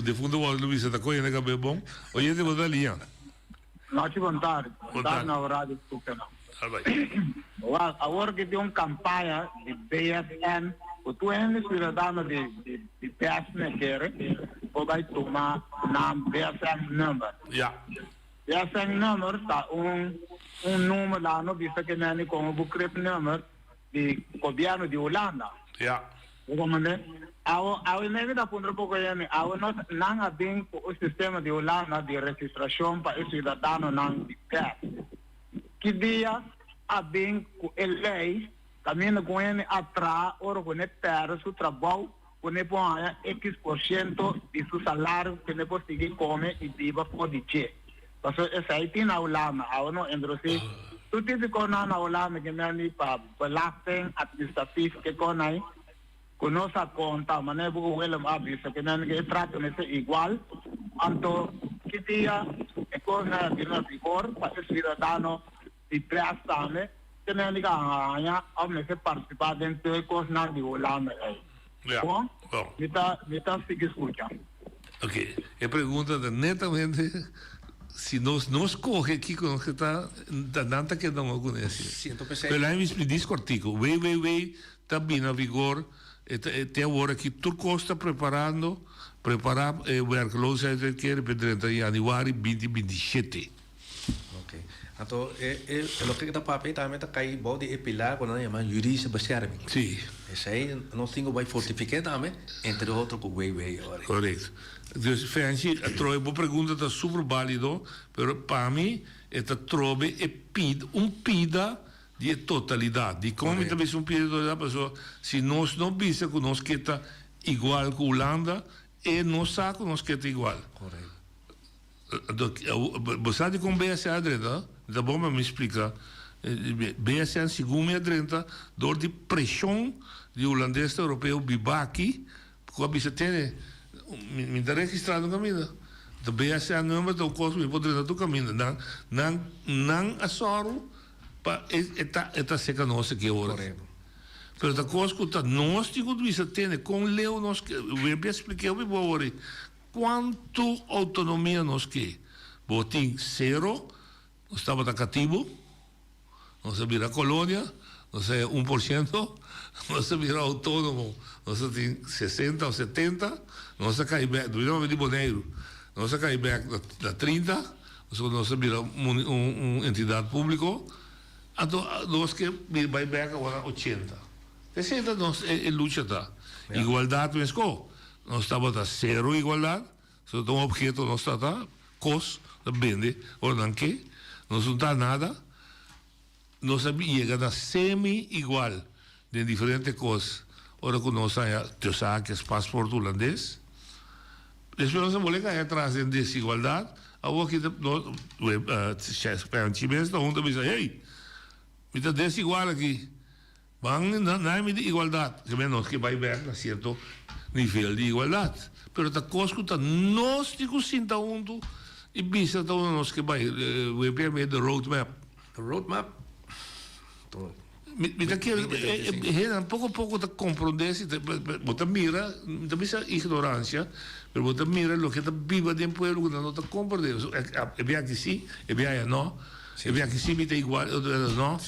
Defunto Walter bisa ta kohe na kabes bon. Oyente bo ta liña. Nochi bon tardi. Bon tardi na Radio Scoopena. Wak, awor ki tin un kampaña di BSN ku tur hende siudadano di di BSN kere por bai tuma nan BSN number. Ya. BSN number ta un un number la no bisa ke meni komo bo krip number di gobièrnu di Hulanda. Ya. Bo comprende? Awo, awe mes mi ta puntra poko hende, awe nos, nan a bin ku un sistema di Hulanda di registrashon pa e siudadanonan di bes. Ki dia a bin ku e lei kaminda ku hende a traha ora ku ne pèrdè su trabou, ku ne por haña ekis por shento di su salario ku ne por sigui kome i biba for di dje. Pasobra esei tin na Hulanda, awe no introdusi tur tipo di kosnan na Hulanda ke men di pa belasting administratief ke kosnan ei ku nos a konta, manera ku Willem a bisa ke men ke e trato mester igual, anto. Ki dia e kosnan a bira na vigor pa e siudadano di Brest tambe te mende ka haña òf mester partisipá den tur e kosnan di Hulanda ei? Bon, mi ta mi ta sigui skucha. Ok, e pregunta ta netamente si nos no skohe kiko nos ke ta, ta nan ta keda un ku nesi. Pero laat mi splika dis kòrtiku, WWW ta bini na vigor e ta te awor aki tur kos ta preparando, prepara e werkloosheidsuitkering pa e drenta januari binti 27. Ok. Anto e e loke ta papia tambe ta kai bou di e pilar ku nan yama juridische bescherming. Sí. Esei nos tin ku bai fortifiké tambe, entre otro ku WW ora. Korekto. Dus Fenchi, atrobe bo pregunta ta super bálido, pero pa mi e ta trobe e pida, un pida di e totalidat. Dikon mi ta bisa un pida di e totalidat? Pasobra si nos no bisa ku nos ke ta igual ku Hulanda, e no sa ku nos ke ta igual. Korekto. Bo sa dikon BSN a drenta? Ta bon pa mi splika. BSN segun mi a drenta dor di preshon di hulandes ta europeo biba aki ku a bisa tene mi ta registra no kaminda. Ta BSN number ta un kos ku mi por drenta tur kaminda. Nan nan nan a sòru pa e ta e ta seka nos aki awor. Pero ta kos ku ta nos tin ku bisa tene kon leu nos ke. Webby a splika hopi bo awor. Cuantu autonomia nos ke? Bo tin cero, nos tabata catibo, nos a bira colonia, nos a haya 1%, nos a bira autonomo, nos a tin 60 of 70, nos a cay bek, dubida mami di Boneiru, nos a cay bek na 30, pasobra nos a bira un entidad publico, anto nos ke bay bek awor na 80. Esey ta nos e lucha ta. Igualdad mesco. Nos tabata sero igualdad, so ta un obheto nos ta ta cos ta bende ora nan ke, nos no ta nada, nos a yega na semi igual den diferente cos ora cu nos haya Teosakes paspoort hulandes, despues nos a bole cay atras den desigualdad, awor aki ta nos Chimens ta hunto bisa hey mi ta desigual aki. Ban na mi di igualdat. Ke men nos ke bai bek na sierto nivel di igualdat. Pero ta kos ku ta nos tin ku sinta huntu i bisa ta unda nos ke bai. We pia the road map. The road map. Mi ta kere e hendenan poko poko ta komprondé si bo ta mira, mi ta bisa ignoransia, pero bo ta mira loke ta biba den pueblo ku nan no ta komprondé. E bia aki si, e bia aya no. E bia aki si mi ta igual, e otro bia no.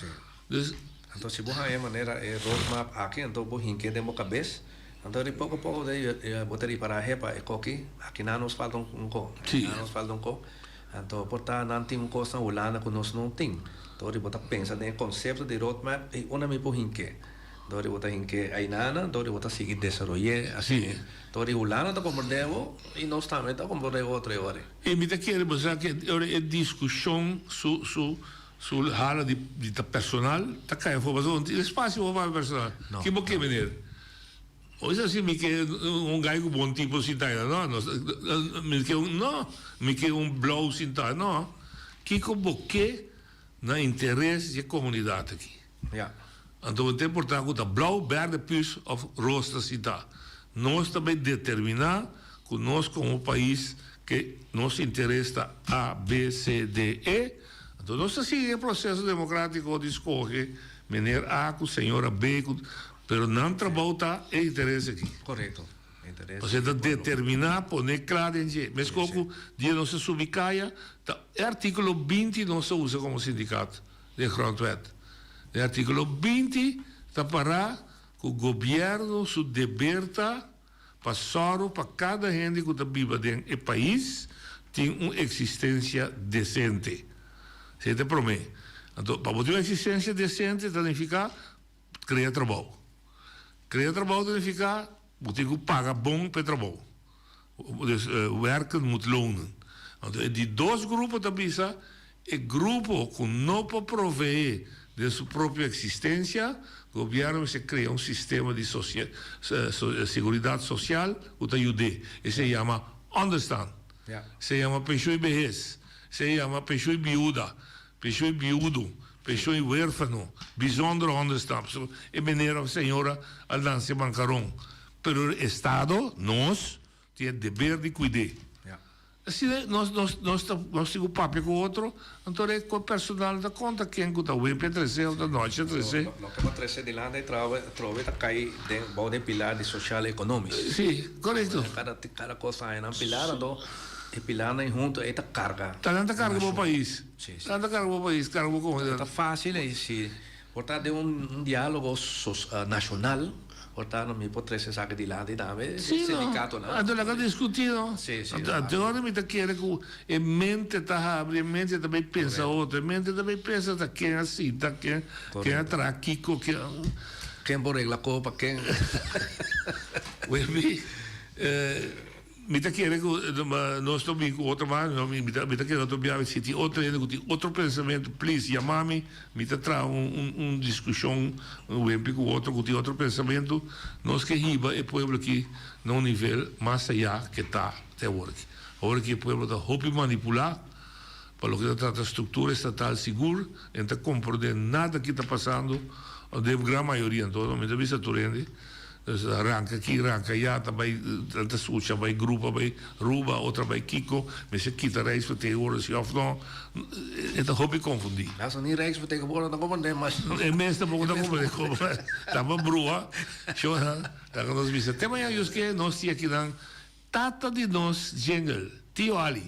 Dus. Anto si bo haña manera e roadmap aki anto bo hink'é den bo kabes, anto di poko poko bo ta ripará hepa e koki aki nan nos falta un ko, aki nan nos falta un ko, anto por ta nan tin un kos na Hulanda ku nos no tin. Anto di bo ta pensa den e konsepto di roadmap ei unda mi por hink'é. Anto di bo ta hink'é ainana, anto di bo ta sigui desaroy'é asina. Anto di Hulanda ta komprendé bo i nos tambe ta komprendé otro e ora. I mi ta kere bo sa ke ora e diskushon su su Su hala di di ta personal ta kai afó pasobra no tin espacio pa papia personal. No. Ki bo ke meneer? Ois asi mi ke un gai ku bon tipo sinta ayina. No, no, mi ke un no, mi ke un blou sinta. No. Kiko bo ke na interes di e komunidat aki? Ja. Anto bo ta importá ku ta blou, bèrdè, püs òf ros ta sintá. Nos ta bai determiná ku nos komo pais ke nos interes ta A, B, C, D, E. Anto nos ta sigui e proseso demokrátiko di skohe meneer A ku señora B ku pero nan trabou ta e interes aki. Korekto. Interes Pasobra ta determiná, pone kla den dje. Meskos ku dia nos a subi kaya, ta e artíkulo 20 nos ta usa komo sindikato. Den Grondwet. Den artíkulo 20 ta pará ku gobièrnu su deber ta pa sòru pa kada hende ku ta biba den e pais tin un eksistensia desente. Esei ta e promé. Anto, pa bo tin un eksistensia desente ta nifiká krea trabou. Krea trabou ta nifiká bo tin ku paga bon pa e trabou. Dus werken moet lonen. Anto e di dos grupo ta bisa e grupo ku no por proveé den su propio eksistensia, gobièrnu mester krea un sistema di seguridat sosial ku ta yud'é. Esei yama onderstand. Esei yama penshun i behes. Esei yama penshun i biuda, penshun i biudu, penshun i huérfano, bijzondere onderstand. Pasobra e meneer òf señora a lansa e bankaron. Pero e Estado, nos, tin e deber di kuid'é. Asina nos nos nos ta nos tin ku papia ku otro, anto e ku personal ta konta ken ku ta wimpi a trese òf ta nochi a trese. Loke bo trese dilanti e trobe ta kai den bou den pilar di social economisch. Si, korekto. Kada kada kos ta haña nan pilar anto e pilarnan huntu ei ta karga. Ta nan ta karga bo pais. Si, si. Nan ta karga bo pais, karga bo komunidat. Ta fácil ei si por ta den un diálogo nashonal. Por tanto mi por trece esaki dilanti tambe, Sí, no. sindicatonan. Anto laga discuti, no? Sí, sí. Anto, anto ora mi ta kere cu e mente ta habri, e mente ta bay pensa otro, e mente ta bay pensa ta ken a sinta, ken, ken a traha kico, ken. Ken por regla copa, ken. Webby, eh, Mi ta kere ku nos ta bin ku otro mas, mi ta mi ta kere otro biaha si tin otro hende ku tin otro pensamentu please yama mi, mi ta traha un un un diskushon wempi ku otro ku tin otro pensamentu, nos ke hiba e pueblo aki na un nivel mas ayá ke ta te awor aki. Awor aki e pueblo ta hopi manipulá pa loke ta trata struktura estatal sigur e no ta komprondé nada ki ta pasando den gran mayoria anto mi ta bisa tur hende. Ranka aki, ranka aya, ta bai, ta sucha, bai grupo, bai Ruba, otro a bai Kiko, mester kita Rijksvertegenwoordiger si of no, e ta hopi konfundí. Hasta ni Rijksvertegenwoordiger ta komprendé mas. E mes tampoko ta komprendé komo ta pa brua, shona, laga nos bisa te mañana Dios ke nos tin akinan tata di nos jingle, Tio Ali.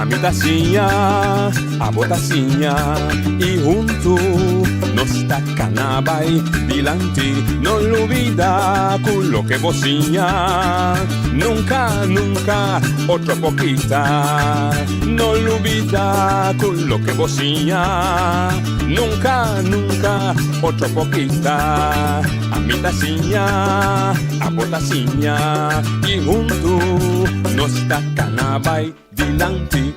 Ami ta siña, abo ta siña y huntu nos ta cana bay dilanti. No lubida cu loke bo siña nunca, nunca otro por kita. No lubida cu loke bo siña nunca, nunca otro por kita. Ami ta siña, abo ta siña y huntu nos ta cana bay dilanti.